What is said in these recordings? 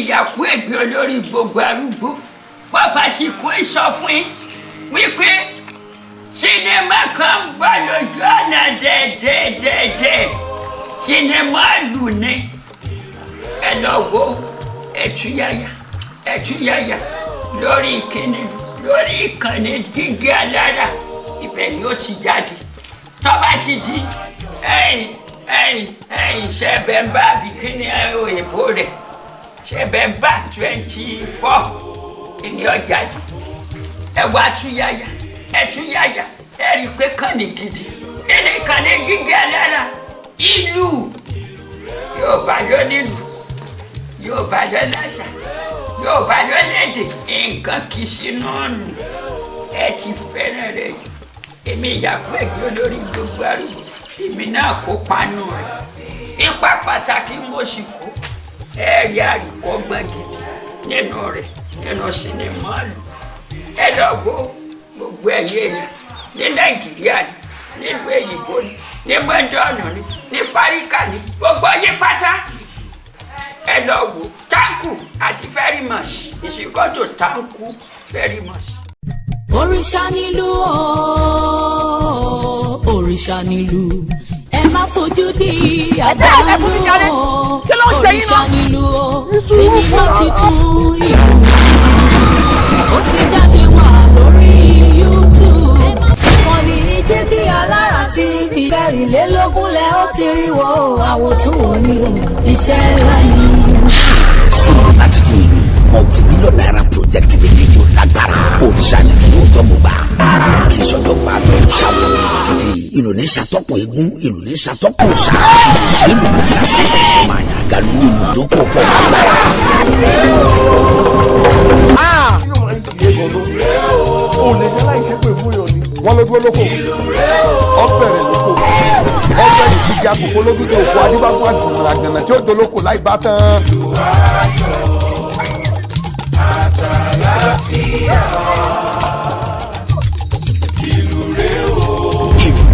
Ìyàkú ẹ̀gbẹ́ olórí gbogbo arúgbó wọ́n fàṣìkò sọ fún yín wípé sinimá kan ń bọ̀ lójú ọ̀nà dẹ́dẹ́dẹ́dẹ́. Sinimá lù ní, ẹ lọ wo Ẹ̀túyáyá Ẹ̀túyáyá lórí ìkíni, lórí ìkànnì Jígí Alára. Ibẹ̀ ni ó ti jáde tó bá ti di ẹ̀yìn ẹ̀yìn ẹ̀yìn September, àbí kíni òyìnbó rẹ̀, September 24 ni ó jáde. Ẹ wá túyáyá, ẹ túyáyá. Ẹ rí i pé kànnì gidi ilé ìkànnì Jígí Alára. Ìlú Yorùbá ló nílùú, Yorùbá ló láṣà, Yorùbá ló lédè. Nǹkan kì í sínú ọ̀nà ẹ ti fẹ́ràn rẹ̀ jù. Èmi ìyàpọ̀ ẹ̀gbẹ́ olórí gbogbo arúgbó, èmi náà kópa nù rẹ̀, ipa pàtàkì mo sì kó. Ẹ rí àríkọ́gbọ́n gidi nínú rẹ̀, nínú sinimá lù. Ẹ lọ wo, gbogbo ẹ̀yẹ èèyàn ní Nàìjíríà ni, nílùú èyìnbó ni, ní mọ́ńdọ́ọ̀nù ni, ní Fáríkà ni, gbogbo yín pátá, ẹ lọ wò. Thank you àti very much ìsìnkọ́tò. Thank you very much. Òrìṣà nílùú o, òrìṣà nílùú, ẹ má fojú di àdánù o. Òrìṣà nílùú o, sinimá titun ìlú, ó ti jáde wá lórí YouTube. Ìkànnì Jígí Alára TV 24 lẹ ó ti rí wo àwòtúnwò ní o, iṣẹ́ ńlá ni. Sinimá tuntun ìlú, multi-million naira project lè yóò lágbára. Òrìṣà ni lóòótọ́, mo gbà. Gidigidi kì í ṣọjọ́ gbà tó ṣàwọn gidi. Ìlú ní ṣàtọ́kùn eégún, ìlú ní ṣàtọ́kùn ṣá ìlú tí a sì fẹ́ sọ máa yàn galu, ìlú tó kò fọ agbára. Kí ló máa ń ṣe é gan-an? O lè ṣe láì ṣe pé fún yàn ni. Wọ́n ló dúró lóko, ọ̀bẹ̀rẹ̀ lóko, ọ̀bẹ̀rẹ̀ ìdíje àkókò lójú tó kó adébáfún àgùnrà àgànà tí ó dolóko láì bá tán. Àtàlàfíà ìlú rẹ̀ o. Ìlú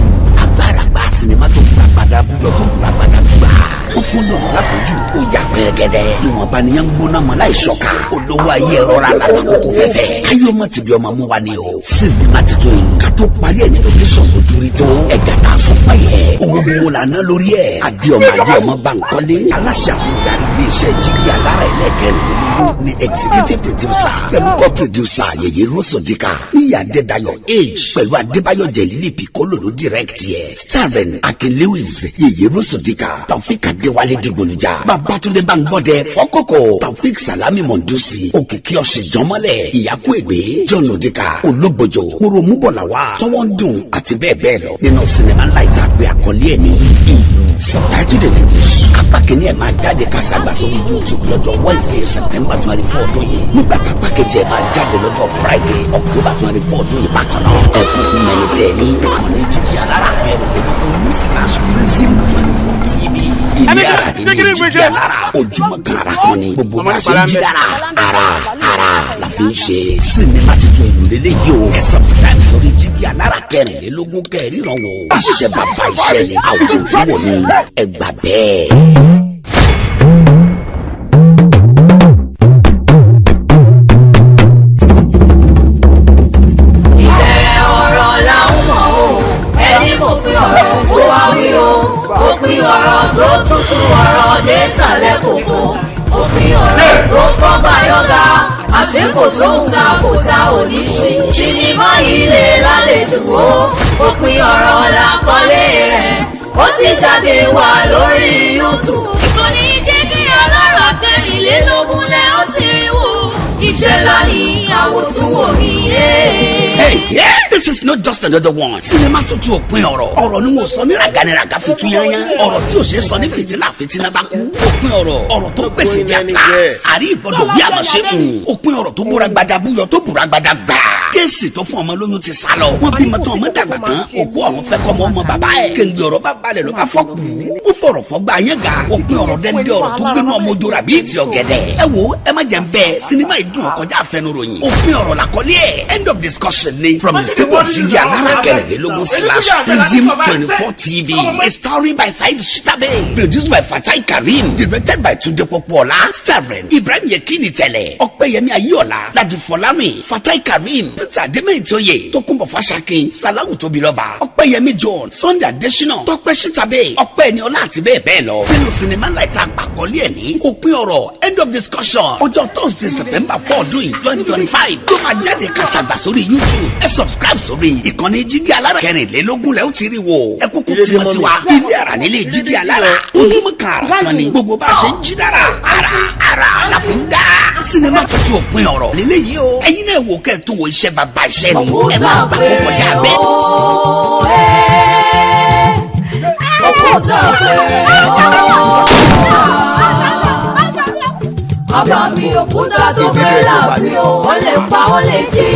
agbára gba sinimá tó gbàgbàdà búyọ, tó gbàgbàdà gbà ó fún lòlù láfojú, ó yà pẹ́rẹ́gẹ́dẹ́. Ìwọ̀nba nìyẹn ń gbóná mọ́ láì ṣọ́ka. Olówó ayé rọra lànà kókó fẹ́fẹ́ káyọ̀ ọmọ tìbí ọmọ mú wa ni o. Sinimá titun ìlú ká tó parí ẹ̀ ní location ojú rí tó ẹ̀gá tá a sọ fún yẹ. Owó gbowó la ná lórí ẹ̀. Adéọmọ Adéọmọ Bankole, aláṣẹ àtúndarí iléeṣẹ́ Jígí Alára ẹlẹ́kẹrìnlélógún ní executive producer, pẹ̀lú co-producer Yèyé Rosodika, Níyà Adédayọ̀ Age pẹ̀lú Adébáyọ̀ Jẹ̀lílì Piccolo ló direct yẹ. Starring Akin Lewis, Yèyé Rosodika, Taofik Adéwálé Dìgbòlùjà, Babatunde Bangbọ́dẹ Fọ́kọ̀kọ̀, Taofik Salami Mọ̀ndúsì, Òkìkí Ọ̀sìn Jọmọ́lẹ̀, Ìyákú Ègbé, John Odika, Ológbòjò, Moromugbọ̀làwà, Tọwọ́ ń dùn àti bẹ́ẹ̀ bẹ́ẹ̀ lọ nínú sinimá ńlá ìta àgbẹ̀. Àkọlé ẹ̀ ní Ìlú, subtitled in English. Apá kìíní ẹ̀ máa jáde kásàgbà sórí YouTube lọ́jọ́ Wednesday, September 24 ọdún yìí, nígbà tá apá kejì ẹ̀ máa jáde lọ́jọ́ Friday, October 24 ọdún yìí bákan náà. Ẹ kúkú mẹ́ni tẹ̀ ní ìkànnì Jígí Alára 24/prism 24 TV. Ilé ara nínú Jígí Alára, ojúmọ́ kan ara kan ni gbogbo bá ṣe ń jí dára, ara ara la fi ń ṣe. Sinimá tuntun ìlú lélẹ́yìí o. Ẹ subscribe sórí Jígí Alára 24 kẹrìnrán wo. Iṣẹ́ bàbá iṣẹ́ ni, àwọn ojú wo ni, ẹ gbà bẹ́ẹ̀. Ìbẹ̀rẹ̀ ọ̀rọ̀ là ń mọ̀ o, ẹni kò pín ọ̀rọ̀ kó wá wí o. Ó pín ọ̀rọ̀ tó túṣu ọ̀rọ̀ désàlẹ̀ kòkó, ó pín ọ̀rọ̀ tó fọ́ báyọ̀gá, àṣé kò sóhun tá kò ta ò ní ṣe. Sinimá ilé lálejò o, òpin ọ̀rọ̀ làkọlé rẹ̀, ó ti jáde wá lórí YouTube. Ìkànnì Jígí Alára 24 lẹ́ ó ti rí wò. Iṣẹ́ ńlá ní àwòtúnwò ní. Hey, yeah, this is not just another one. Sinimá tuntun òpin ọ̀rọ̀. Ọ̀rọ̀ ni mo sọ ní ràgànìràgà fi tú yányán. Ọ̀rọ̀ tí o ṣe sọ ní fìtílà fìtílà bá kú. Òpin ọ̀rọ̀. Ọ̀rọ̀ tó gbèsè di atlas. Àrí ìgbọ́dọ̀ wí àmọ́ ṣe kùn. Òpin ọ̀rọ̀ tó búra gbada búyọ, tó búra gbada gbà. Kéèsì tó fún ọmọ lóyún ti sá lọ. Wọ́n bímọ tán, ọmọ dàgbà tán. Òkú ọ̀run fẹ́ kọ́ ọmọ ọmọ bàbá ẹ̀. Kéńgbé ọ̀rọ̀ bá balẹ̀ ló bá fọ́ kù. Ó fọ̀rọ̀ fọ́ gba yẹn ga. Òpin ọ̀rọ̀ dẹ́ndé, ọ̀rọ̀ tó gbénú ọmọ ojú rà bí ìtì ọ̀gẹ̀dẹ̀. Ẹ wo, ẹ má jẹ́ ń bẹ́ẹ̀. Sinimá yìí dùn kọjá àfẹnuròyìn. Òpin ọ̀rọ̀ làkọ́lé ẹ̀. End of discussion ni from the state. stable of Jígí Alára kẹrìnlélógún slash Prism 24 TV. A story by Saheed Shitabe, produced by Fatai Karim, directed by Tunde Popoola, starring Ibrahim Yekini Tẹ̀lẹ̀, Ọpẹ́yẹmí Ayéọlá, Ladi Fọlámi, Fatai Karim, Peter Adémẹ́tòye, Tókunbọ̀ Fásakin, Salawu Tóbilọ́ba, Ọpẹ́yẹmí John, Sunday Adésínà, Tọ́pẹ́ Shitabe, Ọpẹ́ Ẹniọlá àti bẹ́ẹ̀ bẹ́ẹ̀ lọ. Nínú sinimá láìta àpàkọ́lé ẹ̀ ní òpin ọ̀rọ̀, end of discussion. Ọjọ́ Thursday, September 4 ọdún yìí, 2025 ló máa jáde kàṣàgbà sórí YouTube. Ẹ subscribe sórí ìkànnì Jígí Alára kẹrìnlélógún lẹ́ ó ti rí wò. Ẹ kúkú tiwantiwa ilé ara nílé Jígí Alára. Ojúmọ́ kan àrà kan ni gbogbo bá a ṣe ń jí dára. Ara ara la fi ń dá. Sinimá tuntun òpin ọ̀rọ̀ lélẹ́yìí o. Ẹ̀yin náà wò kẹ́ ẹ̀ tó wo iṣẹ́ bàbá iṣẹ́ ni. Ẹ má gbà kó kọjá bẹ́ẹ̀. Òkúta péré o. Àbàmì òkúta tó pé láàfin o, ó lè pa, ó lè jí.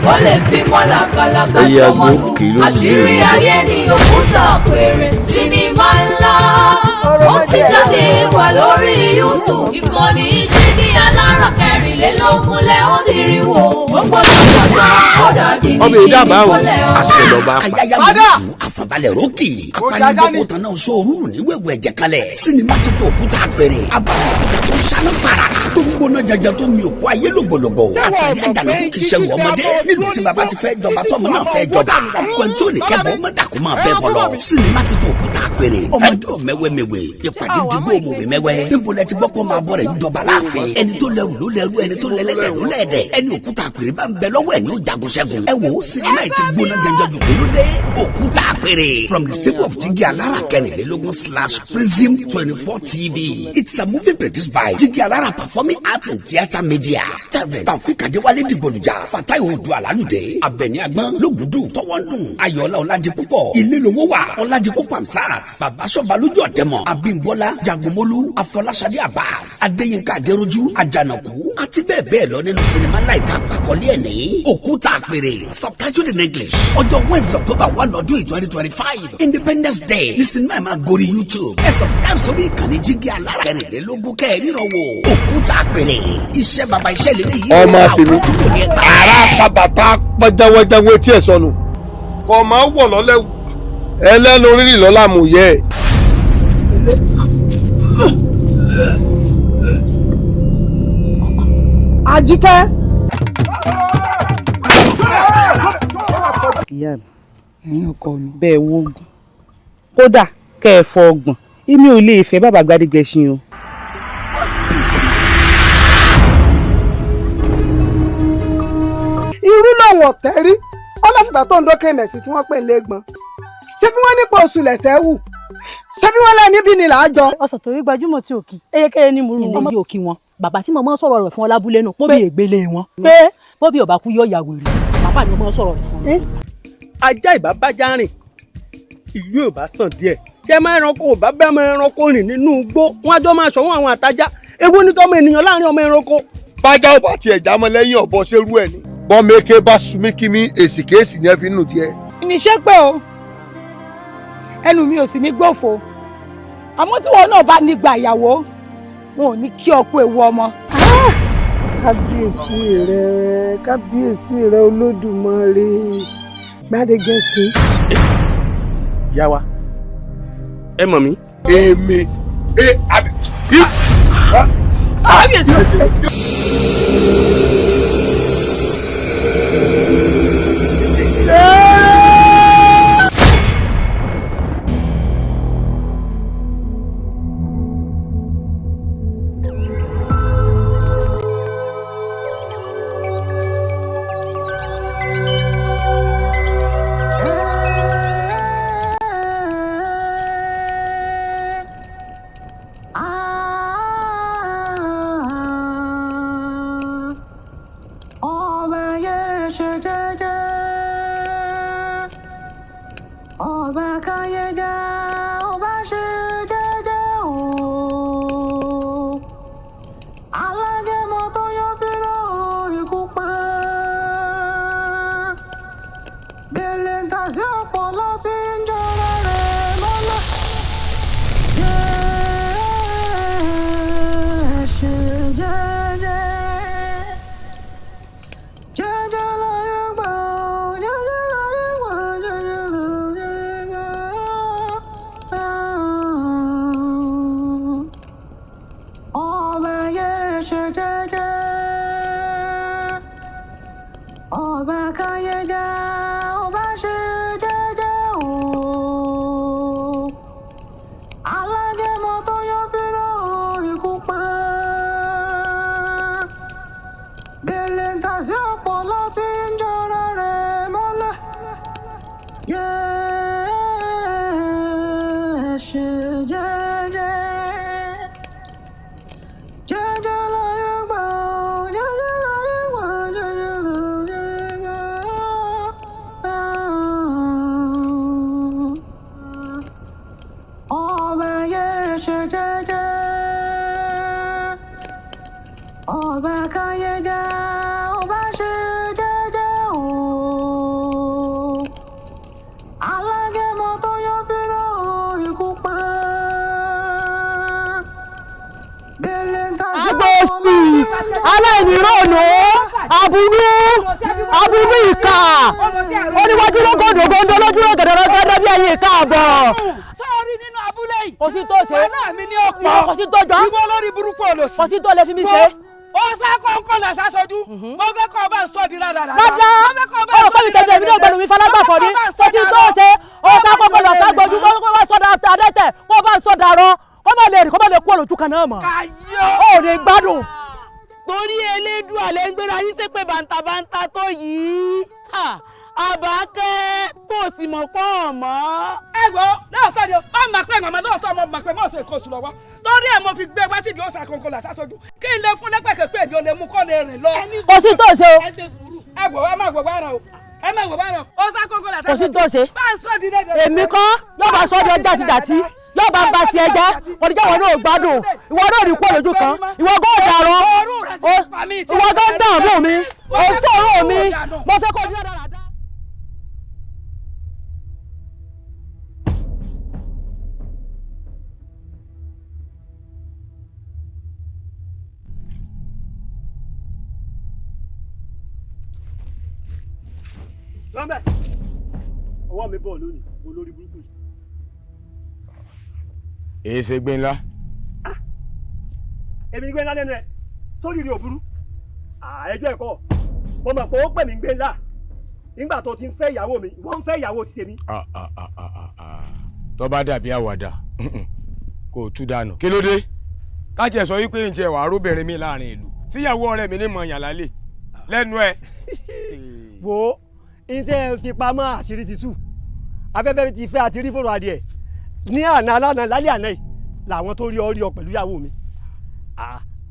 Ó lè fi mọ́ làkàlàkà Ẹyẹ àgbo sọmọnù. kì í ló ń Àṣírí gbé. Ayé ni òkúta péré, sinimá ńlá. Ó ti jáde wà lórí YouTube. Ìkànnì Jígí Alára kẹrìnlélógún lẹ́ ó ti rí wò. Ó gbọ́dọ̀ gbọ́dọ̀ ó dàbí Ọmọ ìdábàá o, kólẹ̀ o. àṣẹ lọ́ba pa. Ayáyá mọ̀lẹ́kù àfàbalẹ̀ rókì apaniboko tán náà sóòrùn ní wẹ̀wẹ̀ ẹ̀jẹ̀ kalẹ̀. Sinimá tuntun òkúta àgbèrè, abalẹ̀ òkúta tó ṣáná para, tó ń gbóná jaja, tó mi òkú ayé lògbòlògbò. Àtàrí àjànàkú kì í ṣẹ̀wọ̀ ọmọdé nílùú tí baba ti fẹ́ jọba, tọmọ náà fẹ́ jọba. Ọkọ ẹni tó ní kẹ́bọ̀ ọmọ dàkú máa bẹ́ bọ̀ lọ. Sinimá tuntun òkúta àgbèrè, ọmọdé ò mẹ́wẹ́mẹ́wẹ́, ìpàdé dìgbò òmùwé mẹ́wẹ́. Níbo lẹ ti gbọ́ pọ́ máa bọ̀ rẹ̀ ń jọba láàfin? Ẹni tó lẹ́rù ló lẹ́rù, ẹni tó lẹ́lẹ́dẹ̀ ló lẹ́dẹ̀. Ẹni òkúta àpèrè bá ń bẹ lọ́wọ́ ẹ̀ ní ó jagun ṣẹ́gun. Ẹ wo sinimá yìí ti gbóná jẹjẹ jù. Kí ló dé? Òkúta àpèrè from the stable of Jígí Alára kẹrìnlélógún slash Prism 24 TV. It's a movie produced by Jígí Alára Performing Arts and Theatre Media, starring Taofik Adéwálé Dìgbòlùjà, Fatai Odu Alálùdé, Abẹni Agbọ́n Lógùdù, Tọwọ́ndùn Ayọ̀ọ́lá, Ọ̀làdìpúpọ̀ Ilé-lówó wà, Ọ̀làdìpúpọ̀ Amsat, Babasọ̀balójú Ọ̀dẹ́mọ̀, Abímbọ́lá Jagunmólú, Afọláṣadé Abbas, Adéyínká Adéròjú, Àjànàkú àti bẹ́ẹ̀ bẹ́ẹ̀ lọ nínú sinimá láìta àpàkọ́lé ẹ̀ ní Òkúta Àpèrè, subtitled in English. Ọjọ́ Wednesday, October 1 ọdún yìí, 2025, Independence Day ní sinimá ẹ̀ máa gorí YouTube. Ẹ subscribe sórí ìkànnì Jígí Alára kẹrìnlélógún kẹrìnrán wò. Òkúta Àpèrè, iṣẹ́ baba iṣẹ́ lélẹ́yìí. Ọmọ tèmi. Àwọn tó kò ní ẹgbàá. Ara pàbàtà pọ́njáwọ́jáwọ́ etí ẹ̀ sọnù. Kò máa wọ̀ lọ́lẹ́wù ẹlẹ́nu rírì lọ́la mú yẹ ẹ̀. Àjíkẹ́. Ìyá mi, ẹ̀yin ọkọ mi, bẹ́ẹ̀ wo ogun kódà kẹ́ ẹ fọ ọgbọ̀n, èmi ò lè fẹ́ bàbá Gbádégẹṣin o. Irú lòun ọ̀tẹ́ rí ọlọ́fìgbà tó ń dókè mẹ̀sì tí wọ́n pè ń lẹ́gbọ̀n. Ṣé bí wọ́n nípa oṣù lẹ̀sẹ̀ wù? Ṣé bí wọ́n lẹ́ni bí ni làájọ? Ọsàn torí gbajúmọ̀ tí òkì eyekeye ni mòrú wọn. Ilé òkì wọn, bàbá tí mo máa ń sọ̀rọ̀ rẹ̀ fún ọ lábúlé nù póbi ègbélé wọn pé bóbi ọba kú yóò ya wèrè, bàbá mi máa ń sọ̀rọ̀ rẹ̀ fún mi. Ajá ìbá bájá rìn, ìlú ò bá sàn díẹ̀. Ṣé máa ẹranko ò bá bẹ́ẹ̀ máa ẹranko rìn nínú igbó, wọn á jọ máa ṣọ̀wọ́n àwọn àtajá. Ewu ní tọ́mọ ènìyàn láàrin ọmọ ẹranko. Bájá ò bá tiẹ̀ jámọ́ lẹ́yìn ọ̀bọ, ṣerú ẹ̀ ni. Bọ́mẹ́kẹ́ bá sunmí kí mi èsì kéèsì ni ẹ fi ń nù díẹ̀. Níṣẹ́ pé o, ẹnu mi ò sì ní gbòfo, àmọ́ tí wọn náà bá nígbà ìyàwó, wọn ò ní kí ọkọ ewu ọmọ. Kábíyèsí rẹ, kábíyèsí rẹ Olódùmarè, Gbádégẹṣin. Ìyá wa, ẹ mọ̀ mí. Èmi ẹ àbí. Kábíyèsí. Ọba yẹ ṣe jẹ́jẹ́, ọba káyé jẹ́, ọba ṣe jẹ́jẹ́ o. Alágẹmọ tó yọ fílọ ikú pa. Bèlè ń tà sí ọpọlọ tí ń jọra rẹ̀ mọ́lẹ̀. Ọba káyéjà, ọba ṣe jẹ́jẹ́ o. Alágẹmọ tó yọ fínà ikú pa. Bèlè ń tà sí ọpọlọ tí ń jọra rẹ̀ mọ́lẹ̀. Yẹ́ ṣe jẹ́jẹ́. Jẹ́jẹ́ láyé gbà, jẹ́jẹ́ láyé gbà, jẹ́jẹ́ láyé gbà. Ọba yẹ ṣe jẹ́jẹ́. Ọba káyéjà, ọba ṣe jẹ́jẹ́ o. Alágẹmọ tó yọ fínà ikú pa. Bèlè ń tà sí agbóòsì aláìníròònù aburú aburú ìkà oníwájú ló gòdò gòdò lójú ló gẹ̀dẹ̀rẹ̀ gẹ́gẹ́ bí ẹyin ìka àbọ̀. Sọ́ọ́rí nínú abúlé yìí. Kò sí tó ṣe. Wàhálà mi ní ọ̀pọ̀. Kò sí tó jọ. Ìwọ lórí burúkú olòṣì. Kò sí tó lè fi mí ṣe. Ó sá kọ́ńkọ́ là sá sojú. Mo fẹ́ kọ́ ọba ń sọ di rárá. Rárá ọ̀rọ̀ pẹ̀lú tẹ̀lé èmi náà gbẹ̀rù mi falágbàfọ̀ ni kò sí tó ṣe. Ó sá kọ́kọ́ lọ sá gbójú kó bá sọ̀dà adẹ́tẹ̀ kó bá sọ̀dà rọ kó má lè rìn kó má lè kú òlòjú kan náà mọ̀. Ó lè gbádùn. Torí Elédùà lẹ ń gbéra yín ṣépè bàǹtàbàǹtà tó yìí. Àbákẹ́ tó sì mọ̀ pọ̀ mọ́. Ẹ wo lóòótọ́ ni o, ọ mà pé màmá lóòótọ́ ọmọ mà pé mọ̀ ṣe nǹkan oṣù lọ́wọ́. Torí ẹ̀ mo fi gbé wá sídìí òòṣà kọ̀ọ̀kan là sásọjú. Kí n lè fún lẹ́pẹ̀kẹ́ pé èmi ò lè mú kọ́ lè rìn lọ. Kò sí tó ṣe o. Ẹ wò ẹ má wò wá ràn o. Ẹ má wò wá ràn o. Òòṣà kọ̀ọ̀kan là Kò sí tó ṣe. Bá ń sọ di dédé. Èmi kọ́ yóò bá sọ́dọ̀ jàtijàti yóò bá ba tiẹ̀ jẹ́ kò ní jẹ́ ìwọ náà gbádùn ìwọ náà rí kú òlójú kan ìwọ gán dàrọ ìwọ gán dààmú mi ò sọ̀rọ̀ mi mo fẹ́ kó o ní ọ̀dà. Lọ́mbẹ̀, ọwọ́ mi bọ̀ lónìí, olórí burúkú yìí. Èyí ṣe gbé ńlá. Èmi gbé ńlá lẹ́nu ẹ̀, sórí rí òburú. Ẹjọ́ ẹ̀kọ́, mo mọ̀ pé ó pè mí gbé ńlá. Nígbà tó ti ń fẹ́ ìyàwó mi, wọ́n ń fẹ́ ìyàwó ti tèmi. Tó bá dàbí àwàdà, kò tú dànù. Kí ló dé? Kájẹ sọ wípé ǹjẹ́ wàá róbìnrin mi láàrin ìlú. Síyàwó ọ̀rẹ́ mi ní mọ̀ yàn lálẹ́ lẹ́nu ẹ̀. Wo ntẹ́ ẹ fi pamọ́ àṣírí ti tú. Afẹ́fẹ́ ti fẹ́ àti rí fòrò adìẹ. Ní àná alánà lálẹ́ àná yìí làwọn tó rí ọ rí ọ pẹ̀lú ìyàwó mi.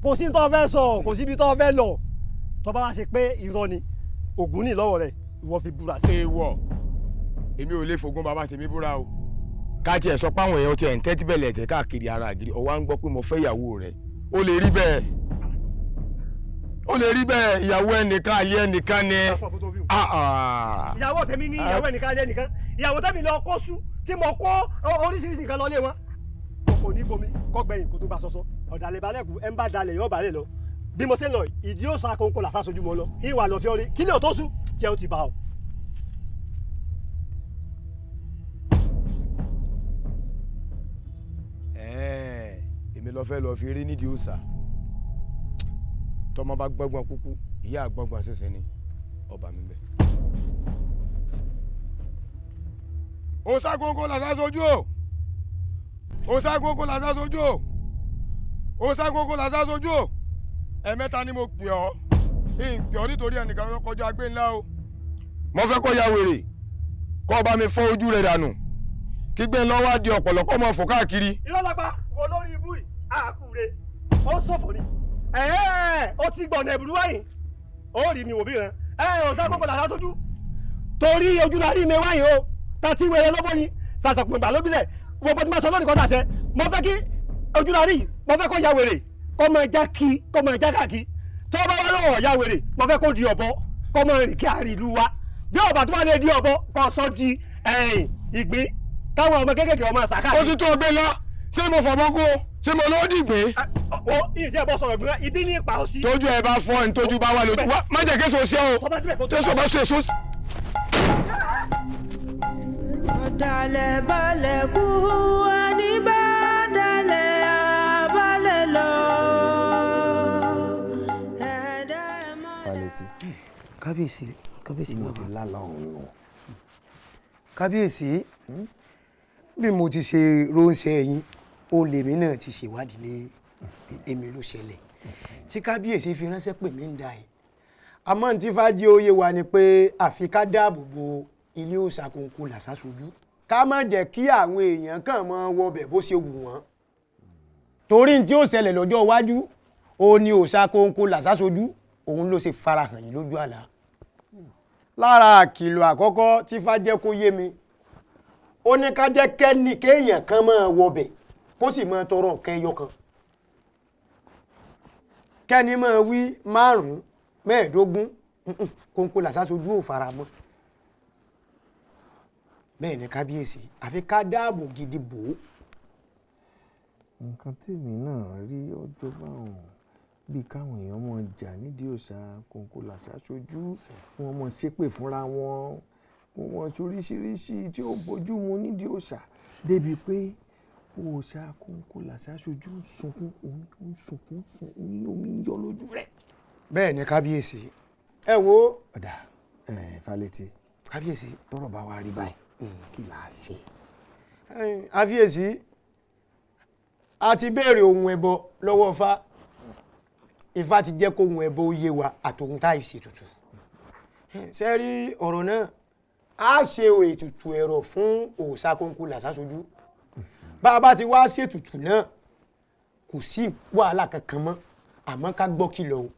Kò sí tó fẹ́ sọ, kò síbi tó fẹ́ lọ. Tó bá wá ṣe pé irọ́ ni, Ògún ní lọ́wọ́ rẹ̀, ìwọ fi búra sí. Èèwọ̀, èmi ò lè fògùn bàbá tèmi búra o. Ká tiẹ̀ sọ páwọn èèyàn tiẹ̀ ń tẹ́tí bẹ̀lẹ̀ tẹ̀ káàkiri ara àgírí, ó wá ń gbọ́ pé mo fẹ́ ìyàwó rẹ̀. Ó lè rí bẹ́ẹ̀. Ó lè rí bẹ́ẹ̀, ìyàwó ẹnìkan àlẹ́ ẹnìkan ni. Ìyàwó tèmi ní ìyàwó ẹnìkan àlẹ́ ẹnìkan. Ìyàwó tèmi lọ kó sú tí mo kó oríṣiríṣi nǹkan lọ lé wọn. Kòkò ní gbomi kọ́gbẹ̀yìn kó tó gba sọ́sọ́. Ọ̀dàlẹ̀ balẹ̀ kú ẹ̀ ń bá dalẹ̀ yọ̀ balẹ̀ lọ. Bí mo ṣe ń lọ ìdí ó sọ akóńkó làfà sojú mọ́ lọ. Ìwà lọ fi ọrí kí ni ò tó sú tí ẹ ó ti bá ọ. Èmi lọ fẹ́ lọ fi rí nídìí òòṣà. Tọmọ bá gbọ́ngbọ́n kúkú, ìyá àgbọ̀ngbọ̀n ṣẹ̀ṣẹ̀ ni ọba mi bẹ̀. Òòṣà kókó làṣà sojú o. Òòṣà kókó làṣà sojú o. Òòṣà kókó làṣà sojú o. Ẹ̀mẹ́ta ni mo pè ọ́. Ń pè ọ́ nítorí ẹnìkan ló kọjá agbé ńlá o. Mo fẹ́ kó ya wèrè kó bá mi fọ́ ojú rẹ̀ dànù. Kígbé ńlọ wá di ọ̀pọ̀lọpọ̀ mọ̀ fò káàkiri. Irọ́ lápá wo lórí ibú yìí, àkùrẹ́, ó ṣòfò ni. Ó ti gbọ̀nà ẹ̀bùrú wáyìn. Ó rí mi wò bí rẹ̀. Òòṣà kókó làṣà sojú. Torí ojú la rí mi wáyìn o. Tàtí wẹrẹ lọ́bọ̀ yín sàṣàpọ̀ ìgbà lóbílẹ̀ gbogbo tí ma sọ lónìí kan dàṣẹ mo fẹ́ kí ojúlarí mo fẹ́ kó ya wèrè kó máa já kí kó máa já káàkiri tó bá wà lọ́wọ́ ya wèrè mo fẹ́ kó di ọ̀bọ kó máa rìn kí àárín ìlú wa bí ọ̀bà tó bá lè di ọ̀bọ kó sọ di ìgbín káwọn ọmọ kéékèèké ọmọ ṣàkà. Ó ti tó ọgbẹ́ lọ ṣé mo fọ̀bọ́ kú ṣé mo ló dìgbé. Ó ìṣe bọ́ sọ̀rọ̀ gbìyànjú ibi ní ipa ó sí. Tójú ẹ bá fọ́ ní tójú bá wà lójú wa má jẹ́ késo sí ọ o késo bá ṣe èso. Ọ̀dàlẹ̀ balẹ̀ kú ẹni bá dalẹ̀ abalẹ̀ lọ. Fálétí. Kábíyèsí. Kábíyèsí. Mo ti lálàá ọ̀hún nù. Kábíyèsí, bí mo ti ṣe ránṣẹ́ yín, ó lèmi náà ti ṣèwádìí ní èmi ló ṣẹlẹ̀ tí kábíyèsí fi ránṣẹ́ pè mí ń da yìí. Àmọ́ ní tí fàájì òye wa ni pé àfi ká dáàbò bo ilé òòṣà kòǹkò làṣàṣojú, ká má jẹ́ kí àwọn èèyàn kàn mọ́ wọbẹ̀ bó ṣe wù wọ́n, torí ní tí ó ṣẹlẹ̀ lọ́jọ́ iwájú ó ní òòṣà kòǹkò làṣàṣojú òun ló ṣe farahàn yìí lójú àlá. Lára àkìlọ̀ àkọ́kọ́ tí fá jẹ́ kó yé mi, ó ní ká jẹ́ kẹ́ni kéèyàn kan máa wọbẹ̀ kó sì máa tọrọ nǹkan ẹyọ kan, kẹ́ni máa wí 5, 15, kóńkó làṣàṣojú ò fara mọ́. Bẹ́ẹ̀ ni kábíyèsí, àfi ká dáàbò gidi bò ó. Nǹkan tèmi náà rí ọjọ́ báwọn bíi káwọn èèyàn mọ̀ jà nídìí òòṣà kòǹkò làṣàṣojú, kí wọ́n mọ̀ ṣépè fúnra wọn, kí wọ́n ṣoríṣiríṣi tí ó bójú mu nídìí òòṣà, débi pé òòṣà kòǹkò làṣàṣojú ń sunkún, ń sunkún, ń omi ń yọ lójú rẹ̀. Bẹ́ẹ̀ ni kábíyèsí, ẹ wo. Ọ̀dà Fálétí. Kábíyèsí. Tọ́rọ̀ bá wa rí báyìí, kí là á ṣe? Kábíyèsí, a ti béèrè ohun ẹbọ lọ́wọ́ Ifá. Ifá ti jẹ́ kóhun ẹbọ ó yé wa àtòhun tá ìṣètùtù. Ṣe rí ọ̀rọ̀ náà, a ṣe ètùtù ẹ̀rọ fún òòṣà kòǹkò làṣàṣojú. Bá a bá ti wá ṣètùtù náà, kò sí wàhálà kankan mọ́, àmọ́ ká gbọ́ kìlọ̀ o,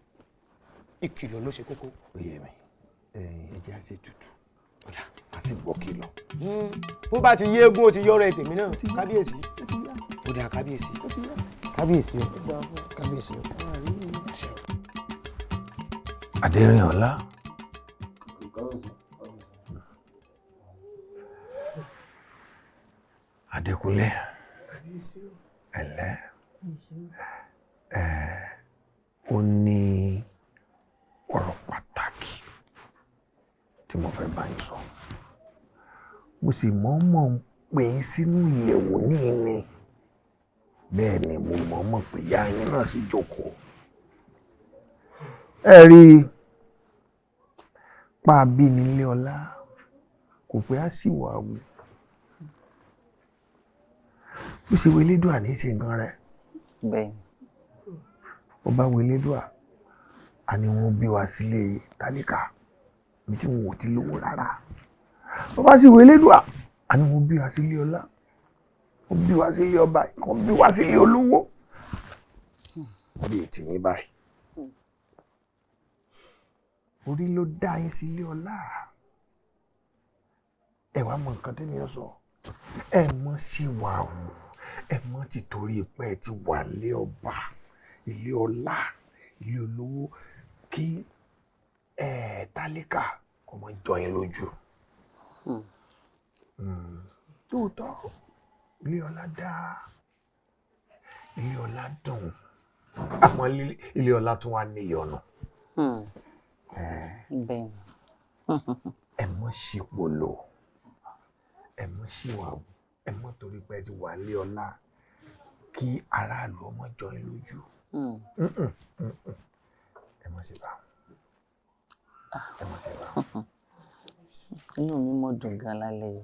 ìkìlọ̀ ló ṣe kókó. Ó yé mi, ẹ jẹ́ á ṣètùtù, a sì gbọ́ kìlọ̀. Bó bá ti yéégún, ó ti yọ̀rọ̀ ẹ̀ tèmi náà kábíyèsí. Ó dáa kábíyèsí, kábíyèsí o, kábíyèsí o. Adérìnọlá. Adékúnlé, ẹ̀lẹ́, ó ní ọ̀rọ̀ pàtàkì tí mo fẹ́ bá yín sọ. Mo sì mọ̀ọ́mọ̀ ń pè yín sínú ìyẹ̀wò níyìn ni. Bẹ́ẹ̀ ni mo mọ̀ọ́mọ̀ pé ìyá yín náà sì jókòó. Ẹ rí i, pa bí nílé ọlá kò pé á sì wà wù. Bó ṣe wo Elédùà ní í ṣe nǹkan rẹ̀. Bẹ́ẹ̀ni. Ó bá wo Elédùà, a ní wọ́n bí wa sílé tálíkà bí tí wọn ò ti lówó rárá. Ó bá sì wo Elédùà, a ní wọ́n bí wa sílé ọlá, wọ́n bí wa sílé ọba, wọ́n bí wa sílé olówó. Bí ètí yín báyìí. Orí ló dá yín sílé ọlá. Ẹ wá mọ nǹkan tẹ́mi ọ sọ. Ẹ mọ sí wa o, ẹ mọ ti torí pé ẹ ti wà lé ọba, ilé ọlá, ilé olówó, kí ẹ tálíkà kò mọ jọ yín lójú. Lóòótọ́ ilé ọlá dá, ilé ọlá dùn, àmọ́ ilé ọlá tún wà ní ìyọnu. Ẹ mọ ṣípò lò, ẹ mọ ṣìwàwù, ẹ mọ torí pé ẹ ti wà lé ọlá kí aráàlú ọmọ jọ yín lójú. Ẹ mọ ṣe bá, ẹ mọ ṣe bá. Inú mi mọ dùn gan lálẹ́ yìí,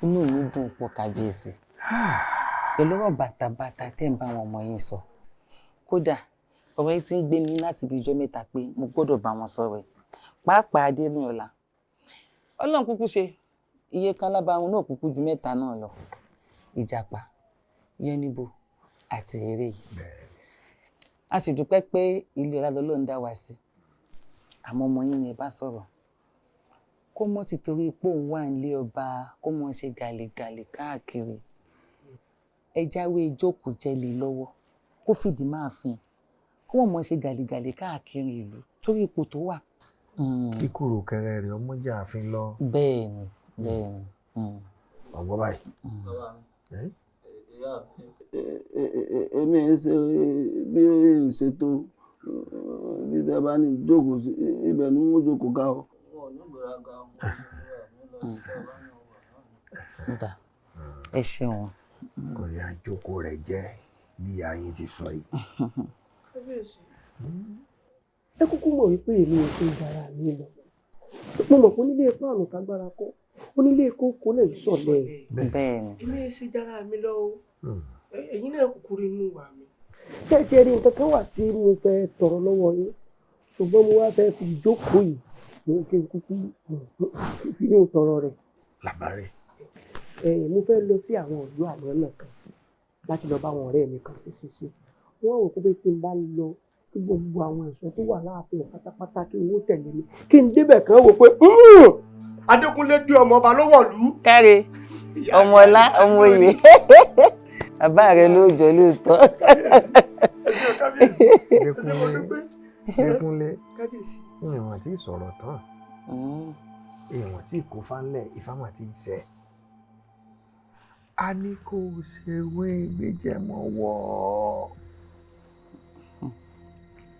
inú mi dùn pọ̀ kábíyèsí pẹ̀lú ọ̀rọ̀ bàtàbàtà tẹ́ ń bá àwọn ọmọ yín sọ. Kódà ọ̀rọ̀ yìí ti ń gbé mi láti ibi ijọ́ mẹ́ta pé mo gbọ́dọ̀ bá wọn sọ̀rọ̀ ẹ̀, pàápàá Adérìnọlá. Ọlọ́run kúkú ṣe iye kan lábàáhùn náà kúkú ju mẹ́ta náà lọ, ìjàpá, yẹnibo àti eré yìí. A sì dúpẹ́ pé ilé ọlá lọ́lọ́run dá wa sí. Àmọ́ ọmọ yín ni ẹ bá sọ̀rọ̀, kó mọ́ ti torí pé òun wà nílé ọba kó mọ́ ṣe gàlégàlé káàkiri. Ẹ jáwé ìjókòó jẹ́lé lọ́wọ́ kó fìdí máa fin, kó mọ̀ mọ́ ṣe gàlégàlé káàkiri ìlú torí ipò tó wà. Kíkòrò kẹrẹ rẹ ọmọ jà àfin lọ. Bẹ́ẹ̀ni, bẹ́ẹ̀ni. Ọgbọ́n báyìí. Èmi ẹ ṣe bí ṣètò bí tẹ bá ní jókòó sí ibẹ̀ ni wọ́n jókòó ká o. Ẹ ṣeun. Kò yá jókòó rẹ̀ jẹ́ bí ayé ti sọ yìí. Ẹ kúkú mọ̀ wípé èmi ò ṣe ìdára mi lọ. Mo mọ̀ pé onílé fáànù kágbára kọ́, onílé kókó lè sọ̀lẹ̀. Bẹ́ẹ̀ni. Èmi ẹ ṣe jára mi lọ o, ẹ̀yin náà kúkúrú inú wa mi. Ṣé ẹ ti rí nǹkan kan wà tí mo fẹ́ tọrọ lọ́wọ́ yín, ṣùgbọ́n mo wá fẹ́ fi ìjókòó yìí mo kí n kúkú fi ní tọrọ rẹ̀. Làbárẹ̀. Mo fẹ́ lọ sí àwọn ìlú àná náà kan láti lọ bá àwọn ọ̀rẹ́ mi kan sí sí. Wọ́n rò pé tí n bá lọ kí gbogbo àwọn ẹ̀ṣọ́ tó wà láàfin pátápátá kí wọ́n tẹ̀lé mi kí n débẹ̀ kán wò pé Adékúnlé dé ọmọ ọba lọ́wọ́ lù. Káre, ọmọ ọlá, ọmọ oyè, bàbá rẹ ló jọ lóòótọ́. Dékúnlé, ìwọ̀n tí sọ̀rọ̀ tán, ìwọ̀n tí kò fánlẹ̀, ìfámà ti sẹ́. A ní kó o ṣe wé gbéjẹmọ́wọ́.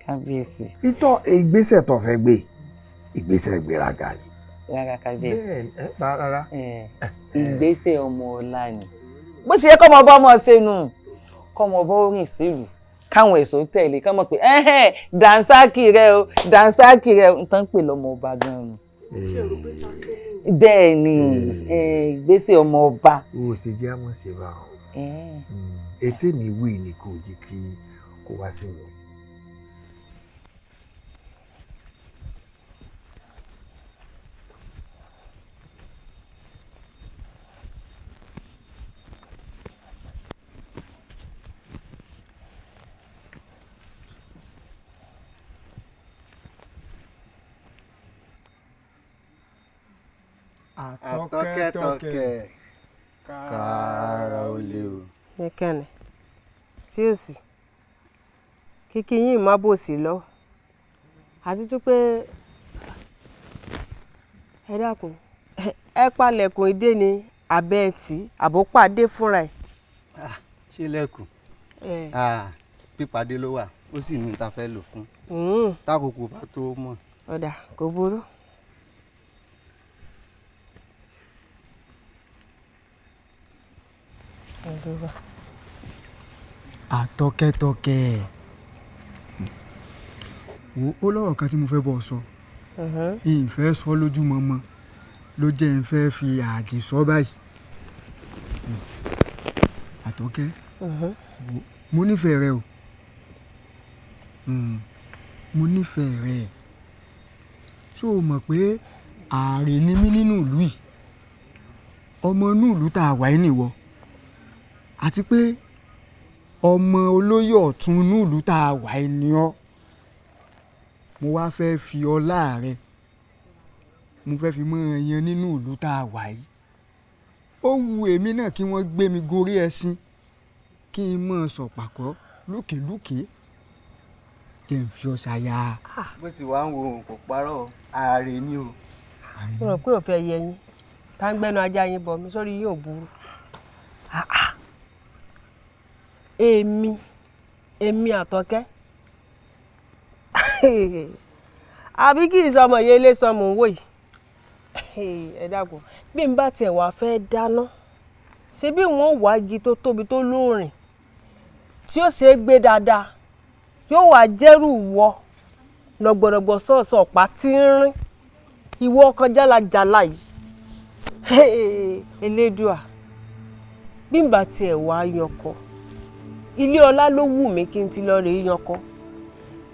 Kábíyèsí. Ìtọ́ ìgbésẹ̀ tó fẹ́ gbé, ìgbésẹ̀ ìgbéraga ni. Rárá kábíyèsí. Bẹ́ẹ̀ rárá. Ìgbésẹ̀ ọmọ ọlá ni. Bó ṣe yẹ kọ́mọ ọba ọmọ ṣe nù, kọ́mọ ọba ó rìn sílùú káwọn èso tẹ̀lé kán mọ̀ pé dànsákì rẹ o, dànsákì rẹ o, n tán pè lọ́mọ ọba gan-an. Bẹ́ẹ̀ ni, ìgbésẹ̀ ọmọ ọba. O ṣe jẹ́ àmọ́ ṣe bá ọ. Ètè mi wí ni kò jí kí kó wá sí mi. Àtọkẹ́tọkẹ́ kára ó lé o. Nìkànnì sí òsì kíkí yín má bòsí lọ, àti tó pé ẹ dákun, ẹ palẹ̀kùn ìdè ni abẹ́ ẹ̀ tí àbópàdé fúnra ẹ̀. Ṣé lẹ́kùn pípadé ló wà, ó sì ní ta fẹ́ lò fún tákòókò bá tó mọ̀. Ọ̀dà kò burú. Àtọkẹ́tọkẹ́, wo ó lọ́rọ̀ kan tí mo fẹ́ bọ̀ sọ, ìfẹ́ sọ lójúmọmọ ló jẹ́ ń fẹ́ fi àjì sọ báyìí. Àtọkẹ́, mo nífẹ̀ẹ́ rẹ o, mo nífẹ̀ẹ́ rẹ. Ṣó o mọ̀ pé ààrẹ ni mí nínú ìlú yìí, ọmọ inú ìlú tá a wà yìí nìwọ, àti pé ọmọ olóyè ọ̀tún inú ìlú tá a wà yìí ni ọ́. Mo wá fẹ́ fi ọlá rẹ, mo fẹ́ fi mọ́ ẹ yan nínú ìlú tá a wà yìí. Ó wu èmi náà kí wọ́n gbé mi gorí ẹṣin, kí n mọ̀ sọ̀pàkọ́ lókèlókè, kí n fi ọ ṣaya. Bó sì wá ń wo òun kò parọ́, ààrẹ ni o. Mo rò pé òfin ẹyẹ yín tá ń gbẹ́nu ajá yín bọ̀ mí sórí yín ò burú. Èmi Àtọkẹ́, àbí kì í sọmọ yẹn ilé sọmọ òun wò yìí. Ẹ dákun, bí n bá tiẹ̀ wá fẹ́ dáná, ṣé bí wọ́n wá igi tó tóbi tó lóòrìn tí ó ṣe é gbé dáadáa, yóò wá jẹ́rù wọ lọ́gbọ̀rọ̀gbọ̀ sọ̀ọ̀sọ̀ ọ̀pá tínrín ìwọ ọkàn jálajàla yìí. Elédùà, bí n bá tiẹ̀ wá yankọ, ilé ọlá ló wù mí kí n ti lọ rèé yankọ,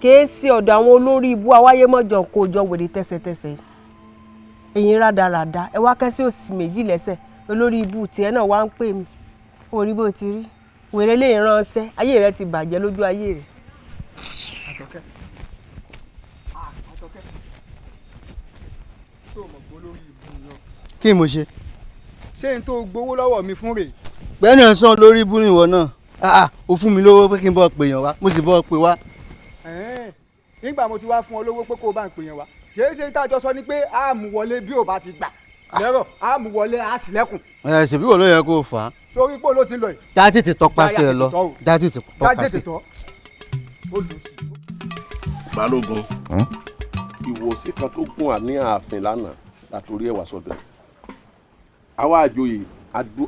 kèé sí ọ̀dọ̀ àwọn olórí ibú awáyémọ́jọ kó jọ wèrè tẹ́sẹ̀tẹ́sẹ̀ yìí. Ẹ̀yin rádaràda, ẹ wá kẹ́sí òsì méjì lẹ́sẹ̀, olórí ibú tiẹ̀ náà wá ń pè mí. Orí bó ti rí wèrè lè ránṣẹ́, ayé rẹ ti bàjẹ́ lójú ayé rẹ. Àtọkẹ́, Àtọkẹ́, tó mọ̀ pé olórí ibú ni ọ́. Kí mo ṣe. Ṣé n tó gbowó lọ́wọ́ mi fún rèé? Gbẹ́nu ẹ̀ sàn lórí ibú ni ìwọ náà. O fún mi lówó pé kí n bọ́ pèèyàn wá, mo sì bọ́ pè wá. Nígbà mo ti wá fún ọ lówó pé kó o bá ń pèèyàn wá, kìí ṣe tá a jọ sọ ni pé a mú wọlé bí o bá ti gbà lẹ́rọ̀, a mú wọlé a sì lẹ́kùn. Ẹ ṣèbí wo ló yẹ kó o fà á. Sórí pé ló ti lọ yìí. Já tètè tọpasẹ̀ ẹ lọ, já tètè tọpasẹ̀. Balógun, ìwòsí kan tó gùn à ní ààfin lánàá látòrí ẹ̀wà sọ̀dọ̀ ẹ̀. Àwa àjòyè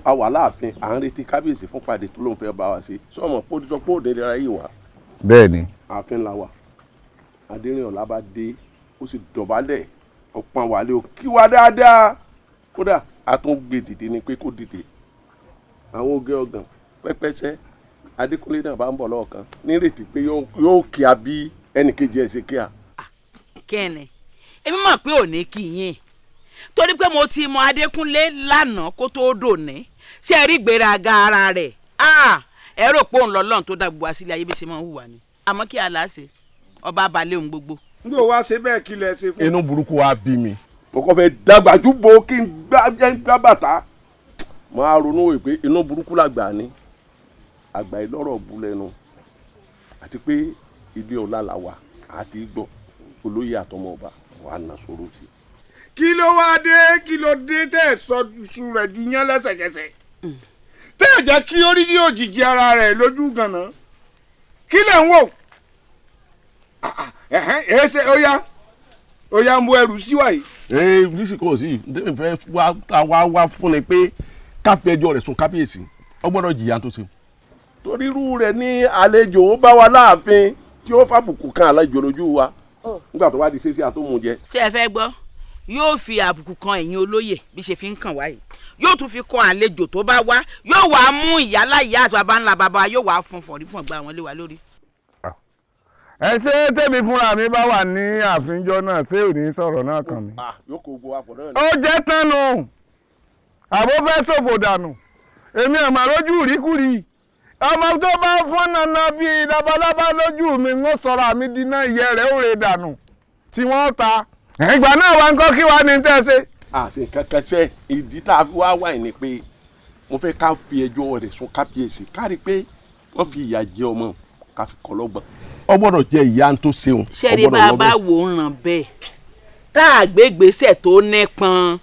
àwa láàfin à ń retí kábíyèsí fún pàdé tó lóun fẹ́ bá wa ṣe. Sọmọ pé òde lera yìí wá. Bẹ́ẹ̀ni. Ààfin la wà. Adérìnọlá bá dé, ó sì dọ̀bálẹ̀, Ọ̀pọ̀n wàlé o kí wa dáadáa, kódà a tún gbé dìde ni pé kó dìde. Àwọn oge ọgàn pẹ́pẹ́sẹ́ Adékúnlé náà bá ń bọ̀ lọ́ọ̀kan nírètí pé yóò kí a bí ẹnìkejì ẹ̀ ṣe kí a. Kẹ́ni èmi mọ̀ pé ò ní kí yín, torí pé mo ti mọ Adékúnlé lánàá kó tó dòní. Ṣé ẹ rí ìgbéraga ara rẹ̀? Ẹ rò pé òun lọ́lọ́run tó dá gbogbo wa sílé ayé bí ṣe máa ń hùwà ni. Àmọ́ kí aláṣẹ ọba balẹ̀ ohun gbogbo. N kò wá ṣe bẹ́ẹ̀, kí lẹ ṣe fún. Inú burúkú wa bí mi, mo kàn fẹ́ dàgbàjú bo kí n gbá bàtà. Mo á ronú wò pé inú burúkú làgbà ni, àgbà ìlọ́rọ̀ bu lẹ́nu, àti pé ilé ọlá la wà àti gbọ́ olóyè àtọmọ ọba wà nà sọ̀rọ̀ sí. Kí ló wá dé, kí ló dé tẹ́ ẹ̀ sọ iṣu rẹ̀ di yán lẹ́sẹ̀kẹsẹ̀, tẹ́ ẹ̀ jẹ́ kí ó rí òjìji ara rẹ̀ lójú gànà? Kí lẹ̀ ń wò? Ẹ ṣe ó yá, ó yá, mú ẹrù síwá yìí. Ee, nísì kò sí tẹ́mi fẹ́ wá wá wá fún ni pé ká fi ẹjọ́ rẹ̀ sùn kábíyèsí. Ó gbọ́dọ̀ jìyà tó ṣe, torí irú rẹ̀ ní àlejò ó bá wa láàfin tí ó fàbùkù kan àlejò lójú wa nígbà tó wá di ṣíṣe àtòmú jẹ. Ṣé ẹ fẹ́ gbọ́? Yóò fi àbùkù kan ẹ̀yin olóyè bí ṣe fi ń kàn wá yìí, yóò tún fi kan àlejò tó bá wá, yóò wá mú ìyálà ìyá àti baba ńlá baba, yóò wá fún fọ̀rí fún ọgbà wọn lé wa lórí. Ẹ ṣé, tèmi fúnra mi bá wà ní àfínjọ náà, ṣé ò ní sọ̀rọ̀ náà kàn mí? Yóò kó gbogbo wa pọ̀ náà. Ó jẹ́ tánu àbó fẹ́ ṣòfò dànù. Èmi àmà lójú ríkúrí ọmọ tó bá fún nana bíi labalábá lójú mi, ń sọ̀rọ̀ àmì dínà ìyẹ́ rẹ̀ ó rè dànù tí wọ́n ta ìgbà náà wá ń kọ́ kí wàá ní tẹ́ ṣe. Àṣe kankan ṣe. Ìdí tá a fi wá wà ní pé mo fẹ́ ká fi ẹjọ́ rẹ̀ sùn kábíyèsí, ká rí i pé wọ́n fi ìyà jẹ ọmọ, ká fi kọ́ lọ́gbọ̀n. Ó gbọ́dọ̀ jẹ ìyà tó ṣeun. Ṣẹ́rí bá a bá wò ó ràn bẹ́ẹ̀, tá a gbé gbèsè tó nípọn,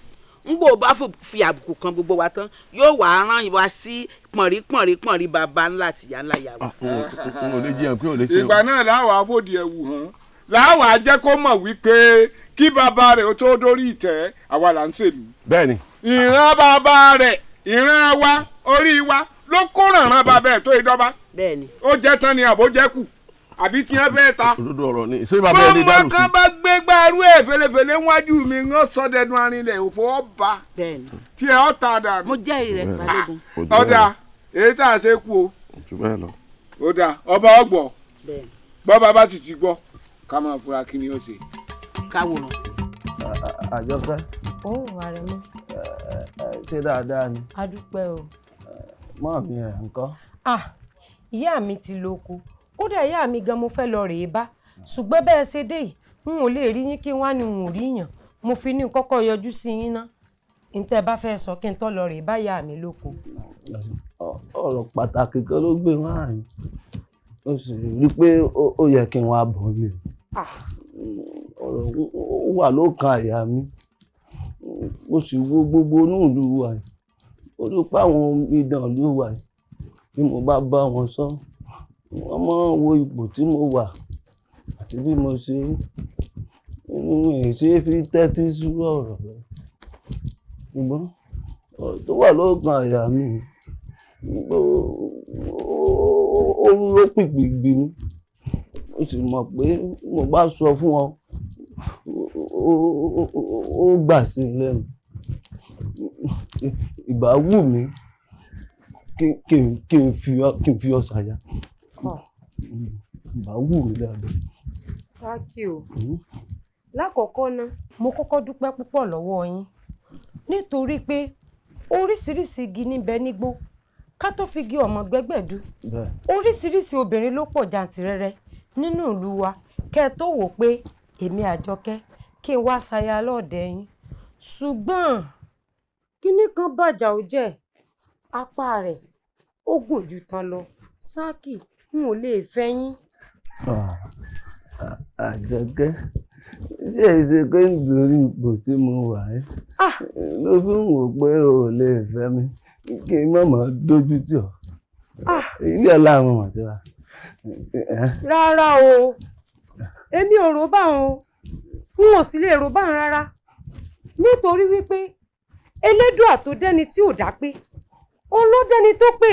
ń gbò bá fi àbùkù kan gbogbo wa tán, yóò wá rán wa sí pọ̀nrí pọ̀nrí pọ̀nrí baba ńlá tìyá ńlá yà wá. N ò lè jiyàn pé ò lè ṣe o. Ìgbà náà láwàá fòdì ẹ̀wù hàn, láwàá jẹ́ kó mọ̀ wípé kí bàbá rẹ̀ ó tó dórí ìtẹ́, àwa là ń ṣèlú. Bẹ́ẹ̀ni. Ìran bàbá rẹ̀, ìran wa, orí wa ló kó rànran bàbá ẹ̀ tó ìdọ́ba. Bẹ́ẹ̀ni. Ó jẹ́ tán ni àbó jẹ́ kù àbí tí wọ́n fẹ́ ta. Òdodo ọ̀rọ̀ ni. Ṣé bàbá ẹ lè dárò Bọ́mọ sí. kan bá gbé gbárù ẹ̀ fèlèfèlè wájú mi, ń sọdẹnu arinlẹ̀ òfò ọba tí ẹ ọ́ ta dànù. Mo jẹ́rìí rẹ̀, Balógun. Ọ̀dà èyí tá a ṣe kú o. Jù bẹ́ẹ̀ lọ. Ó dà, ọba ọgbọ̀ bọ́ba bá sì ti gbọ́, ká máa fura kí ni ó ṣe. Káwòrán. Àjọkẹ́. Ó Àrẹ̀mọ. Ṣé dáadáa ni? A dúpẹ́ o. Mọ́ mi ẹ̀ ń kọ́? Ah, ìyá mi ti lóko. Kódà ìyá mi gan mo fẹ́ lọ rèé bá, ṣùgbọ́n bẹ́ẹ̀ ṣe dé yìí, n ò lè rí yín kí wá ní n ò rí yàn. Mo fi ní kọ́kọ́ yọjú sí yín ná, n tẹ́ bá fẹ́ sọ kí n tó lọ rèé bá ìyá mi lóko. Ọ̀rọ̀ pàtàkì kan ló gbé wá àyìn, ó sì rí i pé ó yẹ kí n wá bọ̀ ni. Ọ̀rọ̀ ó wà lókàn àyà mi, mo sì wo gbogbo inú ìlú wa yìí, ó rí pé àwọn omidan ìlú wa yìí, bí mo bá bá wọn sọ, wọ́n máa ń wo ipò tí mo wà àti bí mo ṣe rí inú ẹ̀ ṣe é fi tẹ́tí sí ọ̀rọ̀ rẹ̀. Ṣùgbọ́n ọ̀rọ̀ tó wà lókàn àyà mi, ó ró pìpìgbì ni. Mo sì mọ̀ pé mo bá sọ fún ọ, ó gbà sí i lẹ́nu. Ìbá wù mí kí n fi ọ ṣàyà. Ìbá wù mí dáadáa. Sákì o, lákọ̀ọ́kọ́ ná, mo kọ́kọ́ dúpẹ́ púpọ̀ lọ́wọ́ yín, nítorí pé oríṣiríṣi igi níbẹ̀ nígbó ká tó fi igi ọmọ gbẹ́gbẹ̀dú. Oríṣiríṣi obìnrin ló pọ̀ jàǹtìrẹrẹ nínú ìlú wa kẹ́ ẹ tó wò pé èmi Àjọkẹ́ kí n wá ṣaya lọ́ọ̀dẹ̀ yín. Ṣùgbọ́n kinní kan bàjá ò jẹ́ apá rẹ̀ ó gùn ju tán lọ. Sákì, n ò lè fẹ́ yín. Àjọkẹ́, ṣé è ṣe pé nítorí ipò tí mo wà ẹ́ ló fi ń wò pé o ò lè fẹ́ mi, kí n má máa dójú tì ọ́? Ilé ọlá àwọn ọmọ tí wa. Rárá o, èmi ò rò báwọn o, n ò sì lè rò báwọn rárá, nítorí wípé Elédùà tó dẹ́ni tí ò dá pé òun ló dẹ́ni tó pé.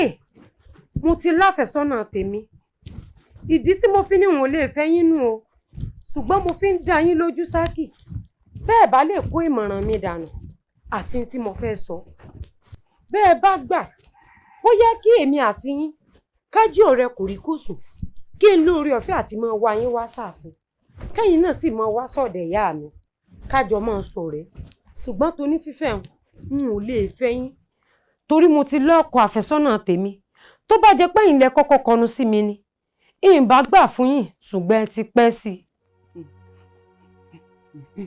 Mo ti láfẹ̀sọ́nà tèmi. Ìdí tí mo fi ní wọn ò lè fẹ́ yín nù o, ṣùgbọ́n mo fi ń dá yín lójú, Sákì, Bẹ́ẹ̀ bá lè kó ìmọ̀ràn mi dànù àti tí mo fẹ́ sọ, bẹ́ẹ̀ bá gbà, ó yẹ kí èmi àti yín kájí ọ̀rẹ́ kòríkòsùn, kí n lóore ọ̀fẹ́ àti máa wá yín wá sáàfin, kẹ́yìn náà sì máa wá sọ̀dẹ̀ ìyá mi, kájọ máa ṣọ̀rẹ́. Ṣùgbọ́n toní fífẹ́ n ò lè fẹ́ yín, torí mo ti lọ́kọ àfẹ́sọ́nà tèmi. Tó bá jẹ́ pé ẹ̀yin lẹ kọ́kọ́ kọnu sí mi ni, ìyìn bá gbà fún yín, ṣùgbọ́n ẹ ti pẹ́ sí i.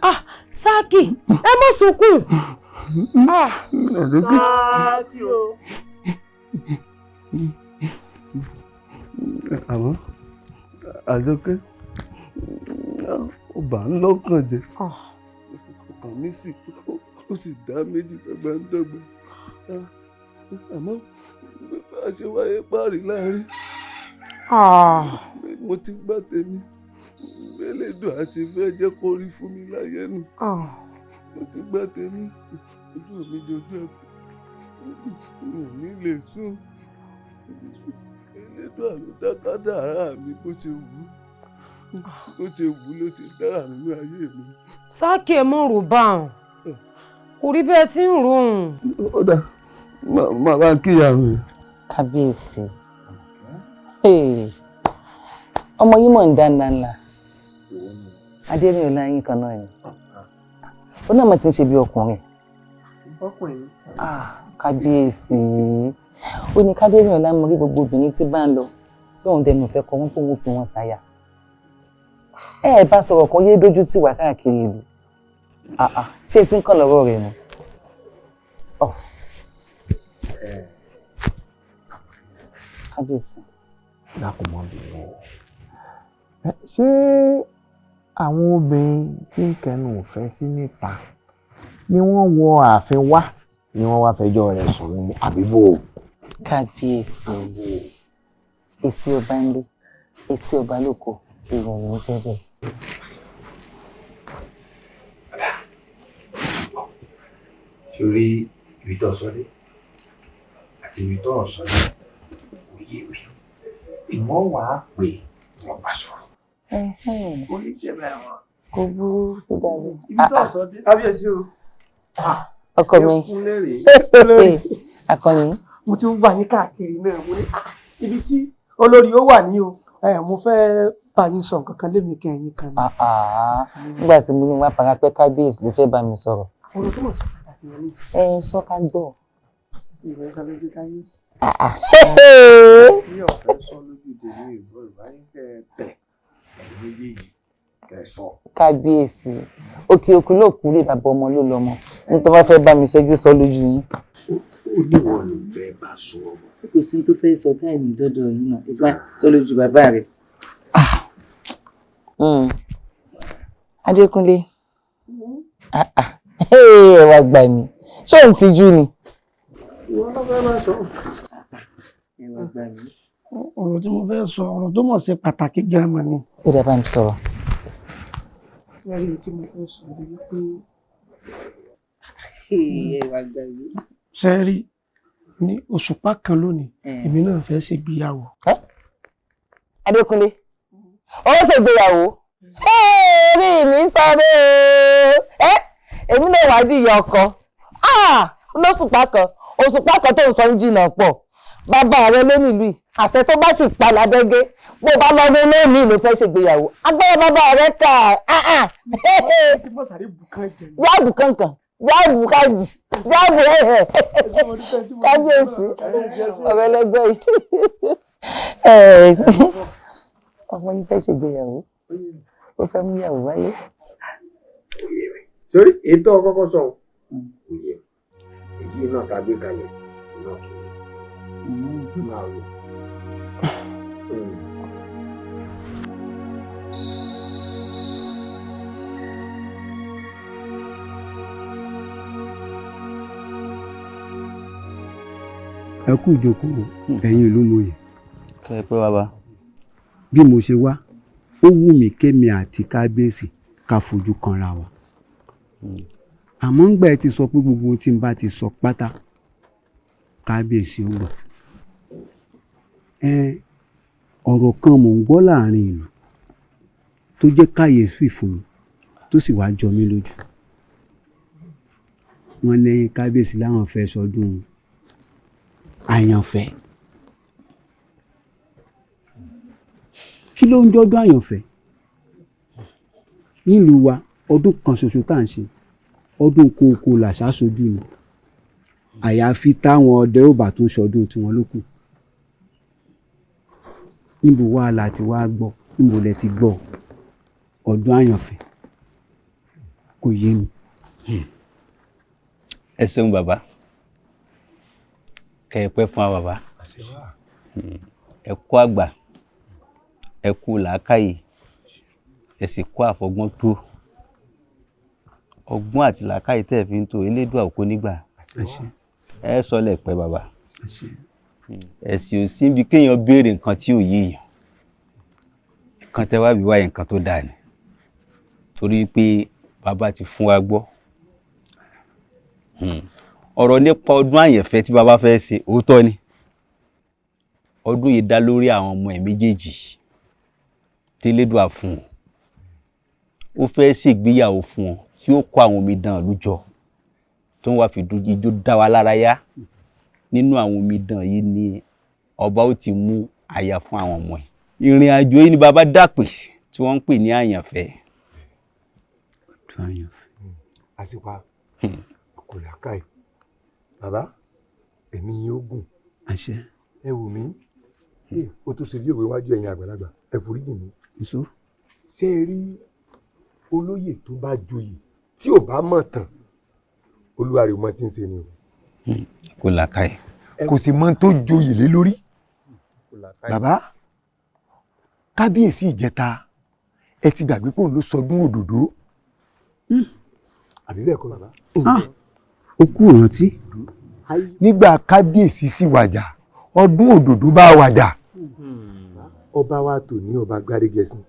Ah, Sáàkì, ẹ má sunkún. Ah. Sáàkì o. Àmọ́ Àjọkẹ́, ó bà ń lọ́kàn jẹ́. Ọkàn mi sì ó sì dá méjì dọ́gbandọ́gba. Àmọ́ bá a ṣe wáyé páàrí láàrin, mo ti gbá tèmi. Elédùn àti fẹ́ jẹ́ kó rí fún mi láyé nù. Mo ti gbá tèmi, ojú mi dojú ẹ̀kọ́, mi ò ní lè sùn. Elédùn àlọ́ dá kádàrá mi bó ṣe wù ú, bó ṣe wù ú ló ti dára nínú ayé mi. Sáàkì, ẹ mọ̀ rò bá òun, kò rí bẹ́ẹ̀ tí ń rò òun. Ó dà, máa bá ń kíyà mi. Kábíyèsí, ọmọ yìí mọ̀ ń dá ńlá ńlá. Adérìnọlá yín kan náà ni, ó náà mọ̀ tí ń ṣe bí ọkùnrin. Ọkùnrin ni. Kábíyèsí, ó ní kádérìnọlá mọ rí gbogbo obìnrin tí bá ń lọ tóun dẹnu ìfẹ́ kọ wọn kó wọn fi wọn ṣàyà. Ẹ ẹ bá sọ̀rọ̀ kan yé dójú tì wá káàkiri ìlú. Ṣé tí ń kàn lọ́rọ̀ rẹ̀ nù. Kábíyèsí. Dákun mọ́ bínú o. Ṣé àwọn obìnrin tí ń kẹnu ìfẹ́ sí níta ni wọ́n wọ ààfin wá ni wọ́n wá fẹjọ́ rẹ̀ sùn ní àbíbò? Kábíyèsí, etí ọba ń lé, etí ọba lóko, ìrọ̀rùn jẹ́ bẹ́ẹ̀. Sórí ibi tó sọ dé àti ibi tó sọ dé kò yé mi, ìwọ́n wàá pè wọ́n bá sọ̀rọ̀. Oníṣẹ́ bẹ́ẹ̀ wọn. Kò burú ti dàbí. Ibi tó sọ dé. Kábíyèsí o. Ọkọ mi akọni. Mo ti ń wá yín káàkiri náà, mo ní ibi tí olórí ó wà ní o, mo fẹ́ bá yín sọ nǹkan kan lémi kẹyìn kan ni. Nígbà tí mo ní wá fara pẹ́, kábíyèsí ló fẹ́ bá mi sọ̀rọ̀. Ọ̀rọ̀ tó mọ̀ sí pàtàkì yẹn ni. Ẹ sọ ká gbọ́. Ìwé sọ lójú káyéèsí. Tí ọ̀fẹ́ sọ lójú tèmi ìbọn ìbáyín kẹ́ ẹ tẹ̀ ẹ̀yin méjèèjì kẹ́ ẹ sọ. Kábíyèsí, òkè òkú ló kú lé bàbá ọmọ ló lọmọ, ní tó bá fẹ́ bá mi ṣẹ́jú sọ lójú yín. Ó ní wọn ló fẹ́ bá sọ ọmọ. Kò sí tó fẹ́ sọ táì ní dọ́dọ̀ yín náà, ìgbà sọ lójú bàbá rẹ̀. Adékúnlé, ẹ wá gbà mí, ṣé òun ti jú ni. Ìwọ ló fẹ́ bá sọ. Ẹ wá gbà mí. Ọ̀rọ̀ tí mo fẹ́ sọ, ọ̀rọ̀ tó mọ̀ ṣe pàtàkì gan-an ni. Ó dẹ̀ bá mi sọ̀rọ̀. Lẹ́yìn tí mo fẹ́ sọ ni wípé. Ẹ wá gbà mí. Ṣé rí ní òṣùpá kan lónìí, èmi náà fẹ́ ṣègbéyàwó. Adékúnlé, ó ṣègbéyàwó, orí mi sáré o, èmi náà wàá di ìyá ọkọ lóṣùpá kan, òṣùpá kan tó ń sọ ń jìnnà pọ̀. Bàbá rẹ ló nílùú yìí, àṣẹ tó bá sì pa ládẹ́gẹ́, bó bá lọ́dún lónìí ló fẹ́ ṣègbéyàwó, agbára bàbá rẹ kà á. Yáàbù kankan, yáàbù kájì, yáàbù ẹ̀hẹ̀. Kábíyèsí, ọ̀rẹ́ lẹ́gbẹ́ yìí, ọmọ yìí fẹ́ ṣègbéyàwó, ó fẹ́ mú ìyàwó wálé. Sórí ètò ọkọ́kọ́ sọ òye èyí náà tá a gbé kalẹ̀ náà máa wò. Ẹ kú ìjókòó, ẹ̀yin ìlú mòye. Kẹ́ ẹ pé bàbá. Bí mo ṣe wá, ó wù mí kémi àti kábíyèsí ká fojú kanra wa, àmọ́ ńgbà ẹ ti sọ pé gbogbo ohun tí n bá ti sọ pátá kábíyèsí ó gbọ́. Ẹ ọ̀rọ̀ kan mò ń gbọ́ láàrin ìlú, tó jẹ́ kàyéfì fún mi tó sì wá jọ mí lójú. Wọ́n ní kábíyèsí láwọn fẹ́ sọdún àyànfẹ́. Kí ló ń jọ́dún àyànfẹ́ nílùú wa? Ọdún kan ṣoṣo tá à ń ṣe, ọdún kòókò làṣà ṣojú ni, àyàfi táwọn ọdẹ ò bá tún ṣọdún tiwọn ló kù. Níbo wá la ti wá gbọ́? Níbo lẹ ti gbọ́ ọdún àyànfẹ́? Kò yé mi. Ẹ ṣeun bàbá, kẹ ẹ pẹ́ fún wa bàbá. Ẹ kú àgbà, ẹ kú làákàyè, ẹ sì kú àfọgbọ́n tó ọgbọ́n àti làákàyè tẹ́ ẹ fi ń tó elédùà òkú nígbà. Ẹ sọ lẹ pẹ́ bàbá. Ẹ̀sìn ò sí ibi kéèyàn béèrè nǹkan tí ò yé èèyàn. Nǹkan tẹ́ wá bí wáyé, nǹkan tó dáa ni, torí pé bàbá ti fún wa gbọ́ ọ̀rọ̀ nípa ọdún àyànfẹ́ tí bàbá fẹ́ ṣe. Òótọ́ ni, ọdún yìí dá lórí àwọn ọmọ ẹ̀ méjèèjì tẹ́lẹ́dùà fún un. Ó fẹ́ ṣègbéyàwó fún wọn tí ó kó àwọn omidan ìlú jọ, tó ń wá fi ijó dá wa lára yá. Nínú àwọn omidan yìí ni ọba ó ti mú aya fún àwọn ọmọ ẹ̀. Ìrìn àjò yìí ni bàbá dàpè tí wọ́n ń pè ní àyànfẹ́. Ọdún àyànfẹ́. Àsìkò kò làákàyè bàbá, ẹ̀mí yín ó gùn. Àṣẹ. Ẹ wò mí, ó tún ṣe bí òwe wájú ẹ̀yin àgbàlagbà, ẹ foríjì mi. Nso. Ṣé ẹ rí olóyè tó bá joyè tí ò bá mọ̀ tán, olúwa rẹ̀ ò mọ tí ń ṣe ni o. Kò làákàyè. Kò sì mọ tó joyè lé lórí. Bàbá kábíyèsí ìjẹta, ẹ ti gbàgbé pé òun ló sọdún òdòdó, àbí bẹ́ẹ̀ kọ́ bàbá? Ó kú ìrántí. Nígbà kábíyèsí sì wàjà, ọdún òdòdó bá wàjà. Ọba wa tò ní ọba Gbádégẹṣin,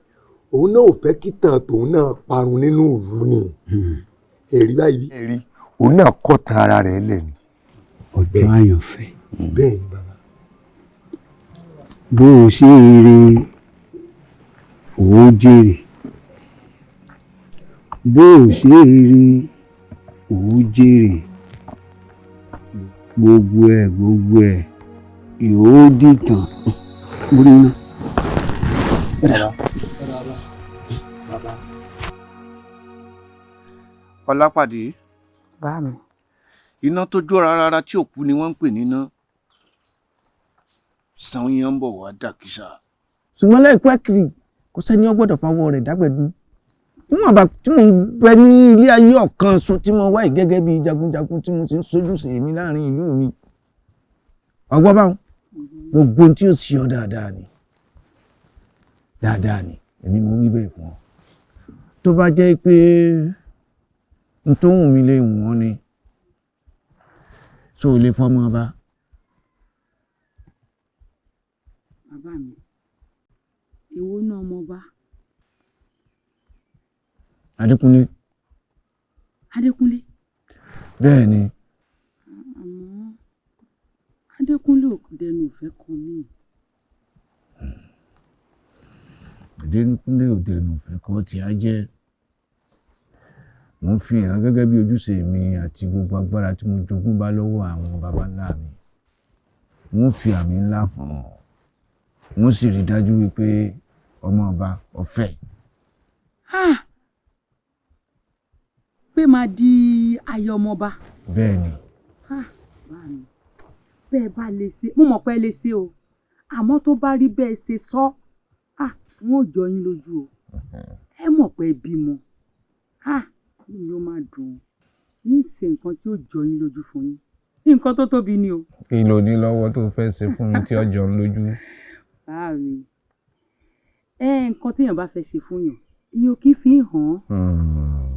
òun náà ò fẹ́ kí tàn tòun náà parun nínú ìlú ni. Ẹ̀rí báyìí, ẹ̀rí òun náà kọ́ tan ara rẹ̀ lẹ̀ ni. Ọdún àyànfẹ́. Bẹ́ẹ̀ ni bàbá. Bó o ṣe rere, ò ó jèrè. Bó o ṣe rere, ò ó jèrè. Gbogbo ẹ̀ gbogbo ẹ̀ yóò dìtàn. Orí iná. Ọlápàdé. Bá mi. Iná tó jó rárá tí òkú ni wọ́n ń pè níná. Sàn yẹn ń bọ̀ wá dàkísà. Ṣùgbọ́n láìpẹ́ kiri, kò sẹ́ni ó gbọ́dọ̀ fọwọ́ rẹ̀ dágbẹ̀dú. Níwọ̀n bá tí mò ń bẹ ní ilé ayé ọ̀kan ṣo tí mo wáyé gẹ́gẹ́ bí jagunjagun tí mo ti ń sojúṣe mi láàrin ìlú mi. Ọgbọ́n báwọn, gbogbo ohun tí ó ṣe ọ dáadáa ni, dáadáa ni, èmi mo wí bẹ́ẹ̀ fún ọ. Tó bá jẹ́ pé n tó wù mí lè wọ́n ni, ṣó o lè fọmọ ọba? Bàbá mi, èwo náà ọmọ ọba? Adékúnlé. Adékúnlé. Bẹ́ẹ̀ ni. Àmọ́ Adékúnlé ò dẹnu ìfẹ́ kan mí. Adékúnlé ò dẹnu ìfẹ́ kan tí a jẹ́. Mo ń fi hàn gẹ́gẹ́ bí ojúṣe mi àti gbogbo agbára tí mo jogún bá lọ́wọ́ àwọn baba ńlá mi. Mo ń fi àmì ńlá hàn. Mo sì rí dájú wípé ọmọ ọba ọ̀fẹ́. Pé máa di aya ọmọọba. Bẹ́ẹ̀ ni. Bá mi, bẹ́ẹ̀ bá lè ṣe, mo mọ̀ pé ẹ lè ṣe o, àmọ́ tó bá rí bẹ́ẹ̀ ṣe sọ, wọn ò jọ yín lójú o. Ẹ mọ̀ pé ẹ bímọ, inú mi ó máa dùn ún. Ń ṣe nǹkan tí ó jọ yín lójú fún yín, nǹkan tó tóbi ni o. Kí ló ní lọ́wọ́ tó fẹ́ ṣe fún mi tí ó jọ ń lójú? Bá mi, ẹ nǹkan téèyàn bá fẹ́ ṣe fún yàn, ìyẹn ò kì í fi hàn án.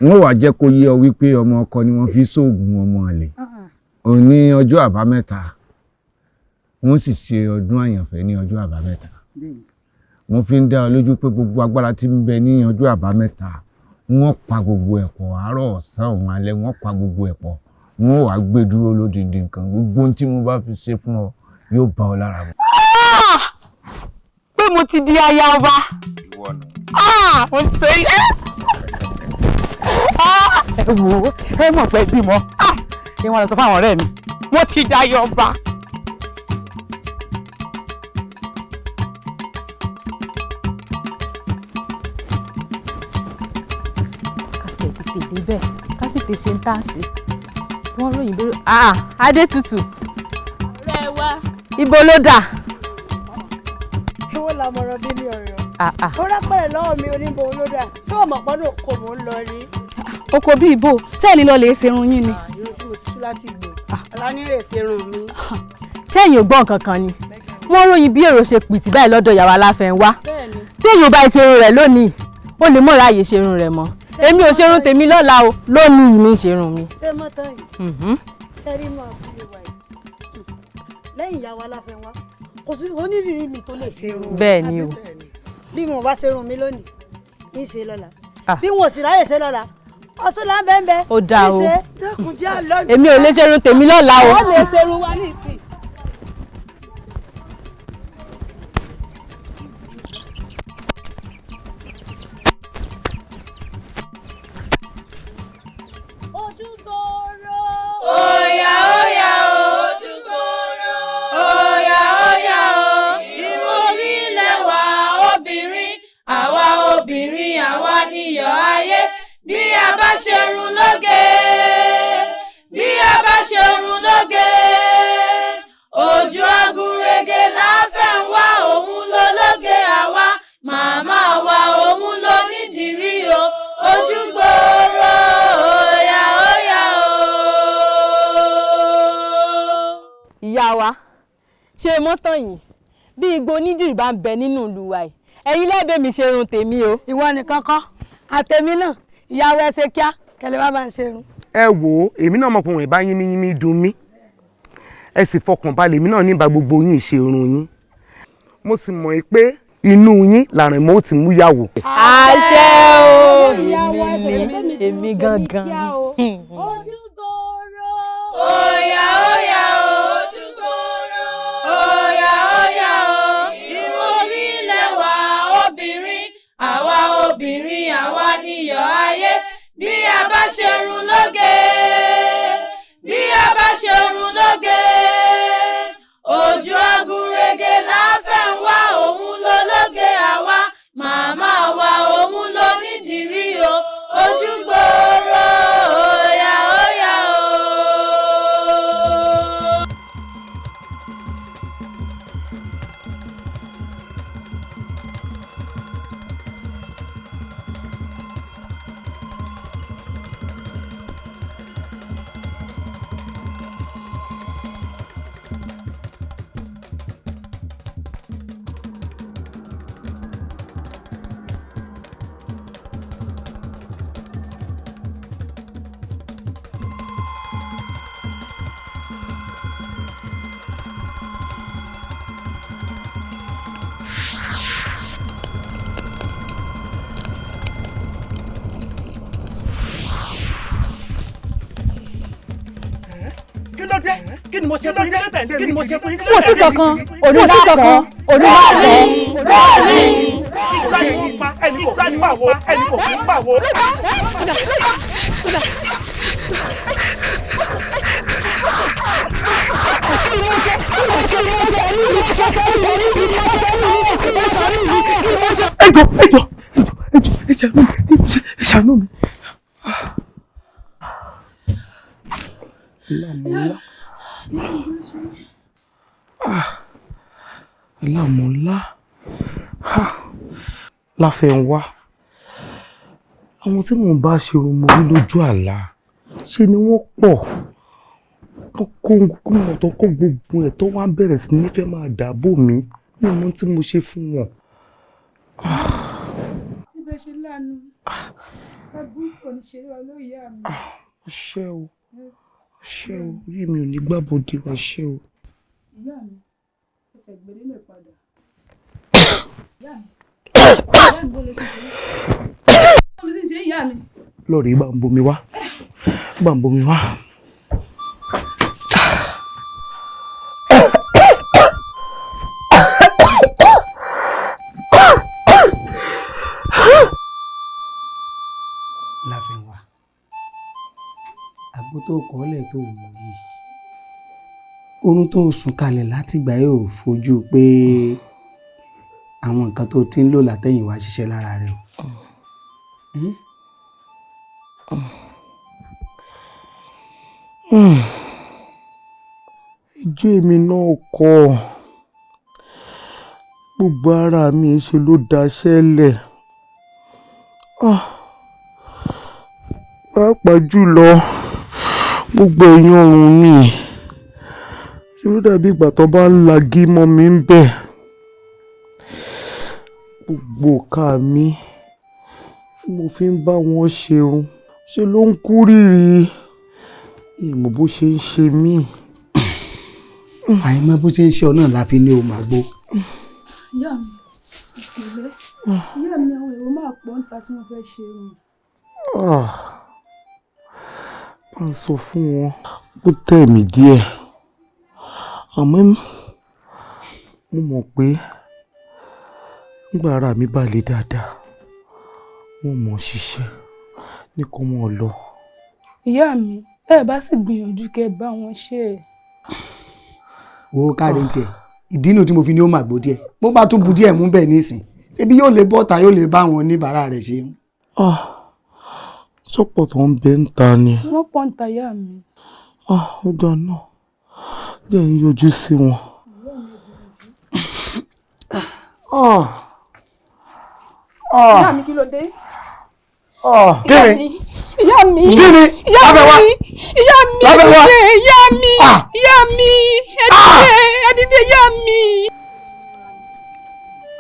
Wọ́n wàá jẹ́ kó yé ọ wípé ọmọ ọkọ ni wọ́n fi sóògùn ọmọ àlè. Òní ọjọ́ àbámẹ́ta, wọ́n sì ṣe ọdún àyànfẹ́ ní ọjọ́ àbámẹ́ta. Wọ́n fi ń dá ọ lójú pé gbogbo agbára tí ń bẹ ní ọjọ́ àbámẹ́ta, wọ́n pa gbogbo ẹ̀pọ̀ àárọ̀ ọ̀sán òun alẹ́, wọ́n pa gbogbo ẹ̀pọ̀, wọ́n wàá gbé dúró lódìdí nǹkan. Gbogbo ohun tí mo bá fi ṣe fún ọ yóò bá ọ lára mu. Pé mo ti di aya ọba. Ìwọ nù. Mo ṣe é. Ẹ wò ó, ẹ mọ̀ pé bímọ kí wọ́n lọ sọ fáwọn ọ̀rẹ́ mi mo ti dayọ̀ ọba. Ká tiẹ̀ tètè débẹ̀, ká tètè ṣe ń tà sí. Wọ́n ròyìn bẹ́rẹ̀. Adétutù. Ọ̀rẹ́ wa. Ibo ló dà? Èwo làmọ̀ràn bí ní ọ̀rọ̀? Ó rápẹ̀rẹ̀ lọ́wọ́ mi, oníbo ló dà? Tó o mọ̀ pọ́nà kò mò ń lọ rí. Oko bí ibo sẹ́ẹ̀ni lọ lè ṣerun yín ni? Irun tí mo ti tú láti gbò. Ọlánírè ṣerun mi. Ṣẹ́yìn ò gbọ́ nǹkan kan ni? Wọ́n ròyìn bí èrò ṣe pìtì báyìí lọ́dọ̀ ìyàwó Aláfẹ́nwá. Tí èyí ò bá ṣerun rẹ̀ lónìí, ó lè mọ̀ra àyè ṣerun rẹ̀ mọ́. Èmi ò ṣerun tèmi lọ́la o, lónìí mi ń ṣerun mi. Ṣé mọ́tàn yìí? Ṣẹ́rí inú abúlé wa yìí, lẹ́yìn ìyàwó Aláfẹ́nwá, kò sí onírìírí mi tó lè ṣerun. Bẹ́ẹ̀ ni o. Bí mo bá ṣerun mi lónìí, ń ṣe lọ́la. Bí wọn ò sì ráyè ṣe lọ́la, ọtún là ń bẹ́ẹ̀ bẹ́ẹ̀. Ó dáa o. Èmi ò lè ṣerun tèmi lọ́la o. Ó lè ṣerun wa ní ìsìn. Óyá óyá o, ojúgbòrò. Óyá óyá o, ìròyìn lẹ́wà obìnrin, àwa obìnrin àwa níyọ̀ ayé. Bí a bá ṣerun lóge, bí a bá ṣerun lóge, ojú agúnrégé láfẹ́ ń wá, òun ló lóge àwa, màmá wa òun ló nídìrí o, ojúgbòrò. Óyá óyá o. Ìyá wa, ṣe mọ́tàn yìí bí igbó onídìrí bá ń bẹ nínú ìlú wa yìí, ẹ̀yin lẹ́bẹ̀ẹ́ mi ṣerun tèmi o. Ìwọ nìkan kọ́, àtẹ̀mí náà, ìyàwó ẹ ṣe kíá kẹlẹ bá bá ń ṣerun. Ẹ wo, èmi náà mọ̀ pé òun ìbá yín mímí dùn mí, ẹ sì fọkàn balẹ̀, èmi náà níbà gbogbo yín ṣerun yín, mo sì mọ̀ pé inú yín làrìn mọ́ ó ti mú yàwó. Àṣẹ o, èmi gangan ni. Óyá óyá o, ojúgbòrò. Óyá óyá o, ìròyìn lẹ́wà obìnrin, àwa obìnrin àwa níyọ̀ ayé. Bí a bá ṣerun lóge, bí a bá ṣerun lóge, ojú agúnrégé láfẹ́ ń wá, òun ló lóge àwa, màmá wa òun ló nídìrí o, ojúgbòrò. Óyá óyá o. Kí ló dé? Kí ni mo ṣe fún yín? Kí ni mo ṣe fún yín? Kò sí kankan, òní lákàn, òní lákàn. Bẹ́ẹ̀ni. Ìgbà ni wọ́n pa ẹnì kò gbà nípa wo, ẹnì kò fún pa wo. Ẹ jọ̀ọ́, ẹ jọ̀ọ́, ẹ jọ̀ọ́, ẹ ṣàánú mi, ẹ ṣàánú mi. Aláàmúlá. Aláàmúlá. Láfẹ̀wá. Àwọn tí mò ń bá ṣerun mo rí lójú àlá. Ṣé ni wọ́n pọ̀? Tó kó mọ̀ tó kó gbogbo ẹ̀ tó wá bẹ̀rẹ̀ sí ní fẹ́ máa dàbò mí. Mi ò mọ tí mo ṣe fún wọn. Síbẹ̀ ṣe lánàá, ẹbí kò ní ṣeré olóyè mi. Ṣé o? Ṣé o? Orí mi ò ní gbàbọ̀dé wa, ṣé o? Ìyá mi, ẹ fẹ́ gbélé padà. Ìyá mi, ìyá mi, bó lè ṣe ṣe? Bó lè ṣe ìyá mi? Lọ́ọ̀rì bá ń bomi wá. Bá ń bomi wá. tó kọ́lẹ̀ tó mú yìí, oorun tó sùn kalẹ̀ látìgbà yóò fojú pé àwọn nǹkan tó ti ń lò látẹ̀yìnwá ṣiṣẹ́ lára rẹ o. Ijó èmi náà kọ́, gbogbo ara mi ṣe ló daṣẹ́ lẹ̀, pàápàá jùlọ gbogbo ẹ̀yìn ọrùn mi ṣe ló dàbí ìgbà tó bá ń lagi mọ́ mi ń bẹ̀. Gbogbo ìka mi tí mo fi ń bá wọn ṣerun ṣe ló ń kú rìrì, ìmọ̀ bó ṣe ń ṣe mí. Àìmọ̀ bó ṣe ń ṣe ọ náà la fi ní o máa gbó. Ìyá mi, ìpìlẹ̀ ìyá mi, àwọn èrò máa pọ̀ níta tí wọ́n fẹ́ ṣe irun. Bá ń sọ fún wọn ó tẹ̀ mí díẹ̀, àmọ́ mo mọ̀ pé nígbà ara mi bá le dáadáa, wọ́n mọ̀ ṣiṣẹ́ ní kó mọ̀ lọ. Ìyá mi, ẹ bá sì gbìyànjú kẹ́ bá wọn ṣe é. Wo káre ń tiẹ̀, ìdí inú tí mo fi ní ó máa gbó díẹ̀, bó bá tún bu díẹ̀ mú bẹ́ẹ̀ nísìn, ṣebí yóò lè bọ́ta, yóò lè bá àwọn oníbàárà rẹ̀ ṣe. Sọ́pọ̀ tó ń bẹ ń ta ni. Wọ́n pọ̀ ń ta, ìyá mi. Ó dáná, jẹ́ ń yọjú sí wọn. Ìyá mi, kí ló dé? Kí ni? Ìyá mi. Kí ni? Ìyá mi, ìyá mi, ìyá mi, ìyá mi, ẹ dìde, ẹ dìde, ìyá mi.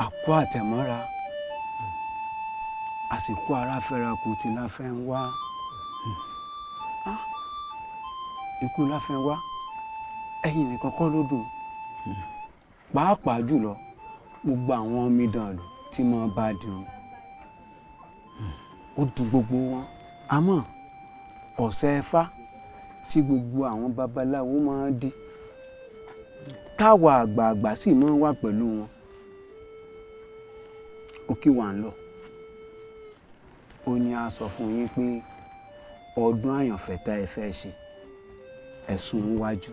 Àkó àtẹ̀mọ́ra, àsìkò ara fẹ́ra kù tí láfẹ́ ń wá. Ikú láfẹ́ ń wá ẹ̀yìn nìkan kọ́ ló dùn, pàápàá jùlọ gbogbo àwọn omidan ìlú tí mo bá dirun, ó dùn gbogbo wọn. Àmọ́ ọ̀sẹ̀ ẹ̀fá tí gbogbo àwọn babaláwo máa ń dí, táwa àgbààgbà sì máa ń wà pẹ̀lú wọn, ó kí wà ń lọ. Ó ní a sọ fún yín pé ọdún àyànfẹ́ tá ẹ fẹ́ ṣe, ẹ̀sùn wájú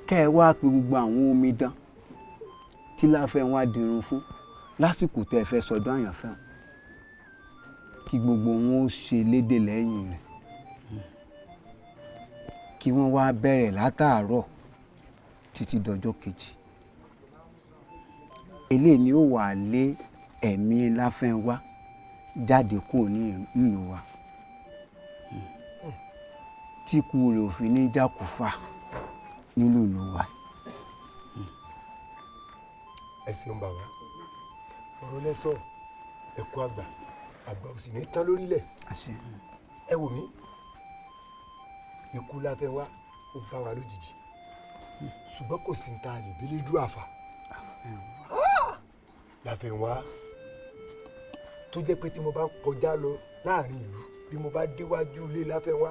kẹ́ ẹ wá pe gbogbo àwọn omidan tí láfẹ́ wá dirun fún lásìkò tẹ́ ẹ fẹ́ sọdún àyànfẹ́, kí gbogbo wọn ó ṣe lédè lẹ́yìn rẹ̀, kí wọ́n wá bẹ̀rẹ̀ látàárọ̀ títí dọjọ́ kejì. Eléyìí ni ó wà lé ẹ̀mí Láfẹ́nwá jáde kúrò nílùú wa, tí ikú rẹ̀ ò fi ní jákùfà nílùú ìlú wa. Ẹ ṣeun bàbá, ọ̀rọ̀ lẹ́sọ̀, ẹ̀kọ́ àgbà àgbà ò sì ní tán lórílẹ̀. Ẹ wò mí, ikú Láfẹ́nwá ó bá wa lójijì, ṣùgbọ́n kò sí ní ta lè bílé dú àfà Láfẹ́nwá tó jẹ́ pé tí mo bá ń kọjá lọ láàrin ìlú, bí mo bá déwájú ilé Láfẹ́nwá,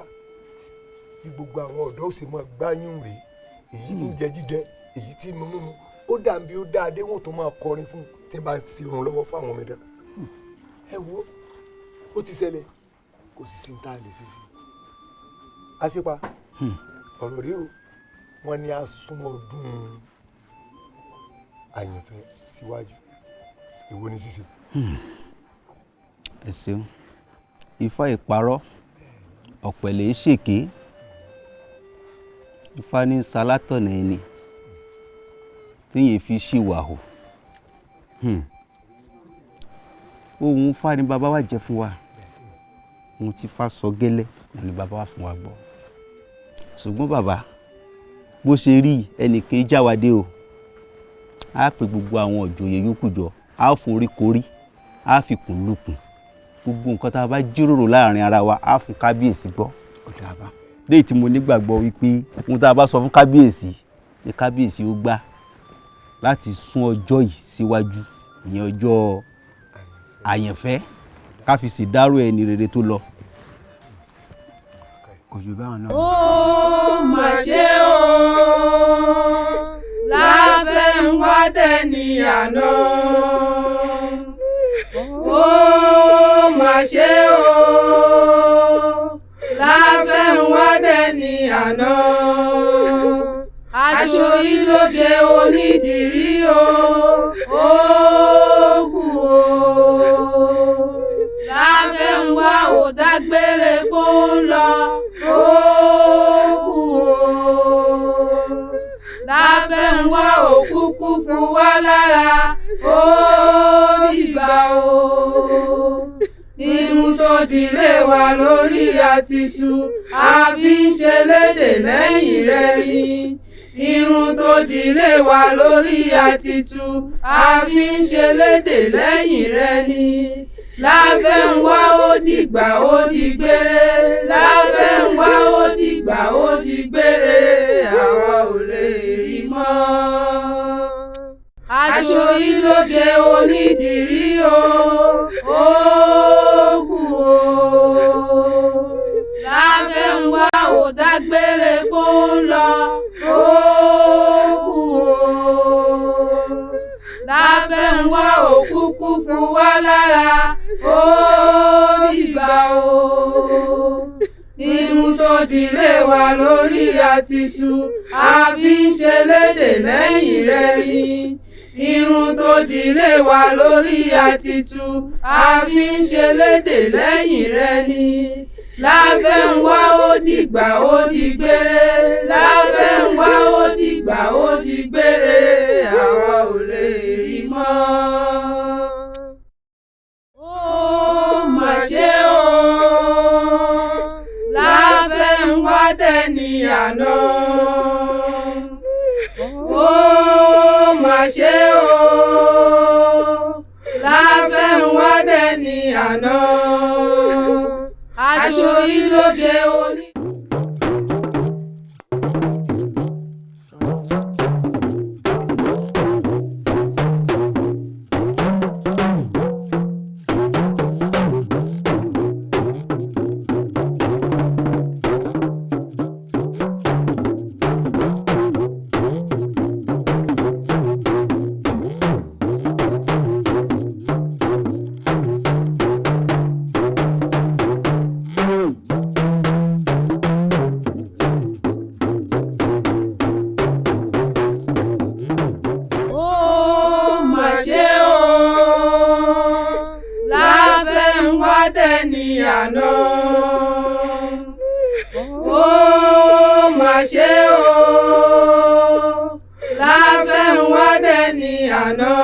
bí gbogbo àwọn ọ̀dọ́ ò sì máa gbáyùn rèé, èyí tí ń jẹ jíjẹ, èyí tí mímú mu, ó dàbí ó dáa dé, wọn tó máa kọrin fún tí n bá ń ṣe irun lọ́wọ́ fún àwọn ọmọdé. Ẹ wo, ó ti ṣẹlẹ̀, kò sì sí ní tá a lè ṣe sí i. Àṣepa ọ̀rọ̀ rí o, wọ́n ní a sún ọdún àyànfẹ́ síwájú, èwo ni ṣíṣe? Ẹ ṣeun. Ifá ìparọ́ ọ̀pẹ̀lẹ̀ ṣèké, Ifá ní salátọ̀nà ẹni tíyẹn fi ṣìwà hù. Ohun Ifá ni bàbá wa jẹ fún wa, ohun tí Ifá sọ gẹ́lẹ́ ni bàbá wa fún wa gbọ́. Ṣùgbọ́n bàbá, bó ṣe rí ẹnìkan jáwádé o, á pe gbogbo àwọn òjòyè yòókù jọ, á forí korí, á fi kùn lukùn, gbogbo nǹkan tá a bá jíròrò láàrin ara wa á fún kábíyèsí gbọ́. Léyìí tí mo nígbàgbọ́ wípé ohun tá a bá sọ fún kábíyèsí ni kábíyèsí ó gbà láti sún ọjọ́ yìí síwájú, ìyẹn ọjọ́ àyànfẹ́, ká fi sì dárò ẹni rere tó lọ. Kò jù báwọn náà. Ó mà ṣe o, Láfẹ́nwá dẹni àná. Ó mà ṣe o, àná. Aṣorílóge onídìrí o, ó kú o. Láfẹnwá ò dágbére kó ń lọ, ó kú o. Láfẹnwá ò kúkú fún wa lára, ó dìgbà o. Irun tó dìlé wa lórí àtìtù, a fi ń ṣe lédè lẹ́yìn rẹ̀ ni. Irun tó dìlé wa lórí àtìtù, a fi ń ṣe lédè lẹ́yìn rẹ̀ ni. Láfẹnwá ó dìgbà ó dìgbére, Láfẹnwá ó dìgbà ó dìgbére, àwa ò lè rí mọ́. Aṣorílóge onídìrí o, ó kú o. Láfẹnwá ò dágbére kó ń lọ, ó kú o. Láfẹnwá ò kúkú fún wa lára, ó dìgbà o. Irun tó dìlé wa lórí àtìtù, a fi ń ṣe lédè lẹ́yìn rẹ̀ ni. Irun tó dìlé wa lórí àtìtù, a fi ń ṣe lédè lẹ́yìn rẹ̀ ni. Láfẹnwá ó dìgbà ó dìgbére, Láfẹnwá ó dìgbà ó dìgbére, àwa ò lè rí mọ́. Ó mà ṣe o, Láfẹnwá dẹni àná. Ó mà ṣe o, Láfẹnwá dẹni àná. Aṣorílóge oní. Ó mà ṣe o, Láfẹnwá dẹni àná. Ó mà ṣe o, Láfẹnwá dẹni àná.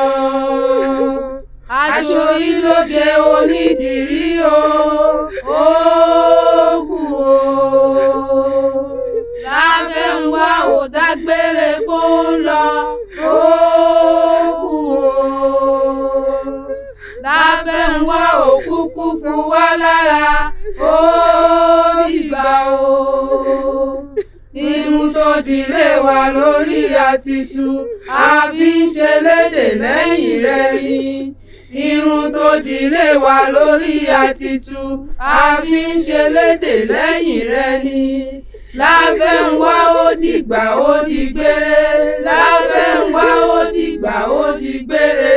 Aṣorílóge onídìrí o, ó kú o. Láfẹnwá ò dágbére kó ń lọ, ó kú o. Láfẹnwá ò kúkú fún wa lára, ó dìgbà o. Irun tó dìlé wa lórí àtìtù, a fi ń ṣe lédè lẹ́yìn rẹ̀ ni. Irun tó dìlé wa lórí àtìtù, a fi ń ṣe lédè lẹ́yìn rẹ̀ ni. Láfẹnwá ó dìgbà ó dìgbére, Láfẹnwá ó dìgbà ó dìgbére,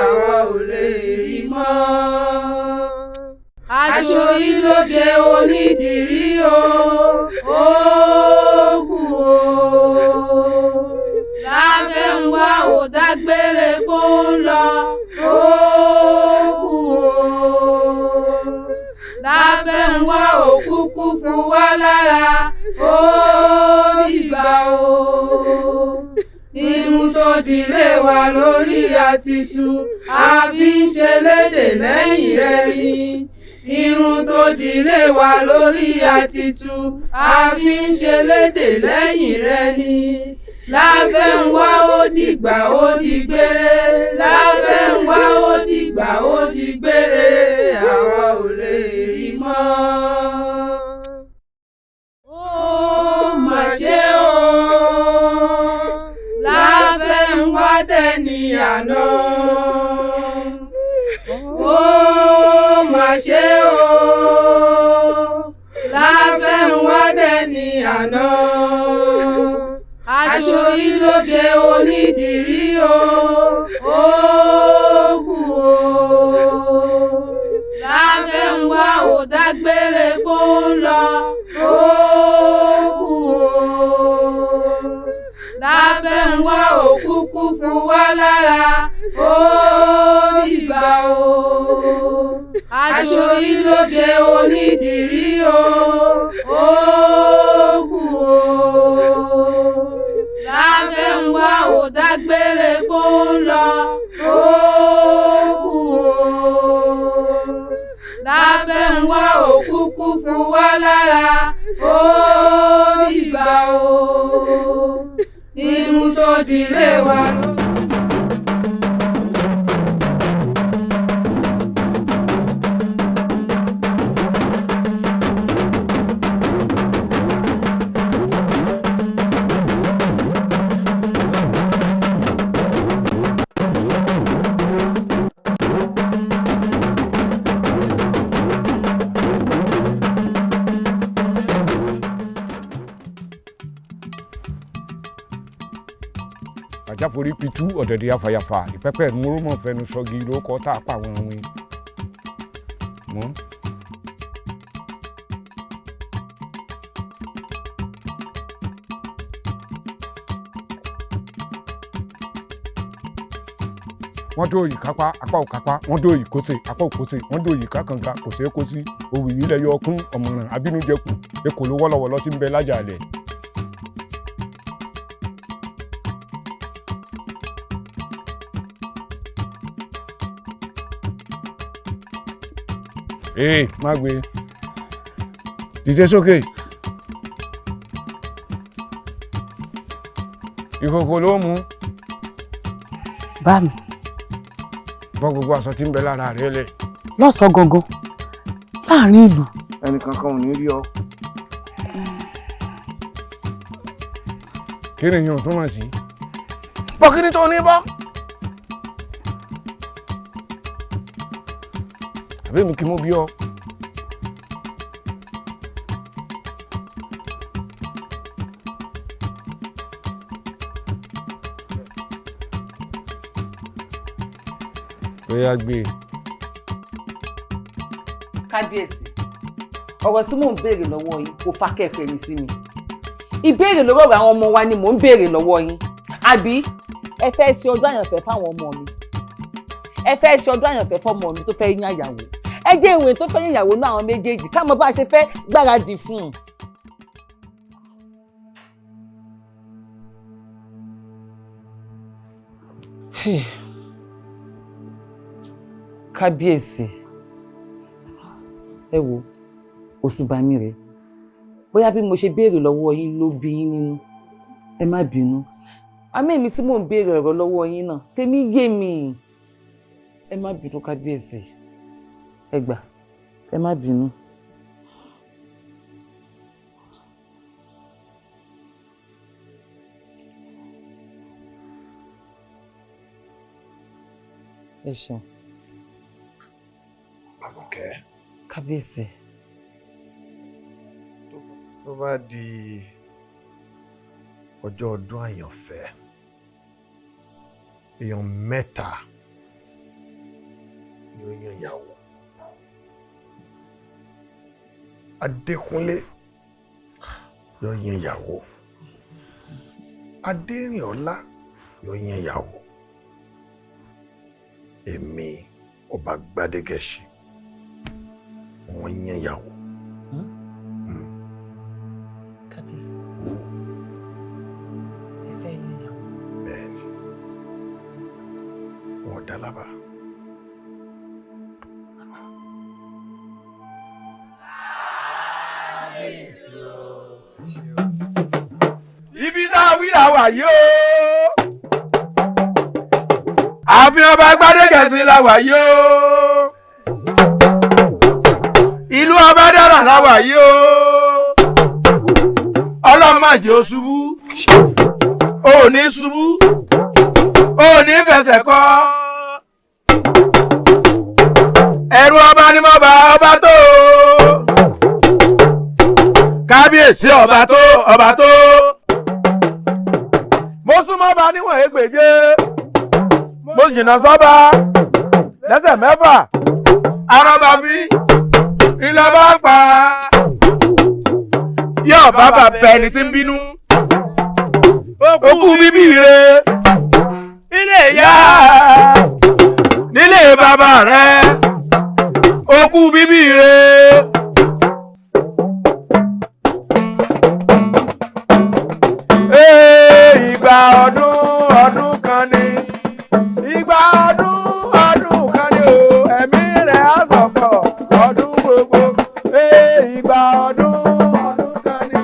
àwa ò lè rí mọ́. Aṣorílóge onídìrí o, ó kú o. Láfẹnwá ò dágbére kó ń lọ, ó kú o. Láfẹnwá ò kúkú fún wa lára, ó dìgbà o. Irun tó dìlé wa lórí àtìtù, a fi ń ṣe lédè lẹ́yìn rẹ̀ ni. Irun tó dìlé wa lórí àtìtù, a fi ń ṣe lédè lẹ́yìn rẹ̀ ni. Láfẹnwá ó dìgbà ó dìgbére, Láfẹnwá ó dìgbà ó dìgbére, àwa ò lè rí mọ́. Ó mà ṣe o, Láfẹnwá dẹni àná. Ó mà ṣe o, Láfẹnwá dẹni àná. Aṣorílóge onídìrí o, ó kú o. Láfẹnwá ò dágbére kó ń lọ, ó kú o. Lábẹ́ ń wá òkúkú fún wa lára, ó dìgbà o. Aṣọ ìlóge onídìrí o, ó kù o. Lábẹ́ ń wá ò dágbére kó ń lọ, ó kù o. Lábẹ́ ń wá òkúkú fún wa lára, ó dìgbà o. Irun tó dilé wa ló. Àjáforí pitú ọ̀dẹ̀dẹ̀ afàyàfà ìpẹ́pẹ́ múrùmọ̀ fẹnu sọ́gi ló kọ́ tá a pa àwọn ohun mọ́. Wọ́n dó òyì kápá, apá ò kápá, wọ́n dó òyì kóse, apá ò kóse, wọ́n dó òyì kákànga, kò ṣeé kó sí. Òwìwí lẹ̀ yọ ọkún, ọ̀mọ̀ràn abínújẹkù, ekòló wọ́lọ́wọ́lọ́ tí ń bẹ lájàalẹ̀. Ee, má gbé. Dìde sókè. Ìkòkò ló mú. Bá mi. Bọ́ gbogbo aṣọ tí ń bẹ lára rẹ lẹ̀. Lọ́sàn-án gangan, láàrin ìlú. Ẹnìkankan ò ní rí ọ. Kí ni yóò túmọ̀ sí? Bọ́ kí ni tó ní bọ́? Àbí mi kí mo bí ọ? Ó yá gbé e. Kábíyèsí, ọ̀rọ̀ tí mò ń béèrè lọ́wọ́ yín kò fa kẹ̀kẹ́ mi sí mi. Ìbéèrè lọ́wọ́ ọ̀rọ̀ àwọn ọmọ wa ni mò ń béèrè lọ́wọ́ yín. Àbí ẹ fẹ́ ṣe ọdún àyànfẹ́ fáwọn ọmọ mi? Ẹ fẹ́ ṣe ọdún àyànfẹ́ fọ́mọ mi tó fẹ́ yán ìyàwó? Ẹ jẹ́ ìwé tó fẹ́ yán ìyàwó náà àwọn méjèèjì ká mọ bá a ṣe fẹ́ gbáradì fún un. Kábíyèsí, ẹ wo òṣùbà mi rèé. Bóyá bí mo ṣe béèrè lọ́wọ́ yín ló bí yín nínú, ẹ má bínú. Àmọ́ èmi tí mò ń béèrè ọ̀rọ̀ lọ́wọ́ yín náà tèmi yé mi. Ẹ má bínú kábíyèsí, ẹ gbà, ẹ má bínú. Ẹ ṣeun. Àkànkẹ́. Kábíyèsí. Tó bá di ọjọ́ ọdún àyànfẹ́, èèyàn mẹ́ta ni ó yan ìyàwó. Adékúnlé yóò yan ìyàwó. Adérìnọlá yóò yan ìyàwó. Èmi Ọba Gbádégẹṣin, wọ́n yan ìyàwó. Kábíyèsí, ẹ fẹ́ yan ìyàwó. Bẹ́ẹ̀ni, wọ́n dá lábàá. Ibi tá a wí là wà yìí o. Ààfin Ọba Gbádégẹṣin la wà yìí o. Ìlú Ọbádára la wà yìí o. Ọlọ́run má jẹ́ ó ṣubú. O ò ní ṣubú. O ò ní fẹsẹ̀ kọ́. Ẹ̀rù ọba ni mo bá ọba tó o. Kábíyèsí ọba tó ọba tó. Mo súnmọ́ ọba níwọ̀n ẹgbẹ̀je. Mo jìnnà sọ́ba lẹ́sẹ̀ mẹ́fà. Arọ́ba bí ilẹ̀ bá pa. Yóò bá bàbá ẹni tí ń bínú. Okú bíbí rẹ nílé ìyá nílé bàbá rẹ okú bíbí rẹ. Ìgbà ọdún ọdún kan ni, ìgbà ọdún ọdún kan ni o, ẹ̀mí rẹ̀ á sọ̀kọ̀ ọdún gbogbo. Ìgbà ọdún ọdún kan ni,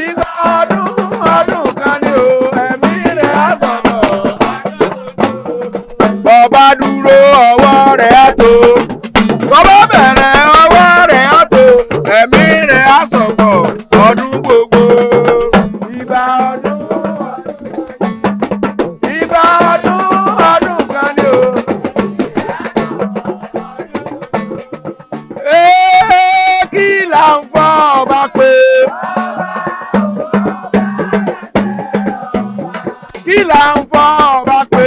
ìgbà ọdún ọdún kan ni o, ẹ̀mí rẹ̀ á sọ̀kọ̀. Bọ́ba dúró ọwọ́ rẹ̀ á tó, bọ́ba bẹ̀rẹ̀ ọwọ́ rẹ̀ á tó, ẹ̀mí rẹ̀ á sọ̀kọ̀ ọdún gbogbo. Ìgbà ọdún ìgbà ọdún ọdún kan ni o. Kí là ń fọ́ ọba pé? Kí là ń fọ́ ọba pé?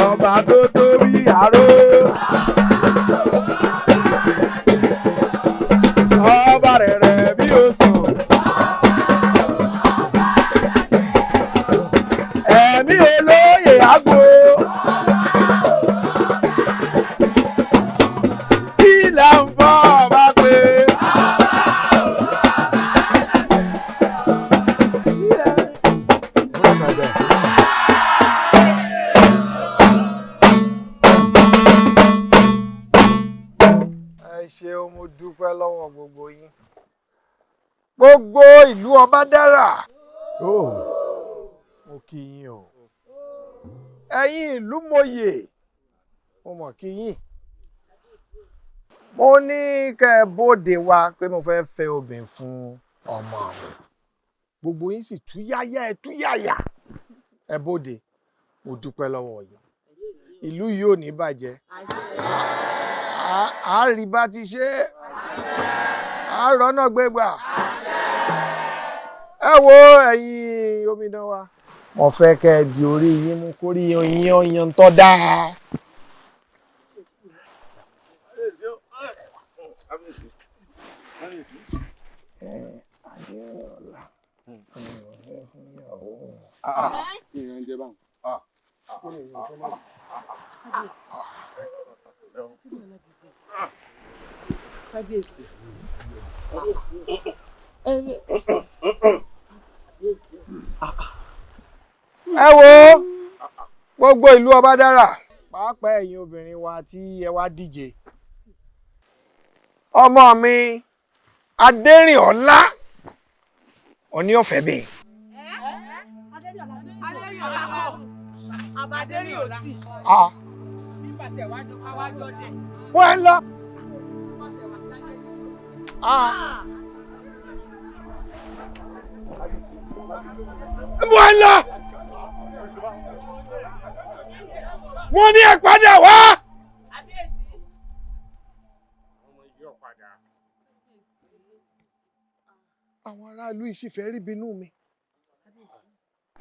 Ọba tó tóbi àró. Ọba rẹ̀rẹ̀ bí oṣù. Ẹ̀mí olóyè àgbo. Kí là ń fọ́ ọba pé? Ẹ ṣeun, mo dúpẹ́ lọ́wọ́ gbogbo yín, gbogbo ìlú Ọbádára, mo kí yín o. Ẹ̀yin ìlú mòye, mo mọ̀ kí yín. Mo ní kẹ́ ẹ bóde wá pé mo fẹ́ fẹ́ obìnrin fún ọmọ mi. Gbogbo yín sì túyáyá, ẹ túyáyá, ẹ bóde. Mo dúpẹ́ lọ́wọ́ yín. Ìlú yìí ò ní bàjẹ́. A rí bá ti ṣe, a rọ́nà gbégbà. Ẹ wo ẹ̀yin omidan wa, mo fẹ́ kẹ́ ẹ di orí yín mú, kórí yín ọyàn tó dáa. Adéọlá ni mo fẹ́ fún ìyàwó. Kábíyèsí. Ẹ wo gbogbo ìlú Ọbádára, pàápàá ẹ̀yin obìnrin wa tí ẹ wá díje. Ọmọ mi Adérìnọlá òní ọ̀fẹ́ mi. Wọ́n ẹ lọ. Wọ́n ẹ lọ. Mo ní ẹ padà wá. Àwọn aráàlú yìí sì fẹ́ rí bínú mi.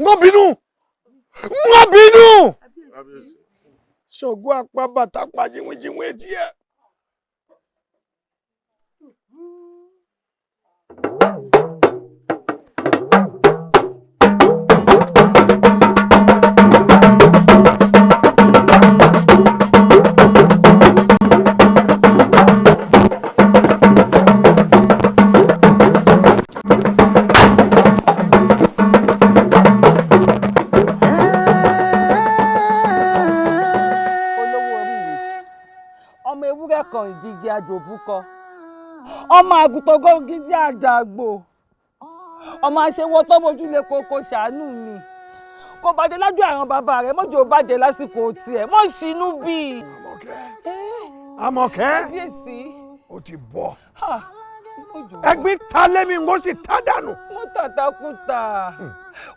Wọ́n bínú, wọ́n bínú. Ṣògo apá bàtà pa jíwìnjíwìn etí ẹ̀. Olówó orí mi, ọmọ ewúrẹ́ kan ìdíje àjòbúkọ, ọmọ àgùntàn gọ́gídí àdàgbò, ọmọ aṣẹ́wó tọ́mọjúlé koko, ṣàánú mi. Kò bàjẹ́ lájú àwọn bàbá rẹ̀, mọ́jọ́ ò bàjẹ́ lásìkò tiẹ̀, mọ́ sínú bí. Àmọ̀kẹ́. Kábíyèsí. Ó ti bọ̀. Ẹ̀gbin ta lémi, n kò sì ta dànù. Mo tàtàkùtà,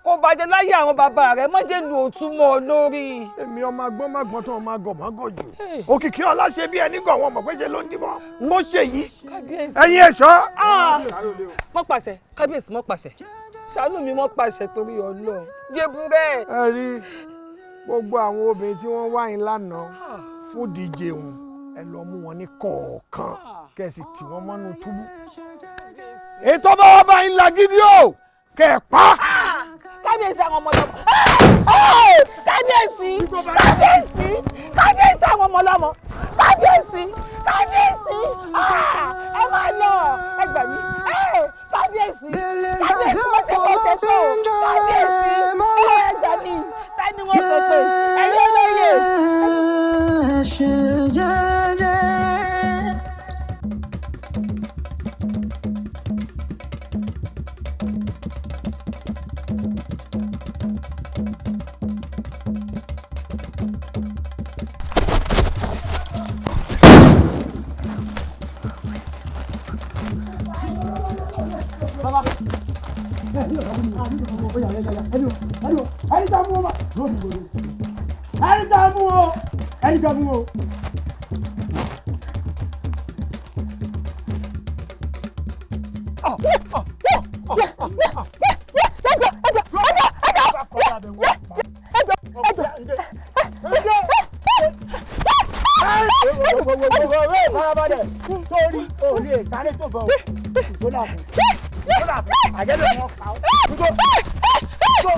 kò bàjẹ́ láyé àwọn bàbá rẹ̀, mọ́jẹ́ lu òtún mọ́ ọ lórí. Èmi ọmọ agbọ́n má gbọ́n tó ọmọ agọ̀ má gọ̀ jù. Òkìkí ọlá ṣe bí ẹni gọ̀, wọn mọ̀ pé ṣe ló ń dìbọn. N kò ṣe yìí. Kábíyèsí. Ẹ̀yin ẹ̀ṣọ́. Mọ́ pàṣẹ, kábíyèsí, mọ́ pàṣẹ, ṣàánú mi, mọ́ pàṣẹ torí Ọlọ́run jẹ́búrẹ́. Ẹ rí gbogbo àwọn obìnrin tí wọ́n wá yín lánàá fún díje wọn, ẹ lọ mú wọn ní kọ̀ọ̀kan, kẹ́ ẹ sì tì wọ́n mọ́nú túbú. Ètò bá wà bá yín lagídí o, kẹ̀ ẹ́ pa. Kábíyèsí àwọn ọmọ ọlọ́mọ, kábíyèsí, kábíyèsí, kábíyèsí àwọn ọmọ ọlọ́mọ, kábíyèsí, kábíyèsí, ẹ máa lọ, ẹ gbà mí, kábíyèsí, kábíyèsí, mo ṣe mo ṣe tó, kábíyèsí, ẹ gbà mí, tani wọ́n sọ pé ẹ̀yin olóye. Ṣe jẹ́jẹ́. Ẹni tá mú o. Sórí o lè sáré tó bọ̀ o tó dà fún tó dà fún àjẹbẹ̀ wọn pa ọ́ tó tó.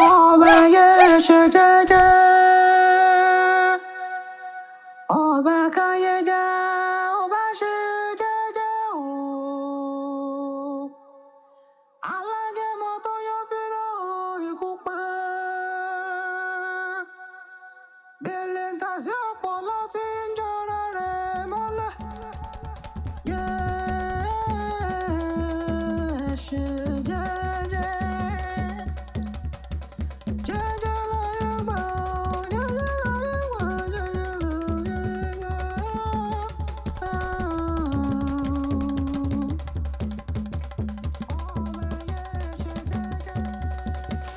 Ọba yẹ ṣe jẹ́jẹ́, ọba káyé jẹ́, ọba ṣe jẹ́jẹ́ o. Alágẹmọ tó yọ fínà ikú pa. Bèlè ń tà sí ọpọlọ tí ń jọra rẹ̀ mọ́lẹ̀. Yẹ ṣe jẹ́jẹ́. Jẹ́jẹ́ láyé gbà, jẹ́jẹ́ láyé gbà, jẹ́jẹ́ láyé gbà.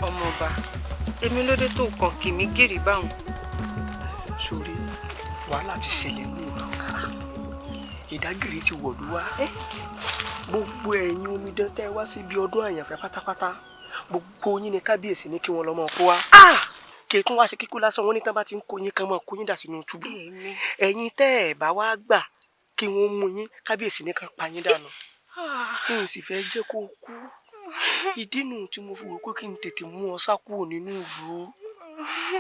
Ọmọọba, èmi ló dé tó kàn kì mí gìrì báwọn. Sórí wàhálà ti ṣẹlẹ̀ ní ìlú, ìdágìrì ti wọ̀lú wá. Gbogbo ẹ̀yin omidan tẹ́ wá síbi ọdún àyànfẹ́ pátápátá, gbogbo yín ni kábíyèsí ní kí wọ́n lọ mọ́ kó wá. Kì í tún wá ṣe kíkú lásán, wọn ní tán bá ti ń kó yín kan mọ́ kó yín dà sínú túbú. Ẹ̀yin tẹ́ ẹ̀ bá wá gbà kí wọ́n mú yín, kábíyèsí ní kan pa yín dànù. Kí n sì fẹ́ jẹ́ kó kú, ìdí nù tí mo fi wò pé kí n tètè mú ọ sá kúrò nínú ìlú.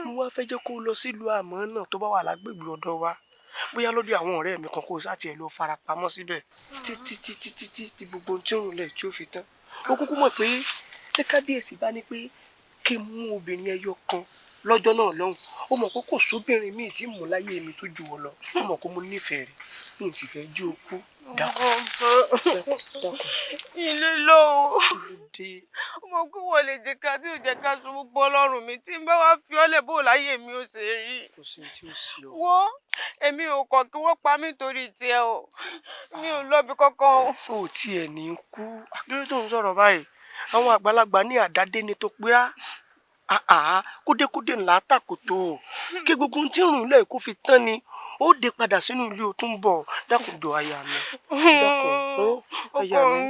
Mo wá fẹ́ jẹ́ kó lọ sílùú àmọ́ náà tó bá wà lágbègbè ọ̀dọ̀ wa, bóyá lọ́dọ̀ àwọn ọ̀rẹ́ mi kan, kó o sá tiẹ̀ lọ fara pamọ́ síbẹ̀ títí títí títí tí gbogbo ohun tí ó rùn lẹ̀ tí ó fi tán. Ó kúkú mọ̀ pé tí kábíyèsí bá ní pé kí n mú obìnrin ẹyọ kan lọ́jọ́ náà lọ́hùn, ó mọ̀ pé kò sóbìnrin míì tí mò ń láyé mi tó ju ọ lọ. Ó mọ̀ pé mo nífẹ̀ẹ́ rẹ̀, mi ì sì fẹ́ jí o kú. Dákun, dákun. Ilé lọ́wọ́ mo kú wọlé jẹ ká tí ò jẹ ká ṣubú bọ́ lọ́rùn mi, tí n bá wá fi ọ́lẹ̀ bó láyé mi ò ṣe rí. Kò sí tí ó ṣe ọ. Wo, èmi ò kọ̀ kí wọ́n pa mí torí tiẹ̀ o, mi ò lọ́bi kankan o. O tiẹ̀ ní kú, akérè tó ń sọ̀rọ̀ báyìí. Àwọn àgbàlagbà ní àdádé ni tó pírá, àà kódékódé ńlá tàkòtò kí gbogbo ohun tí ń rùn lẹ́ẹ̀ kó fi tán ni ó dé padà sínú ilé o tún bọ̀. Dákun jọ aya mi, dákun ó aya mi,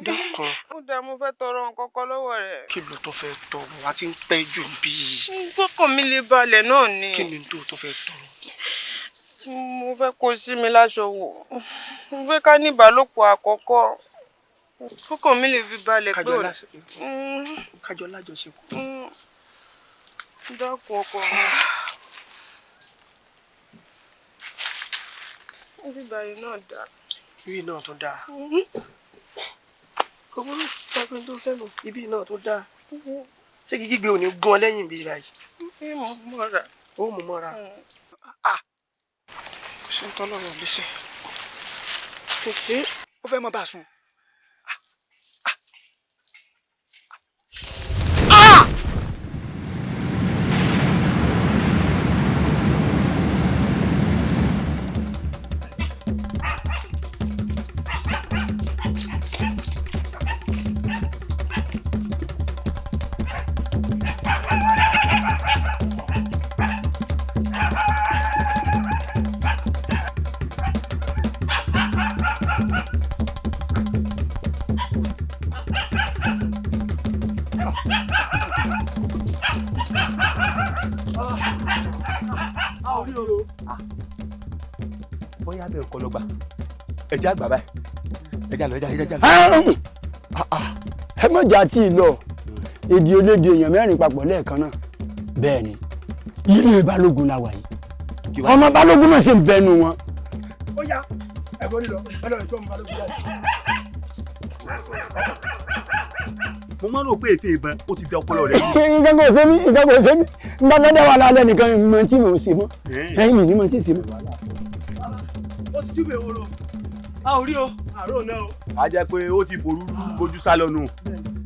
dákun. Ó dáa, mo fẹ́ tọrọ nǹkan kan lọ́wọ́ rẹ̀. Kí ló tún fẹ́ tọrọ? Wá ti ń pẹ́ jù bí. Gbọ́kàn mi lè balẹ̀ náà ni. Kí ni tó tún fẹ́ tọrọ? Mo fẹ́ kó sí mi láṣọ wò, mo fẹ́ ká ní ìbálòpọ̀ àkọ́kọ́, kọ́kàn mi lè fi balẹ̀ pé ò. Kájọ lájọṣepọ̀. Dákun ọkọ mi. Bíbá yìí náà dáa. Ibi náà tó dáa. Gbogbo ìgbà tó fẹ́ mọ̀, ibi náà tó dáa. Ṣé gígígbe ò ní gún ọ lẹ́yìn bí báyìí? Ẹ mú mọ́ra. Ó mú mọ́ra. Kò sí ń tọ́lọ́run léṣe. Kò sí. Ó fẹ́ mọ bá a sùn. A ò rí o. Bóyá bẹ́ẹ̀ kọ́ lọ gbà. Ẹja àgbà báyìí. Ẹja lọ, ẹja ẹja lọ. Ẹ má jà tí ì lọ, èdè olédè èèyàn mẹ́rin papọ̀ lẹ́ẹ̀kan náà. Bẹ́ẹ̀ ni, ilé Balógun la wà yìí, ọmọ Balógun náà sì ń bẹnu wọn. Ó yá, ẹ bọ́ nílọ, ẹ lọ ìjọ ọmọ Balógun jáde. Mo máa ń rò pé èéfín ìbọn ó ti da ọpọlọ rẹ. Nǹkan kò ṣe mí, nǹkan kò ṣe mí. N bá fẹ́ dá wàhálà alẹ́ nìkan mọ tí mò ń ṣe mọ́, ẹ̀yìn mi ní mọ tí ì ṣe mọ́. Ó ti júbẹ̀ woro, a ò rí o, àárò náà o. A jẹ́ pé ó ti forú bójú sá lọ́nu.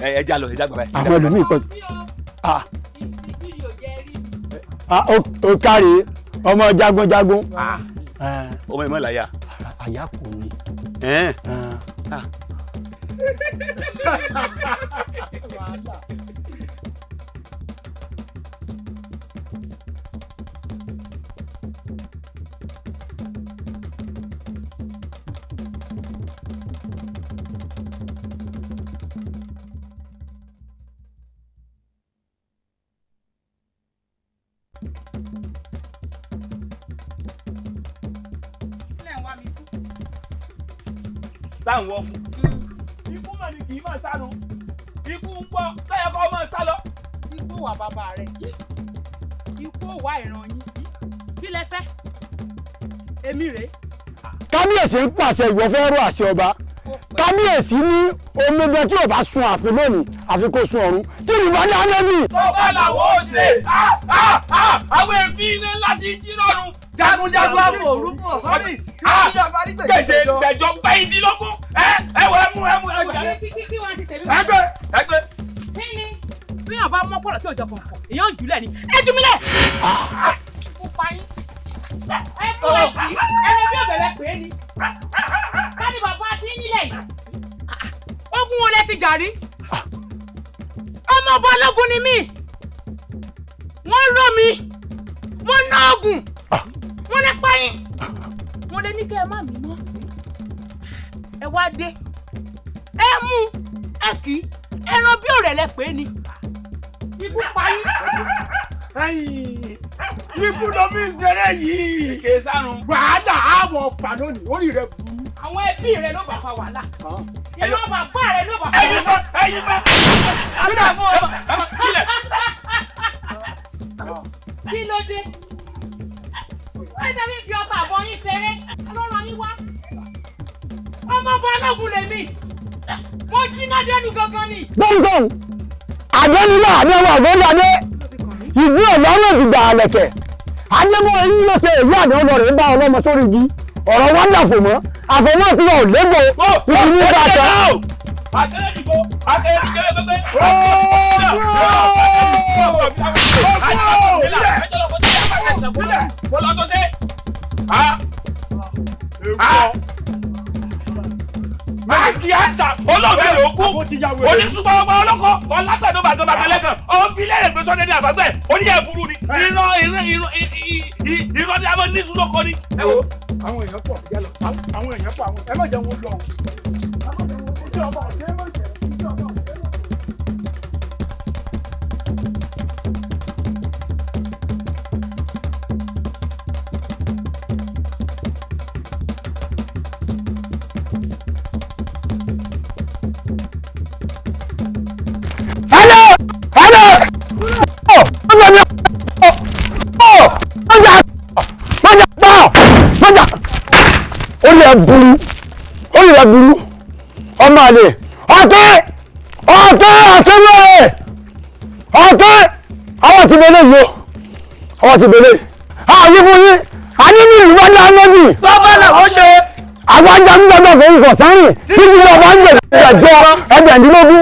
Ẹja lọ, ẹja gbà báyìí. Àwọn ẹlòmíì pọ̀ ó kárí ọmọ jagunjagun. Ọmọ ìmọ̀ làyà. Àyà kò ní. Táwọn wọ fún. Ikú mà ní kì í máa sá lọ. Ikú ń pọ̀ sẹ́yìn kọ́ máa sá lọ. Ikú wà bàbá rẹ̀, ikú wà ìran yín. Kí lẹ fẹ́? Èmi rèé. Kábíyèsí ń pàṣẹ, ìwọ fẹ́ rọ àṣẹ ọba. Kábíyèsí ní omidan tí ò bá sun ààfin lónìí, àfi kó sun ọ̀run tí ìlú bá dá lẹ́bí. Tó bá làwọn ò ṣe àwọn èéfín iná láti jí lọ́run. Jagunjagun àwọn òrùkún ọ̀sán sì tí wọ́n yọ abárígbèjì. Gbèjè gbẹjọ gbẹyìndínlógún ẹ ẹ wọ ẹ mú ẹ mú ẹ jẹ. Kí wọ́n ti tẹ̀lé. Ẹgbẹ́ ẹgbẹ́. Kí ni bí yàn bá mọ́ pọ̀lọ̀ tí ò jọ kọ̀ọ̀kan èèyàn ń jùlẹ̀ ni ẹ jù mí lẹ̀. Mo pa yín. Ẹ mú ẹ kì í ẹ lọ bí ọ̀bẹ̀rẹ̀ pè é ni. Ká ní bàbá tí ń yílẹ̀ yìí. Ogun wo lẹ ti jà rí? Ọmọ Balógun ni mí. Wọ́n rọ́ mi. Wọ́n ná ogun. Wọ́n lè pa yín. Mo lè ní kẹ́ ẹ má mi mọ́. Ẹ wá dé. Ẹ mú ẹ kì í. Ẹran bí ọ̀rẹ́ lẹ pè é ni. Ikú pa yín. Ikú ló fi ń ṣeré yìí. Kè sárun. Wàhálà àwọ̀ fà lónìí, orí rẹ̀ burú. Àwọn ẹbí rẹ ló bá fa wàhálà. Ìran bàbá rẹ ló bá fa wàhálà. Ẹyin bá. Ilẹ̀. Kí ló dé? Ẹ ṣe fi fi ọba àbọ̀ yín ṣeré. Ọlọ́run yín wá. Ọmọ Balógun lèmi. Mo jiná dénú gangan ni. Gbọ̀ngàn àdánilá àdánwò àgbọ̀ndàdé ìlú ọ̀lọ́run òdìgbà àlẹ̀kẹ̀ àdébọ̀ eyín ló ṣe ìlú àdánwò rẹ̀ ń bá ọlọ́mọ sórí igi ọ̀rọ̀ wọn dàfò mọ́ àfọmọ́ tí wọn ò légbò ìlú ní bàtà. Akéré dìbò, akéré dìbò gbẹgbẹ. Olóògbé ló kú, onísùgbọ́n ọlọ́kọ̀, ọlágbàdo bàgàbàgà lẹ́kàn, ọ̀nbílẹ̀ rẹ̀ gbé sọ́dẹ̀ ní àbágbẹ́, oníyẹ̀ burú ni, irọ́ irọ́ irọ́ irọ́ ni a máa ní sùn lóko ni. Àwọn èèyàn pọ̀, àwọn èèyàn pọ̀, ẹ má jẹ́ wọn lọ. Iṣẹ́ ọba ọ̀dẹ́ má jẹ́, iṣẹ́ ọba ọ̀dẹ́ má jẹ́. Burú ó lè burú ọmọ àlè ọtí ọtí ọtí lóore ọtí àwọn ti bẹ̀lẹ̀ yìí o àwọn ti bẹ̀lẹ̀ àwọn fún yín a ní ní ìlú wájú amẹ́jì. Bàbá làwọn ṣe. Àwọn ajagunjagun fòun fọ̀ sáré títí ọba ń gbẹ̀jọ ẹgbẹ̀ndínlógún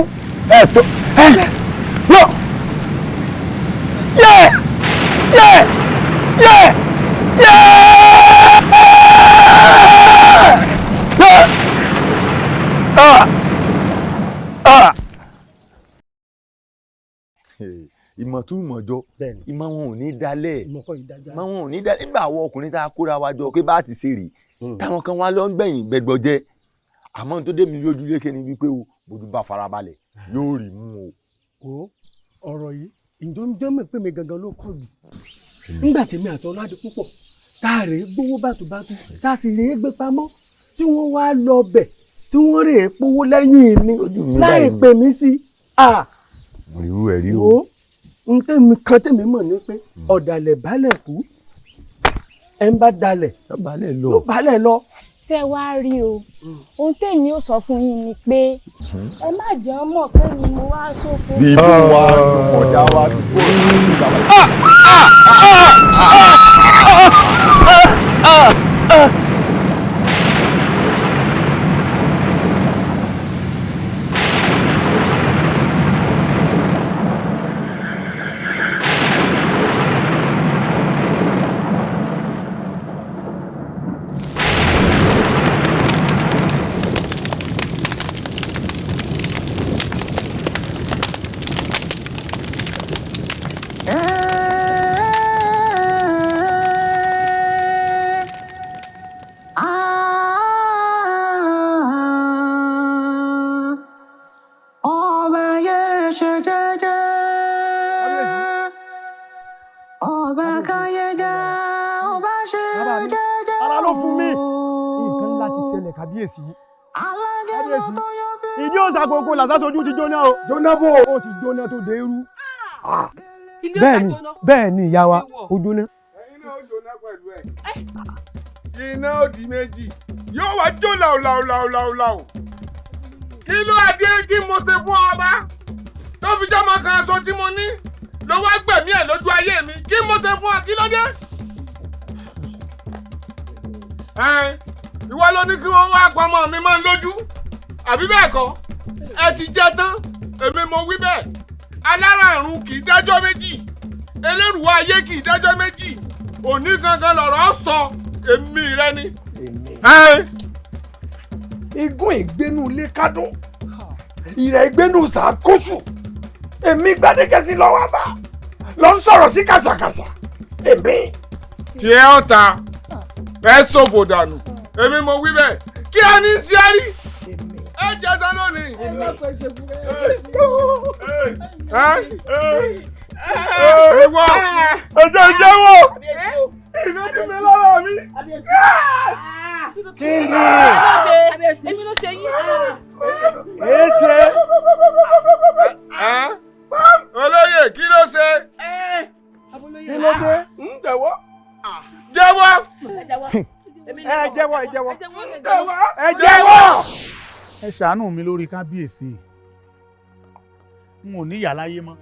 ẹ̀tọ́ ẹ̀ yọ yẹ yẹ yẹ yẹ. Ìmọ̀ tún mọ̀ jọ, ìmọ̀ wọn ò ní dalẹ̀, ìmọ̀ wọn ò ní dalẹ̀. Nígbà àwọn ọkùnrin tá a kóra wa jọ pé bá a ti ṣe rèé, táwọn kan wá lọ ń gbẹ̀yìn gbẹgbọjẹ. Àmọ́ tó dé mi lójú lékè ni wípé o bójú bá farabalẹ̀ yóò rí mú o. O ọ̀rọ̀ yìí ǹjọ́ ń jẹ́ mọ̀ pé mi gangan ló kọ̀ jù. Nígbà tèmi àti Ọládé púpọ̀ tá a rèé gbowó bàtúbàtú, tá a sì rèé gbé pamọ́, tí wọ́n wá lọ bẹ̀, tí wọ́n rèé pówó lẹ́yìn mi láì pè mí sí. Irú ẹ̀ rí o. N tẹ́mi kan tẹ́mi mọ̀ ni pé ọ̀dàlẹ̀ balẹ̀ kú, ẹ̀ ń bá dalẹ̀ ló balẹ̀ lọ. Ṣé wàá rí o, ohun tèmi ò sọ fún yín ni pé ẹ má jẹ́ ọ́n mọ̀ pé mi mo wá sófo. Bí ibi wa ọjà wa ti kó sí bàbá. Ọba yẹ ṣe jẹ́jẹ́, ọba káyé jẹ́, ọba ṣe jẹ́jẹ́. Ara ló fún mi. Nǹkan ńlá ti ṣẹlẹ̀ kábíyèsí. Kábíyèsí, ìdí òòṣà kòkó làṣàṣojú ti jóná o. Jóná bò ó ti jóná tó dé irú. Bẹ́ẹ̀ni bẹ́ẹ̀ni ìyá wa, ó jóná. Iná ó di méjì yóò wá jó làwùlàwùlàwùlàwù. Kí ló adé kí mo ṣe fún ọba tó fi jọmọ kan aṣọ tí mo ní ló wá gbẹ̀mí ẹ̀ lójú ayé mi? Kí mo ṣe fún ọ? Kí ló dé? Ìwọ ló ní kí wọ́n wá pamọ́ mi máa ń lójú, àbí bẹ́ẹ̀ kọ́? Ẹ ti jẹ tán, èmi mo wí bẹ́ẹ̀. Alárààrùn kì í dájọ́ méjì, elérùwá ayé kì í dájọ́ méjì, òní gangan lọ̀rọ̀ sọ, èmi rẹ ni. Igun ìgbénu ilé kádùn, ìrẹ̀ ìgbénu sàkóṣù, èmi Gbádégẹṣin lọ́wọ́ bá lọ ń sọ̀rọ̀ sí kàṣàkàṣà èmi. Kí ẹ ọ̀tá ẹ ṣòfò dànù, èmi mo wí bẹ́ẹ̀. Kí ẹ ní sí ẹ rí ẹ jẹ sọ lónìí. Ìwọ ẹjẹ jẹ́wọ́ ìfẹ́ mi lára mi. Kí ni? Èmi ló ṣe yín. Èé ṣe. Olóyè, kí ló ṣe? Kí ló dé? Ń jẹ́wọ́. Jẹ́wọ́. Ẹ jẹ́wọ́, ẹ jẹ́wọ́. Ẹ jẹ́wọ́. Ẹ ṣàánú mi lórí kábíyèsí, n ò ní ìyá láyé mọ́,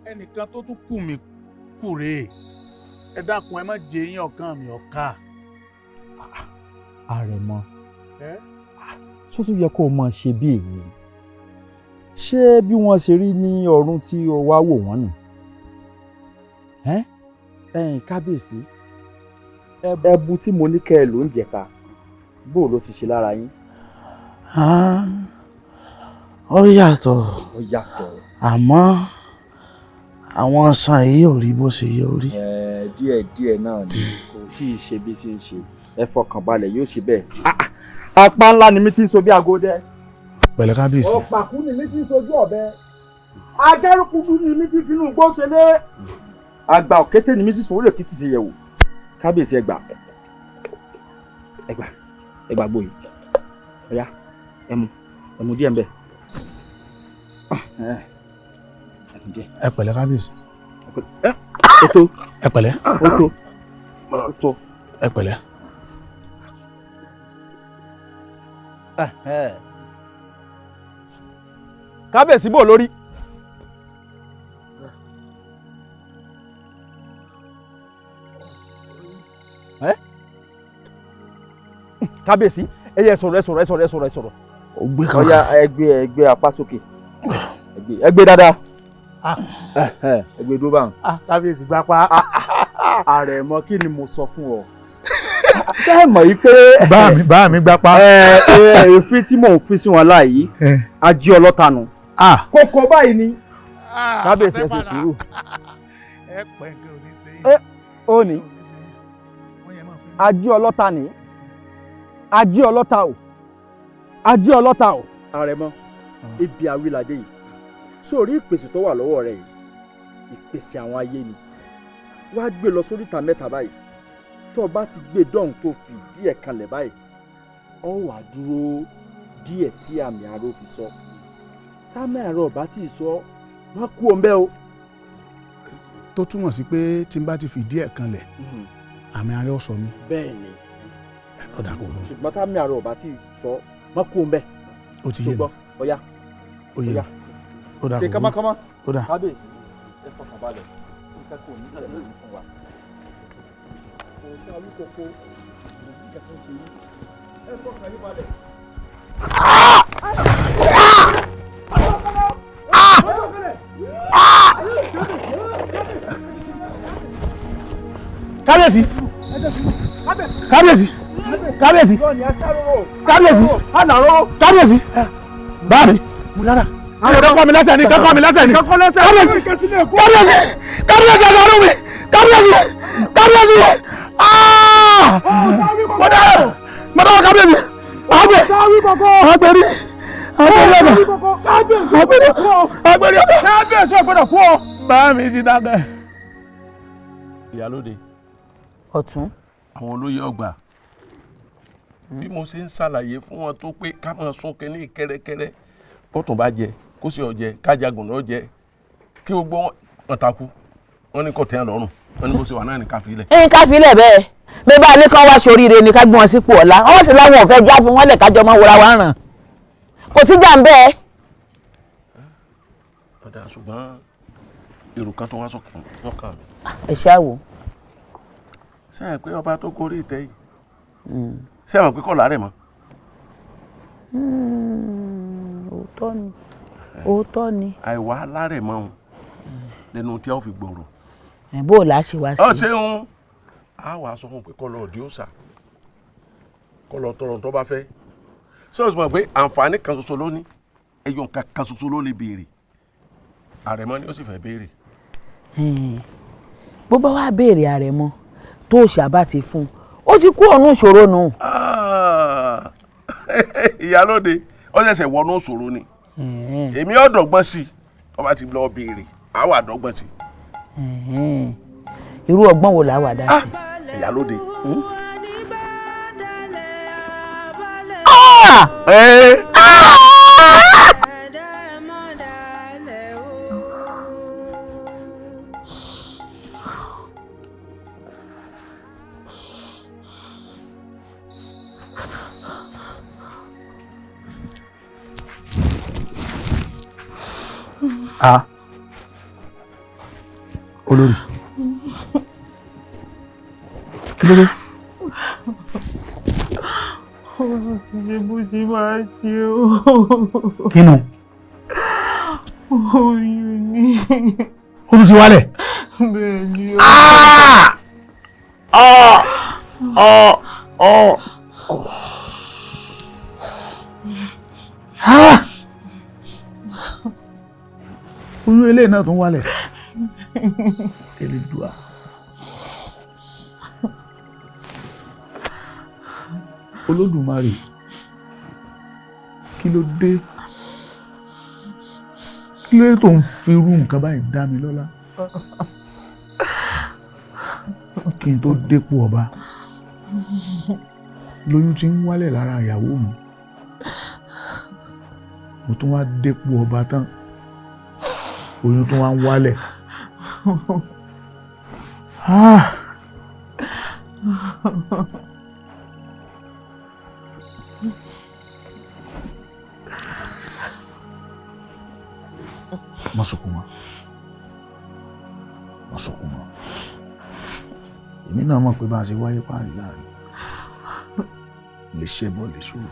ẹnìkan tó tún kù mí kù rèé, ẹ dákun ẹ má jẹ yín ọ̀kan mi ọ̀ka. Àrẹ̀mọ, ṣó tún yẹ kó o máa ṣe bí èmi? Ṣé bí wọ́n ṣe rí ní ọ̀run tí o wá wò wọ́n nù? Ẹ̀yin kábíyèsí, ẹbu tí mo ní kẹ́ ẹ ló ń jẹ̀ka, bó ló ti ṣe lára yín? Ó yàtọ̀. Ó yàtọ̀. Àmọ́ àwọn sàn yìí ò rí bó ṣe yẹ orí. Díẹ̀ díẹ̀ náà ni, kò tí ì ṣe bí ṣe ń ṣe, ẹ fọkàn balẹ̀ yóò ṣe bẹ́ẹ̀. Apá ńlá ni mi ti ń so bí aago dẹ. Pẹ̀lẹ́ kábíyèsí. Ọ̀pàkú ni mi ti ń sojú ọ̀bẹ, agẹ́rùkúdú ni mi ti finú gbó ṣe lé. Àgbà òkété ni mi ti sòwúrò kí ti ṣe yẹ̀wò. Kábíyèsí, ẹ gbà, ẹ gbà, ẹ gbà gbòòyì, ọ̀yá ẹmu ẹmu díẹ̀ ń bẹ. Ẹ pẹ̀lẹ́ kábíyèsí. Ètò. Ẹ pẹ̀lẹ́. Ètò. Ètò. Ẹ pẹ̀lẹ́. Kábíyèsí bò lórí. Kábíyèsí, ẹ yẹ sọ̀rọ̀, ẹ sọ̀rọ̀, ẹ sọ̀rọ̀, ẹ sọ̀rọ̀, ẹ sọ̀rọ̀. Ó gbé kan. Ọya, ẹ gbé, ẹ gbé apá sókè, ẹ gbé dáadáa, ẹ gbé dúró báwọn. Kábíyèsí gbá pa. Àrẹ̀mọ, kí ni mo sọ fún ọ? Ṣé ẹ mọ̀ yìí pé. Bá mi gbá pa. Èéfín tí mò ń fi sí wọn láàyè, ají ọlọ́ta nù. Kókó báyìí ni. Kábíyèsí, ẹ ṣe sùúrù. Ẹ pẹ́ nǹkan ò ní ṣe yín. Ó ní ají ọlọ́ta ni, ají ọlọ́ta o, ají ọlọ́ta o. Àrẹ̀mọ, ibi àwílàdé yìí, sórí ìpèsè tó wà lọ́wọ́ rẹ yìí, ìpèsè àwọn ayé ni. Wá gbé lọ sóríta mẹ́ta báyìí. Tó o bá ti gbé dọ́hùn tó fi díẹ̀ kanlẹ̀ báyìí, ọ wà dúró díẹ̀ tí àmì aró fi sọ. Táàmì àrò ọ̀bá tí ì sọ, wọ́n kú òun bẹ́ẹ̀ o. Tó túmọ̀ sí pé tí n bá ti fìdí ẹ̀ kanlẹ̀, àmì aró sọ mí. Bẹ́ẹ̀ ni. Ọ̀dà kò lọ. Ṣùgbọ́n táàmì àrò ọ̀bá tí ì sọ, wọ́n kú òun bẹ́ẹ̀. Ó ti yé mi. Ṣùgbọ́n ọ̀ya. Ó yé mi. Ó dà ṣe kò burú. kánmọ́kánmọ́. Ó dà. Kábíyèsí, ẹ fọkàn balẹ̀, nǹkan kò ní ṣẹlẹ̀ fún wa. Kò sí awíkoko, nǹkan kan ṣe yín. Ẹ fọkàn yín balẹ̀. Kábíyèsí, kábíyèsí, kábíyèsí, kábíyèsí, kábíyèsí, báàmì àwọn ọ̀dọ́ kọ́ mi lẹ́sẹ̀ ni, kọ́kọ́ mi lẹ́sẹ̀ ni, kábíyèsí, kábíyèsí, kábíyèsí, ẹ̀sán mi, kábíyèsí, kábíyèsí, mọ̀dá mọ̀dá, kábíyèsí, àgbẹ̀ àgbẹ̀rí àgbẹ̀rí ọ̀gá àgbẹ̀rí àgbẹ̀rí ọ̀gá, kábíyèsí ò gbọ́dọ̀ kú o. Báàmì ti dákẹ́. Ìyálóde. Ọ̀tún. Àwọn olóyè ọgbà, bí mo ṣe ń ṣàlàyé fún wọn tó pé ká máa sún kínní kẹ́rẹ́kẹ́rẹ́, bọ́tún bá jẹ kó sì ọjẹ, kájagùn náà jẹ, kí gbogbo wọn takú, wọn ní kò tẹ́ ẹ lọ́rùn, wọn ní bó ṣe wà náà ní ká fi lẹ̀. Ẹ̀yin ká fi lẹ̀ bẹ́ẹ̀ bí bá a ní kán wá ṣoríire ni ká gbé wọn sípò ọ̀la, wọ́n sì láwọn ò fẹ́ já fún wọn lẹ̀ kájọ mọ́ wúra wa ràn, kò sí jà ń bẹ́ẹ̀. Ọ̀dà, ṣùgbọ́n èrò kan tó wá sọ́kàn mi. Ẹ ṣáà wò. Ṣé ẹ pé ọba tó gorí ìtẹ́ yìí, ṣé ẹ mọ̀ pé kọ́ làárẹ̀ mọ́? Òótọ́ ni, òótọ́ ni. Àìwá alárẹ̀ mọ́ òun lẹ́nu tí a ó fi gbòòrò. Ẹ̀ bó o là á ṣe wá sí. Ọ ṣeun, a wàá sọ fún un pé kó lọ òdi òòṣà, kó lọ tọrọ tó bá fẹ́. Ṣé o sì mọ̀ pé àǹfààní kan ṣoṣo ló ní, ẹyọ nǹkan kan ṣoṣo ló lè béèrè, àrẹ̀mọ ni ó sì fẹ́ béèrè. Bó bá wá béèrè àrẹ̀mọ tó òòṣà bá ti fún un, ó ti kú ọ̀nù ìṣòro nù. Ìyálóde, ó ṣẹ̀ṣẹ̀ wọnú ìṣòro ni. Èmi ò dọ́gbọ́n sí i, ọba ti lọ béèrè, àá wà dọ́gbọ́n sí i. Irú ọgbọ́n wo làá wà dá sí? Ìyálóde. Ah, olórí, kí ló dé? Oṣù ti ṣe bó ṣe máa ṣe o. Kínú? Oyún ni. Ó tún ti wálẹ̀. Bẹ́ẹ̀ ni o. Ah! Ah! Ah! Ah! Oyún eléyìí náà tún wálẹ̀. Elédùà. Olódùmarè, kí ló dé? Kí ló dé tó ń fi irú nǹkan báyìí dá mi lọ́lá? Kí n tó dépò ọba, lóyún ti ń wálẹ̀ lára ìyàwó mi. Mo tún wá dépò ọba tán, oyún tún wá ń wálẹ̀. Ah! Má sunkún mọ́, má sunkún mọ́. Èmi náà mọ̀ pé bá a ṣe wáyé páàrí láàrin lè ṣe bọ́ lè ṣòro.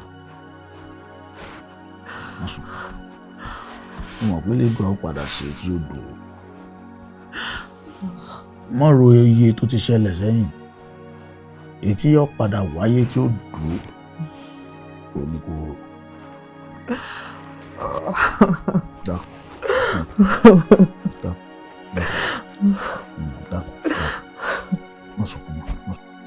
Má sunkún. Mo mọ̀ pé lẹ́gbẹ̀ẹ́ ó padà ṣe tí ó dùn ó. Má ro iye tó ti ṣẹlẹ̀ sẹ́yìn, èyí tí yóò padà wáyé tí ó dùn ó ní kó rò. Dákun, dákun, dákun, dákun, má sunkún mọ́, má sunkún.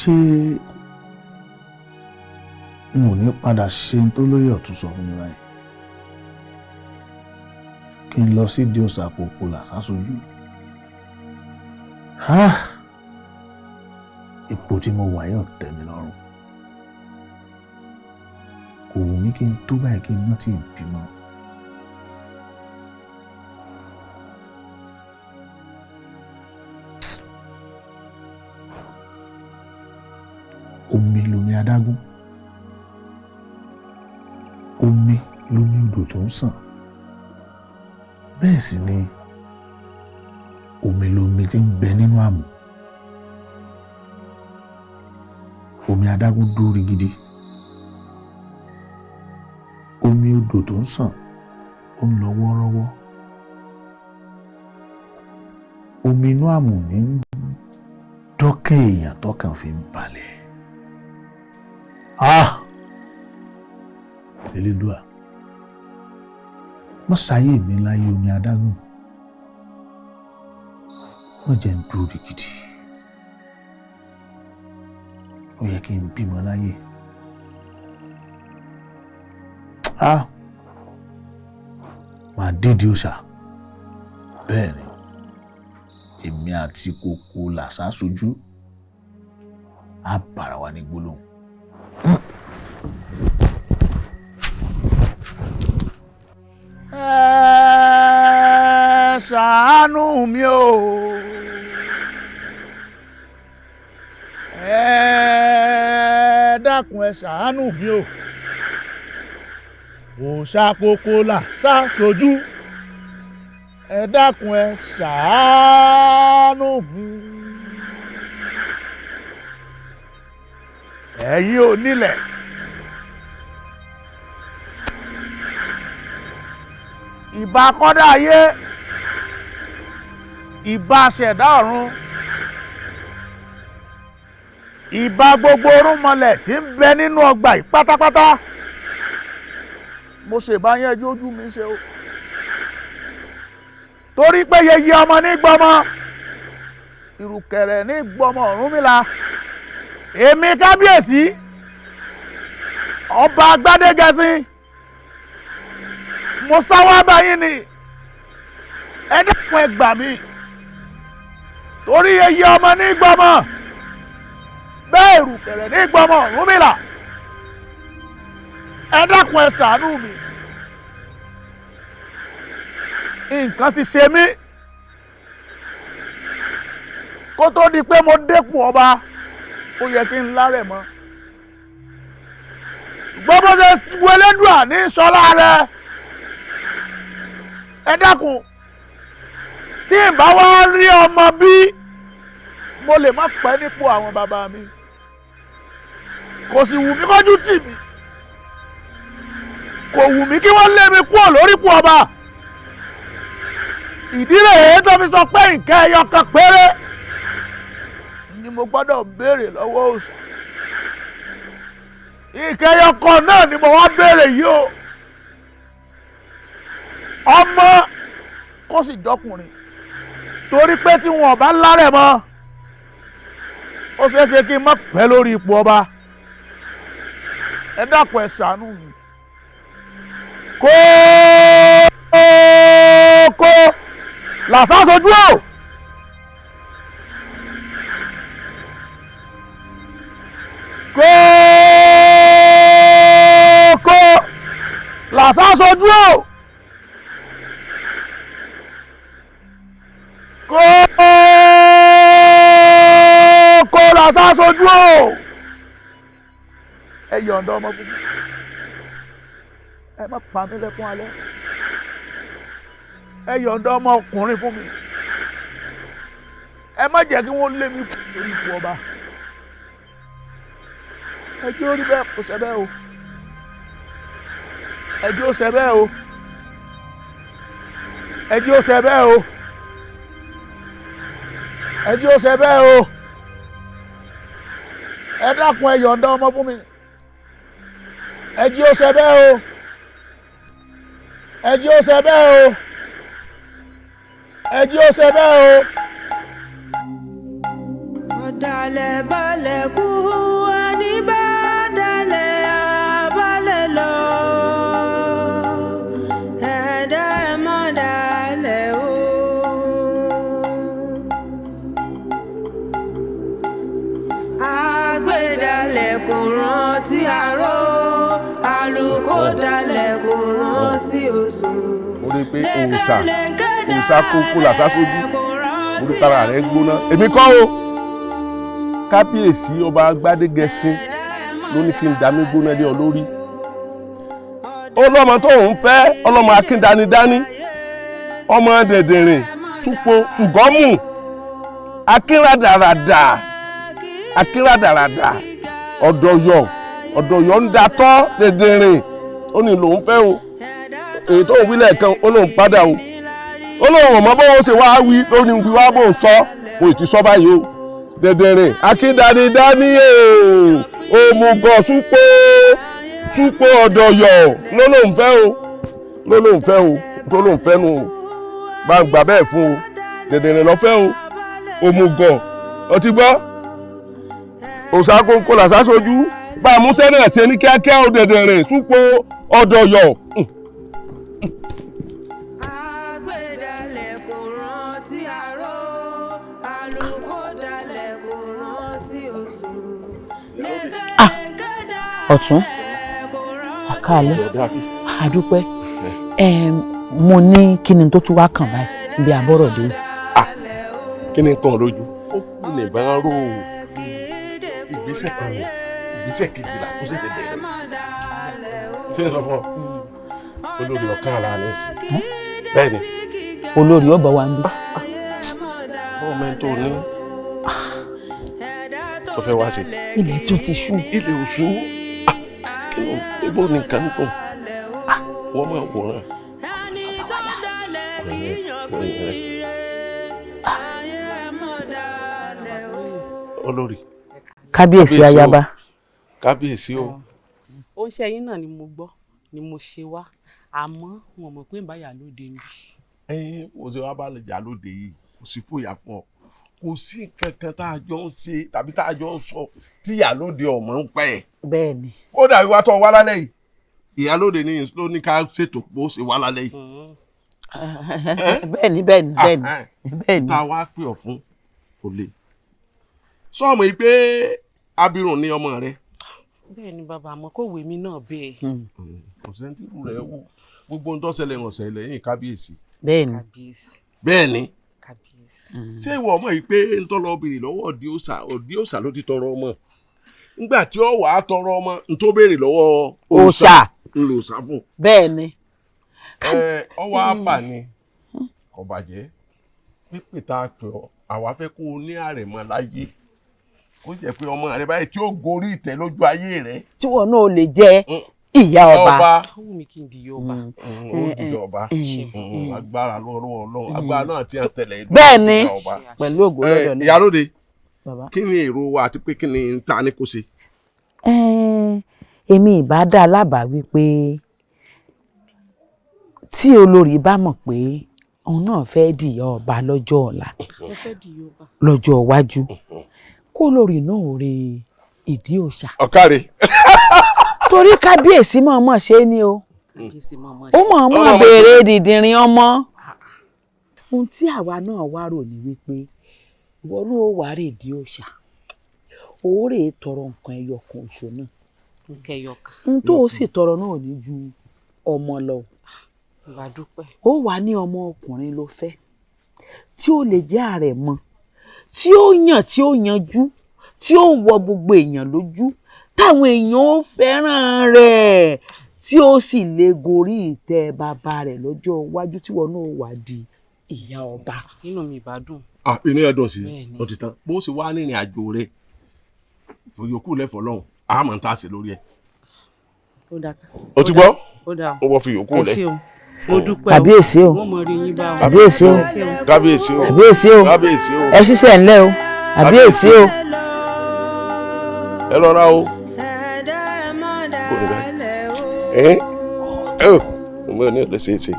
Ṣé n ò ní padà ṣe n tó lóye ọ̀tún sọ fún mi báyìí? Kí n lọ sí ìdí òòṣà kòkó làṣáṣojú. Ipò tí mo wà yóò tẹ́ mi lọ́rùn. Kò wù mí kí n tó báyìí kí n má tíì bímọ. Omi lomi adágún, omi lomi odò tó ń sàn, bẹ́ẹ̀ sì ni omi lomi tí ń bẹ nínú àmù. Omi adágún dúró rigidi, omi odò tó ń sàn ó ń lọ wọ́ọ́rọ́wọ́, omi inú àmù ní ń dọ́kẹ́ èèyàn tọ́kàn fi ń balẹ̀. Ah! Elédùà, má ṣayé mi láyé omi adágún, má jẹ́ ń dúró rigidi. Ó yẹ kí n bímọ láyé. Ah! Màá dédìí òòṣà. Bẹ́ẹ̀ ni, èmi àti kòkó làṣà sojú, á bára wa ní gbólóhùn. Ẹ ṣàánú mi o, ẹ dákun ẹ ṣàánú mi o. Òòṣà kòkó làṣà sojú, ẹ dákun ẹ ṣàánú mi. Ẹ̀yin onílẹ̀, ìbà kọ́dá ayé, ìbà ṣẹ̀dá ọ̀run, ìbà gbogbo orúnmọlẹ̀ tí ń bẹ nínú ọgbà yìí pátápátá. Mo ṣèbá yẹn ẹjọ́ ojú mi ṣe o, torí pé yeye ọmọ ní gbọmọ, ìrùkẹ̀rẹ̀ ní gbọmọ Ọ̀rúnmìlà. Èmi kábíyèsí ọba Gbádégẹṣin, mo sáwá báyìí ni, ẹ dákun ẹ gbà mí, torí yeye ọmọ ní gbọmọ, bẹ́ẹ̀ ìrùkẹ̀rẹ̀ ní gbọmọ Ọ̀rúnmìlà. Ẹ dákun ẹ ṣàánú mi, nǹkan ti ṣe mí kó tó di pé mo dépò ọba. Ó yẹ kí n lárẹ̀ mọ́, ṣùgbọ́n bó ṣe wo Elédùà ní sọlá rẹ. Ẹ dákun, tí n bá wá rí ọmọ bí, mo lè má pẹ́ nípò àwọn bàbá mi. Kò sì wù mí kọjú tì mí, kò wù mí kí wọ́n lé mi kúrò lórípò ọba. Ìdí rèé tó fi sọ pé nǹkan ẹyọ kan péré ni mo gbọ́dọ̀ béèrè lọ́wọ́ òòṣà. Nǹkan ẹyọ kan náà ni mo wá béèrè yìí o, ọmọ kó sì jọkùnrin, torí pé tí wọn ò bá lárẹ̀ mọ́, ó ṣeé ṣe kí n má pẹ́ lórí ipò ọba. Ẹ dákun ẹ ṣàánú mi. Kókó làṣà sojú o. Kókó làṣà sojú o. Kókó làṣà sojú o. Ẹ yọ̀ǹda ọmọ fún mi, ẹ má pa mí lẹ́kún alẹ́. Ẹ yọ̀ǹda ọmọkùnrin fún mi, ẹ má jẹ́ kí wọ́n lé mi kúrò lórí ipò ọba. Ẹ jẹ́ ó rí bẹ́ẹ̀, kò ṣe bẹ́ẹ̀ o. Ẹ jẹ́ ó ṣe bẹ́ẹ̀ o. Ẹ jẹ́ ó ṣe bẹ́ẹ̀ o. Ẹ jẹ́ ó ṣe bẹ́ẹ̀ o. Ẹ dákun ẹ yọ̀ǹda ọmọ fún mi. Ẹ jẹ́ ó ṣe bẹ́ẹ̀ o. Ẹ jẹ́ ó ṣe bẹ́ẹ̀ o. Ẹ jẹ́ ó ṣe bẹ́ẹ̀ o. Ọ̀dàlẹ̀ balẹ̀ kú rántí àrò, àlùkò dalẹ̀ kò rántí oṣù. Mo rí i pé òòṣà òòṣà kókó làṣà sójú, mo rí para rẹ̀ gbóná. Èmi kọ́ o, kábíyèsí ọba Gbádégẹṣin ló ní kí n dá mi gbóná lé ọ lórí. Ó lọ́mọ tó ń fẹ́, ọlọ́mọ akíndanidání, ọmọ dẹ̀dẹ̀rìn súpo ṣùgọ́mù, akínradàradà akínradàradà, ọ̀dọ̀yọ̀ ọ̀dọ̀yọ̀ ń datọ́ dẹ̀dẹ̀rìn, ó ní lòún fẹ́ o. Èyí tó ń wí lẹ́ẹ̀kan, ó lóun padà o, ó lóun ọ̀mọ́ bóun ṣe wá wí ló ní fi wá bóun sọ, mo ti sọ báyìí o. Dẹ̀dẹ̀rìn akíndanidání o, òmùgọ̀ súpo súpo ọ̀dọ̀yọ̀ ló lóun fẹ́ o, ló lóun fẹ́ o, tó lóun fẹ́ nu o, bá ń gbà bẹ́ẹ̀ fún o. Dẹ̀dẹ̀rìn lọ́fẹ́ o, òmùgọ̀ ọtí gbọ́, òòṣà kónkó làṣà sojú, bá a múṣẹ́ náà ṣe ní kíákíá o. Dẹ̀dẹ̀rìn súpo ọ̀dọ̀yọ̀. Àgbẹ̀dalẹ̀ kò rántí àrò, àlùkò dalẹ̀ kò rántí oṣù. Ọ̀tún, àkàlẹ́, àdúpẹ́. Mo ní kí ni tó tún wá kàn báyìí bí abọ́rọ̀ dé. Kí ni tán lójú ó kú nìbọn ró o, ìgbésẹ̀ kan ní ìgbésẹ̀ kejìlá tó ṣẹ̀ṣẹ̀ bẹ̀rẹ̀. Ṣé n sọ fún ọ, olórí ọ̀kan ara ní ìsìn bẹ́ẹ̀ ni. Olórí ọba wa ń bí. Bọ́ọ̀ mẹ́tò ní tó fẹ́ wá sí. Ilẹ̀ tún ti ṣú. Ilẹ̀ ò ṣú, kí ló ibo ni nǹkan ń kùn wọ́n máa wòran. Olórí. Kábíyèsí ayaba. Kábíyèsí o. Ó ń ṣe ẹyin náà ni mo gbọ́ ni mo ṣe wá, àmọ́ wọn mọ̀ pé ń bá yà lóde ni. Ẹyin mo ṣe wá bá lè jà lóde yìí, kò sí fòyà fún ọ, kò sí kankan tá a jọ ń ṣe tàbí tá a jọ ń sọ tí ìyálóde ọmọ ń pẹ́ ẹ̀. Bẹ́ẹ̀ni. Ó dàbí wá tó wá lálẹ́ yìí, ìyálóde ni ló ní ká ṣètò bó ṣe wá lálẹ́ yìí. Bẹ́ẹ̀ni bẹ́ẹ̀ni bẹ́ẹ̀ni bẹ́ẹ̀ni. Tá a wá pè ọ́ fún kò le. Sọ́ọ̀mù yìí pé abirùn ni ọmọ rẹ. Bẹ́ẹ̀ni bàbá, àmọ́ kò wé mi náà bẹ́ẹ̀. Kò sẹ́ńtírù rẹ̀ wù gbogbo ohun tó ṣẹlẹ̀ ń ṣẹlẹ̀ yìí kábíyèsí. Bẹ́ẹ̀ni. Bẹ́ẹ̀ni. Ṣé ìwọ ọmọ yìí pé ń tọ́ lọ béèrè lọ́wọ́ òdi òòṣà, òdi òòṣà ló ti tọrọ ọmọ, nígbà tí ó wàá tọrọ ọmọ ń tó béèrè lọ́wọ́ òòṣà ń lò sá fún. Bẹ́ẹ̀ni. Ọwọ́ àpà ni kò bàjẹ́ pípè tá a pè ọ́, àwa fẹ́ kó o ní àrẹ̀mọ láyé, kó jẹ́ pé ọmọ rẹ báyìí tí ó gorí ìtẹ́ lójú ayé rẹ. Tí wọn náà lè jẹ ìyá ọba. Ó wù mí kí n di ìyá ọba. Ó di ìyá ọba, agbára lọ́wọ́ Ọlọ́run, agbára náà ti hàn tẹ̀lé. Bẹ́ẹ̀ni, pẹ̀lú ògo lọ́dọ̀ náà. Ìyálóde, kí ni èrò wa àti pé kí ni n ta ni kò ṣe. Èmi ìbá dá lábàá wípé tí olórí bá mọ̀ pé òun náà fẹ́ di ìyá ọba lọ́jọ́ ọ̀la, lọ́jọ́ iwájú, kó lórí náà ò re ìdí òòṣà. Ọ̀kàrẹ̀. Torí kábíyèsí mọ̀ọ́mọ̀ ṣe ni o, ó mọ̀ọ́mọ̀ béèrè dìndìnrín ọmọ. Ohun tí àwa náà wá rò ní wípé ìwọ náà ó wá rè ìdí òòṣà, ó rè é tọrọ nǹkan ẹyọ kan oṣù náà. Nǹkan ẹyọ kan. N tó o sì tọrọ náà ò ní ju ọmọ lọ. Ó wà ní ọmọ ọkùnrin ló fẹ́ tí ó lè jẹ́ àrẹ̀mọ, tí ó yàn, tí ó yanjú, tí ó wọ gbogbo èèyàn lójú, táwọn èèyàn ó fẹ́ràn rẹ̀, tí ó sì lè gorí ìtẹ́ bàbá rẹ̀ lọ́jọ́ iwájú, tí wọn náà wà di ìyá ọba. Inú mi ìbá dùn. Inú ẹ dùn sí i, ó ti tán bó ṣe wá nírìn àjò rẹ yòókù lẹ́fọ̀ọ́ lọ́hùn, àmọ́ ń tà sí lórí ẹ̀. O ti gbọ́, ó wọ́n fi yòókù lẹ̀. Mo dúpẹ́ o. Kábíyèsí o. Wọ́n mọ rí yín bá o. Kábíyèsí o. Kábíyèsí o. Kábíyèsí o. Kábíyèsí o. Ẹ ṣiṣẹ́ ńlẹ́ o. Kábíyèsí o. Ẹ lọ́ra o. Kò ní báyìí. Ẹ ẹ o mo ní ọ̀dọ̀ ṣe é ṣe.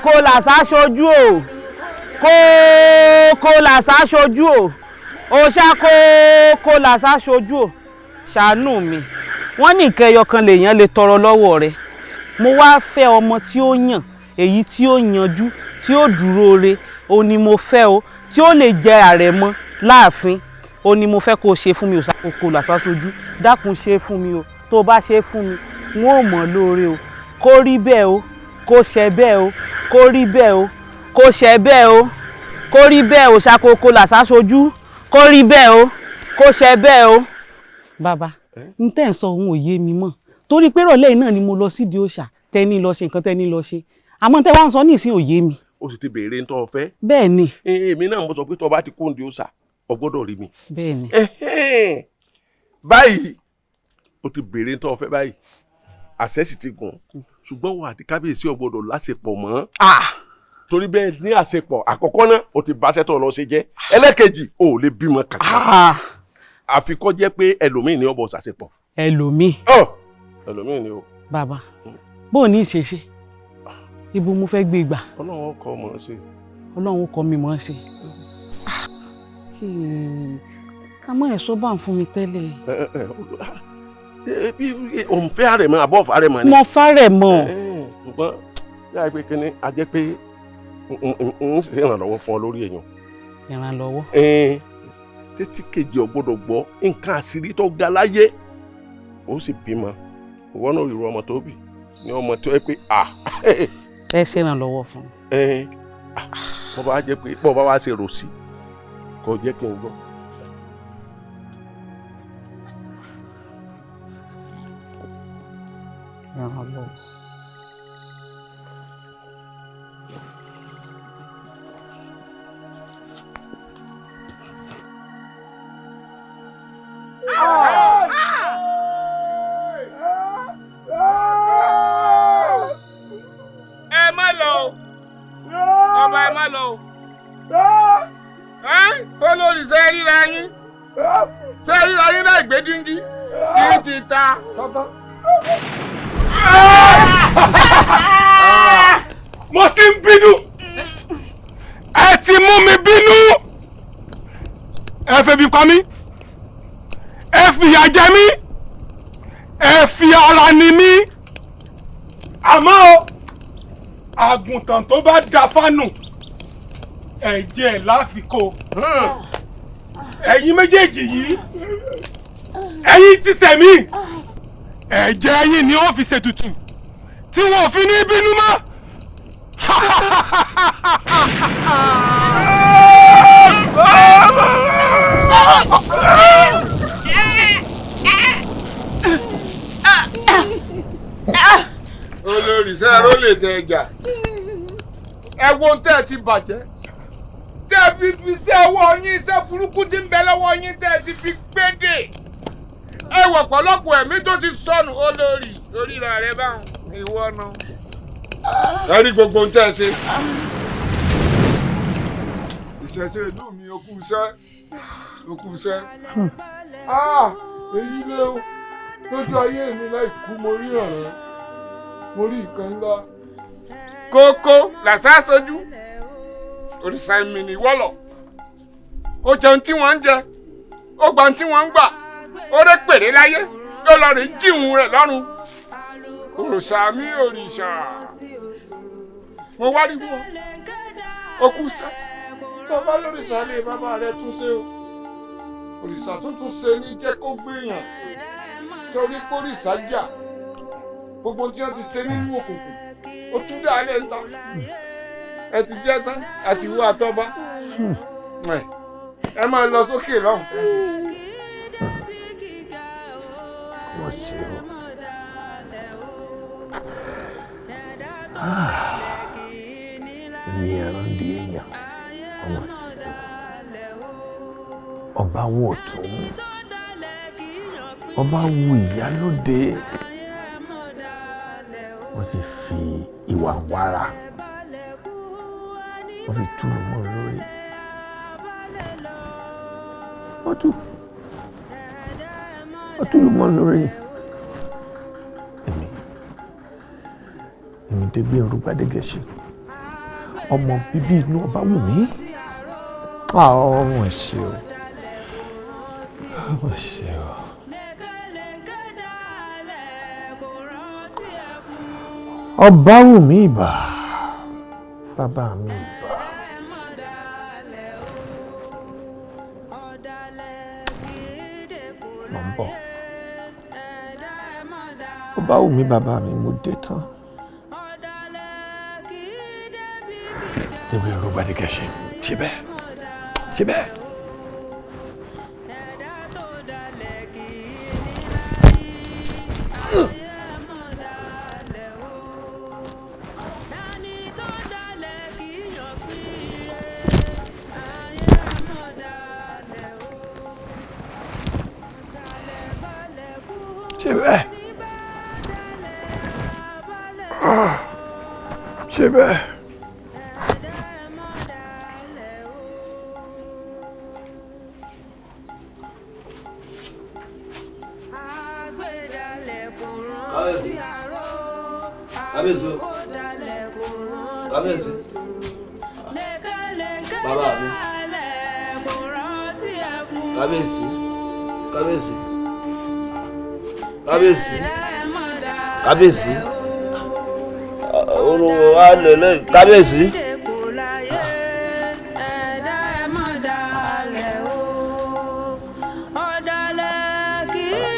Kókó làṣà ṣojú o, kókó làṣà ṣojú o, òòṣà kókó làṣà ṣojú o, ṣàánú mi. Wọ́n ní nǹkan ẹyọ kan lèèyàn lè tọrọ lọ́wọ́ rẹ̀. Mo wá fẹ́ ọmọ tí ó yàn, èyí tí ó yanjú, tí ó dúró re, òun ni mo fẹ́ o, tí ó lè jẹ àrẹ̀mọ Láàfin ó ní mo fẹ́ kó o ṣe fún mi. Òṣàkókò làṣàṣojú, dákun ṣe fún mi o. Tó o bá ṣe fún mi, n ó mọ̀ lóore o. Kó rí bẹ́ẹ̀ o, kó ṣe bẹ́ẹ̀ o, kó rí bẹ́ẹ̀ o, kó ṣe bẹ́ẹ̀ o, kó rí bẹ́ẹ̀ o. Òṣàkókò làṣàṣojú, kó rí bẹ́ẹ̀ o, kó ṣe bẹ́ẹ̀ o. Bàbá, n tẹ́ ń sọ òun ò yé mi mọ́, torí pé ìrọ̀lẹ́ yìí náà ni mo lọ sídìí òòṣà tẹ́ni lọ ṣe nǹkan tẹ́ni lọ ṣe, àmọ́ tẹ́ wá ń sọ ní ìsín ò yé mi. O sì ti béèrè ń tọ́ ọ fẹ́. Bẹ́ẹ̀ ni. Èmi náà mo sọ pé tó o bá ti kó ndí òòṣà, o gbọ́dọ̀ rí mi. Bẹ́ẹ̀ ni. Báyìí o ti béèrè ń tọ́ ọ fẹ́ báyìí, àṣẹ sì ti gùn, ṣùgbọ́n wà á ti kábíyèsí ò gbọ́dọ̀ láṣepọ̀ mọ́. Torí bẹ́ẹ̀ ní àṣepọ̀ àkọ́kọ́ náà, o ti báṣẹ́ tó lọ ṣe jẹ́. Ẹlẹ́kejì, o ò lè bímọ kankan. Àfi kó jẹ́ pé ẹlòmíì ni ó bọ̀ ṣàṣepọ̀. Ẹlòmíì. Ẹlòmíì ni o. Bàbá, bó o ní ìṣeṣe, ibo mo fẹ́ gbé gbà? Ọlọ́run kọ́ mọ̀ ọ́ ṣe. Ọlọ́run kọ́ mi mọ̀ ọ́ ṣe. Àmọ́ ẹ̀ sọ bá ń fún mi tẹ́lẹ̀. Òun fẹ́ àrẹ̀ mọ́ àbọ̀ fàrẹ̀ mọ́ ni. Mo fàrẹ̀ mọ́. Ṣùgbọ́n yáa pé kínní a jẹ́ pé n ṣe ìrànlọ́wọ́ fún ọ lórí èèyàn. Ìrànlọ́wọ́. Títí kejì ò gbọ́dọ̀ gbọ́ nǹkan àṣírí tó ga láyé, ó sì bímọ, ìwọ náà ìrù ọmọ tó bì ní ọmọ tó yẹ pé à. Ẹ ṣe ìrànlọ́wọ́ fún mi. Bọ́ bá jẹ́ pé bọ́ bá wá ṣe rò sí kò jẹ́ kí n gbọ́. Ìrànlọ́wọ́. Ẹ má lọ o, ọba, ẹ má lọ o. Olórí, ṣe ríra yín, ṣe ríra yín láì gbé díngí tí ti ta. Mo ti ń bínú, ẹ ti mú mi bínú, ẹ febi pa mí, ẹ fìyà jẹ mí, ẹ fi ara ni mí. Àmọ́ o, àgùntàn tó bá da fánù, ẹ̀jẹ̀ láfikò. Ẹ̀yin méjèèjì yìí, ẹ̀yin ti sẹ̀mí, ẹ̀jẹ̀ yín ni ó fi ṣètùtù tí wọn ò fi ní bínú mọ́. Olórí, sẹ́rọ lè tẹ ẹja, ẹ wo ohun tẹ́ ẹ ti bàjẹ́, tẹ́ ẹ fi fi sí ọwọ́ yín, iṣẹ́ burúkú tí ń bẹ lọ́wọ́ yín tẹ́ ẹ ti fi gbédè. Ẹ wọ̀ pọ̀lọpọ̀ ẹ̀mí tó ti sọnù. Olórí, oríra rẹ báwọn ìwọ náà ẹ rí gbogbo ohun tẹ́ ẹ ṣe. Ìṣẹ̀ṣe ìlú mi, okú iṣẹ́, okú iṣẹ́. Èyí lé o, lójú ayé mi láì kú, mo rí ọ̀ràn, mo rí nǹkan ńlá. Kókó làṣà sojú òrìṣà mi ní wọ́lọ̀. Ó jẹun tí wọ́n ń jẹ, ó gba tí wọ́n ń gbà, ó rẹ́ pèrè láyé, ó lọ rí jíhun rẹ̀ lọ́run. Òrìṣà mi, òrìṣà mo wá rí wọn, ó kú sá. Tó bá lórìṣà lé bàbá rẹ tún ṣe o, òrìṣà tó tún ṣe ní jẹ́ kó gbéyàn, torí kórìṣà jà gbogbo tí wọ́n ti ṣe nínú òkùnkùn, ó tún dà á lẹ́ ń ta. Ẹ ti jẹ́ tán àti ìwọ àtọ́ba, ẹ máa lọ sókè lọ́hùn. Wọ́n ṣe o. Èmi ẹran di èèyàn, wọ́n ṣe o. Ọba wo tún, ọba wo ìyálóde, wọ́n sì fi ìwà wára, wọ́n fi túlù mọ́ lórí. Wọ́n túlù mọ́ lórí. Èmi Dégbénró Gbádégẹṣin, ọmọ bíbí inú ọba wù mí. Ọmọ ṣe o, ọmọ ṣe o. Ọba wù mí ìbà, bàbá mi ìbà. bọ̀. Ó bá wù mí bàbá mi, mo dé tán. Níbi ìró Gbádégẹṣin, ṣe bẹ́ẹ̀, ṣe bẹ́ẹ̀. Ṣe bẹ́ẹ̀. Ṣe bẹ́ẹ̀. Kábíyèsí, kábíyèsí o, kábíyèsí, bàbá mi, kábíyèsí, kábíyèsí, kábíyèsí, kábíyèsí, olùwò wa lè kábíyèsí.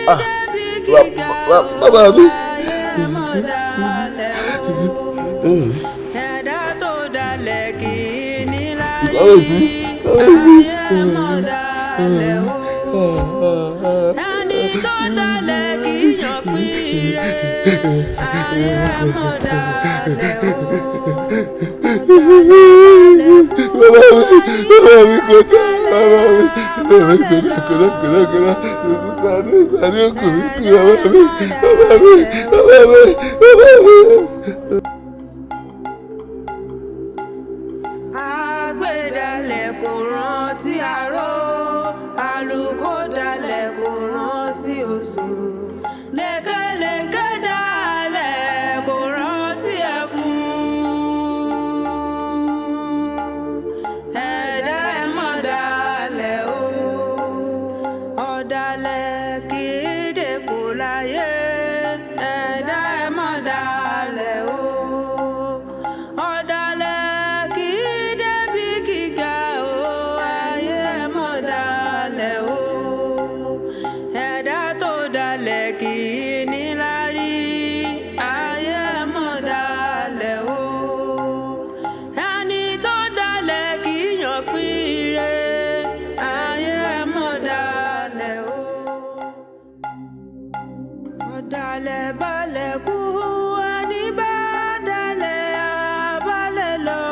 Ah, bàbá mi. Kábíyèsí, kábíyèsí. Ẹni tó dalẹ̀ kì í yàn pín rẹ̀, ayé mọ̀ dalẹ̀ o. Bàbá mi, bàbá mi kò dá, bàbá mi, bàbá mi kò dá, kò dá, kò dá, kò dá. Tani, tani ó kù mí kú, bàbá mi, bàbá mi, bàbá mi, bàbá mi. Àgbẹ̀dalẹ̀ kò rántí aró, àlùkò dalẹ̀ kò rántí oṣù. Lékelèké dalẹ̀ kò rántí ẹfun. Ẹ̀dá ẹ̀ mọ̀ dalẹ̀ o, ọ̀dàlẹ̀ kì í dẹ́kun láyé. Ẹ̀dá ẹ̀ mọ̀ dalẹ̀ o, ọ̀dàlẹ̀ kì í débi gíga o, ayé ẹ̀ mọ̀ dalẹ̀ o. Ẹ̀dá tó dalẹ̀ kì í níláárí, ayé ẹ̀ mọ̀ dalẹ̀ o. Ẹni tó dalẹ̀ kì í yàn pín re, ayé ẹ̀ mọ̀ dalẹ̀ o. Ọ̀dàlẹ̀ balẹ̀ kú, ẹni bá dalẹ̀ abalẹ̀ lọ.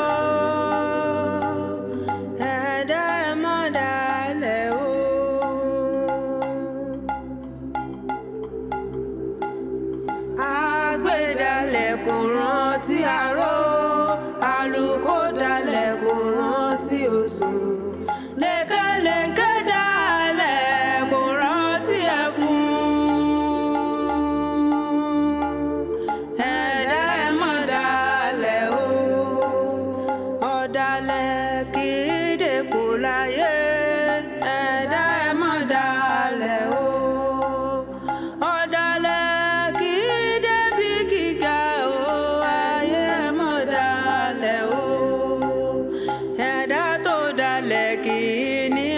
Ẹ̀dá ẹ̀ mọ̀ dalẹ̀ o. Àgbẹ̀dalẹ̀ kò rántí aró, àlùkò dalẹ̀ kò rántí oṣù. Lékelèké dalẹ̀ kò rántí ẹfun. Ẹ̀dá ẹ̀ mọ̀ dalẹ̀ o, ọ̀dàlẹ̀ kì í dẹ́kun láyé. Ẹ̀dá ẹ̀ mọ̀ dalẹ̀ o, ọ̀dàlẹ̀ kì í débi gíga o, ayé ẹ̀ mọ̀ dalẹ̀ o. Ẹ̀dá tó dalẹ̀ kì í ní.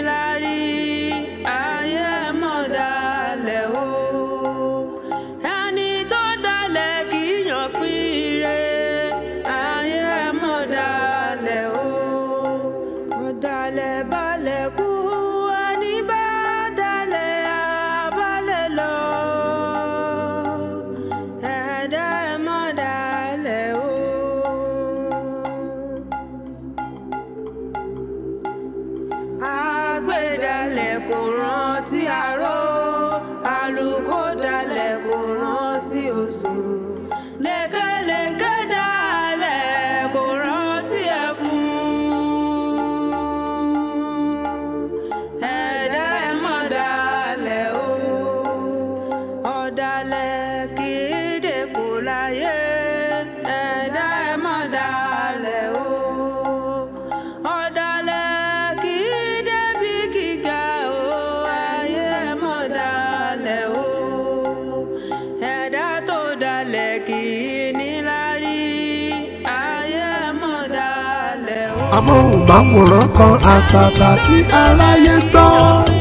Amóhùnmáwòrán kan àtàtà tí aráyé ń gbọ́.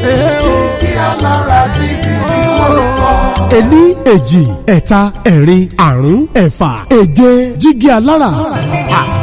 Dígí Alára TV ni wọ́n sọ. Ení, èjì, ẹ̀ta, ẹ̀rin, àrún, ẹ̀fà, èje, Jígí Alára.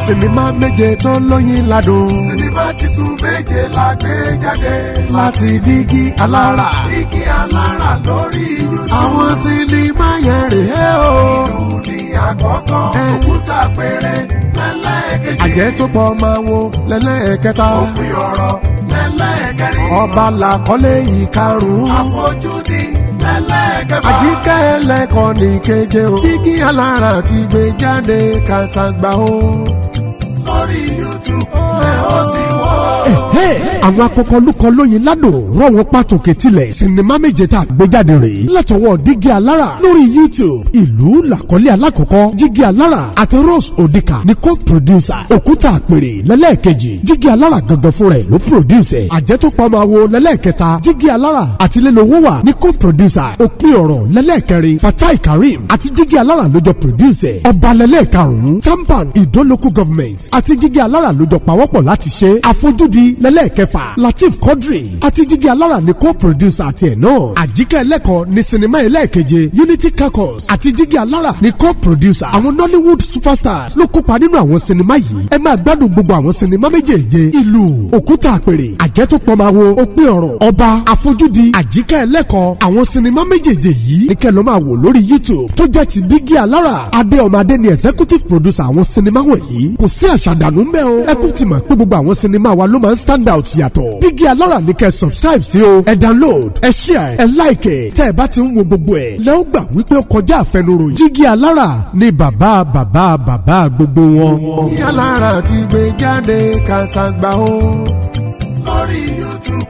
Sinimá méje tó lóyin ládùn. Sinimá titun méje la gbé jáde. Láti Dígí Alára. Dígí Alára lórí YouTube. Àwọn sinimá yẹn rèé o. Ìlú ní àkọ́kọ́. Òkúta péré lẹ́lẹ́kejì. Àjẹ́ tó pọ̀ máa wo lẹ́lẹ́kẹta. Òpin ọ̀rọ̀ lẹ́lẹ́kẹrin. Ọba làkọ́lé ìkarùn-ún. Àfojúdi lẹ́lẹ́kẹfà. Àjíkẹ́ ẹlẹ́kọ̀ọ́ ní keje o. Dígí Alára ti gbé jáde kàṣàgbà o. Lórí YouTube ẹ ó ti wọ́. Àwọn akọkọlùkọ lóyin ládùn rọ̀wọ́n pàtòkè tilẹ̀ sinimá méje tá a gbé jáde rèé látọwọ́ Dígí Alára lórí YouTube. Ìlú làkọ́lé alákọ̀ọ́kọ́, Dígí Alára àti Rose Odika ní co-producer. Òkúta àpèrè lẹ́lẹ́ẹ̀kejì, Dígí Alára gangan fúnra ẹ̀ ló produce ẹ̀. Àjẹtòpamọ́ àwo lẹ́lẹ́ẹ̀kẹta, Dígí Alára àti Lélowo wà ní co-producer. Òpin ọ̀rọ̀ lẹ́lẹ́ẹ̀kẹrin, Fatai Karim àti Dígí Alára ló jọ produce ẹ̀. Ọba lẹ́lẹ́ẹ̀karùn-ún, Tampan Ìdó Local Government àti Dígí Alára ló jọ pawọ́pọ̀ láti ṣe. Àfojúdi lẹ́lẹ́ẹ̀kẹfà, Lateef Quadri àti Jígí Alára ní co-producer àti ẹ̀ náà. Àjíkẹ́ ẹlẹ́kọ̀ọ́ ní sinimá ẹlẹ́ẹ̀keje, Unity Caucus àti Jígí Alára ní co-producer. Àwọn Nollywood superstars ló kópa nínú àwọn sinimá yìí. Ẹ máa gbádùn gbogbo àwọn sinimá méjèèje: Ìlú, Òkúta Àpèrè, Àjẹtòpọ̀máwo, Òpin Ọ̀rọ̀, Ọba, Àfojúdi, Àjíkẹ́ ẹlẹ́kọ̀ọ́. Àwọn sinimá méjèèje yìí ní kẹ́ lọ máa wò lórí YouTube tó jẹ́ ti Dígí Alára. Adé Ọmọadé ni executive producer àwọn sinimá wọ̀nyí. Kò sí àṣàdànù ńbẹ́ o. Ẹ kú ti mọ̀ pé gbogbo àwọn sinimá wa ló máa ń stand out yàtọ̀. Dígí Alára ní kẹ́ subscribe sí o. Ẹ download, ẹ share, ẹ like. Tẹ́ ẹ bá ti ń wo gbogbo ẹ̀ lẹ́ ó gbà wípé ó kọjá àfẹnuròyìn. Dígí Alára ni bàbá bàbá bàbá gbogbo wọn. Dígí Alára ti gbé jáde kàṣàgbà o. Lórí YouTube.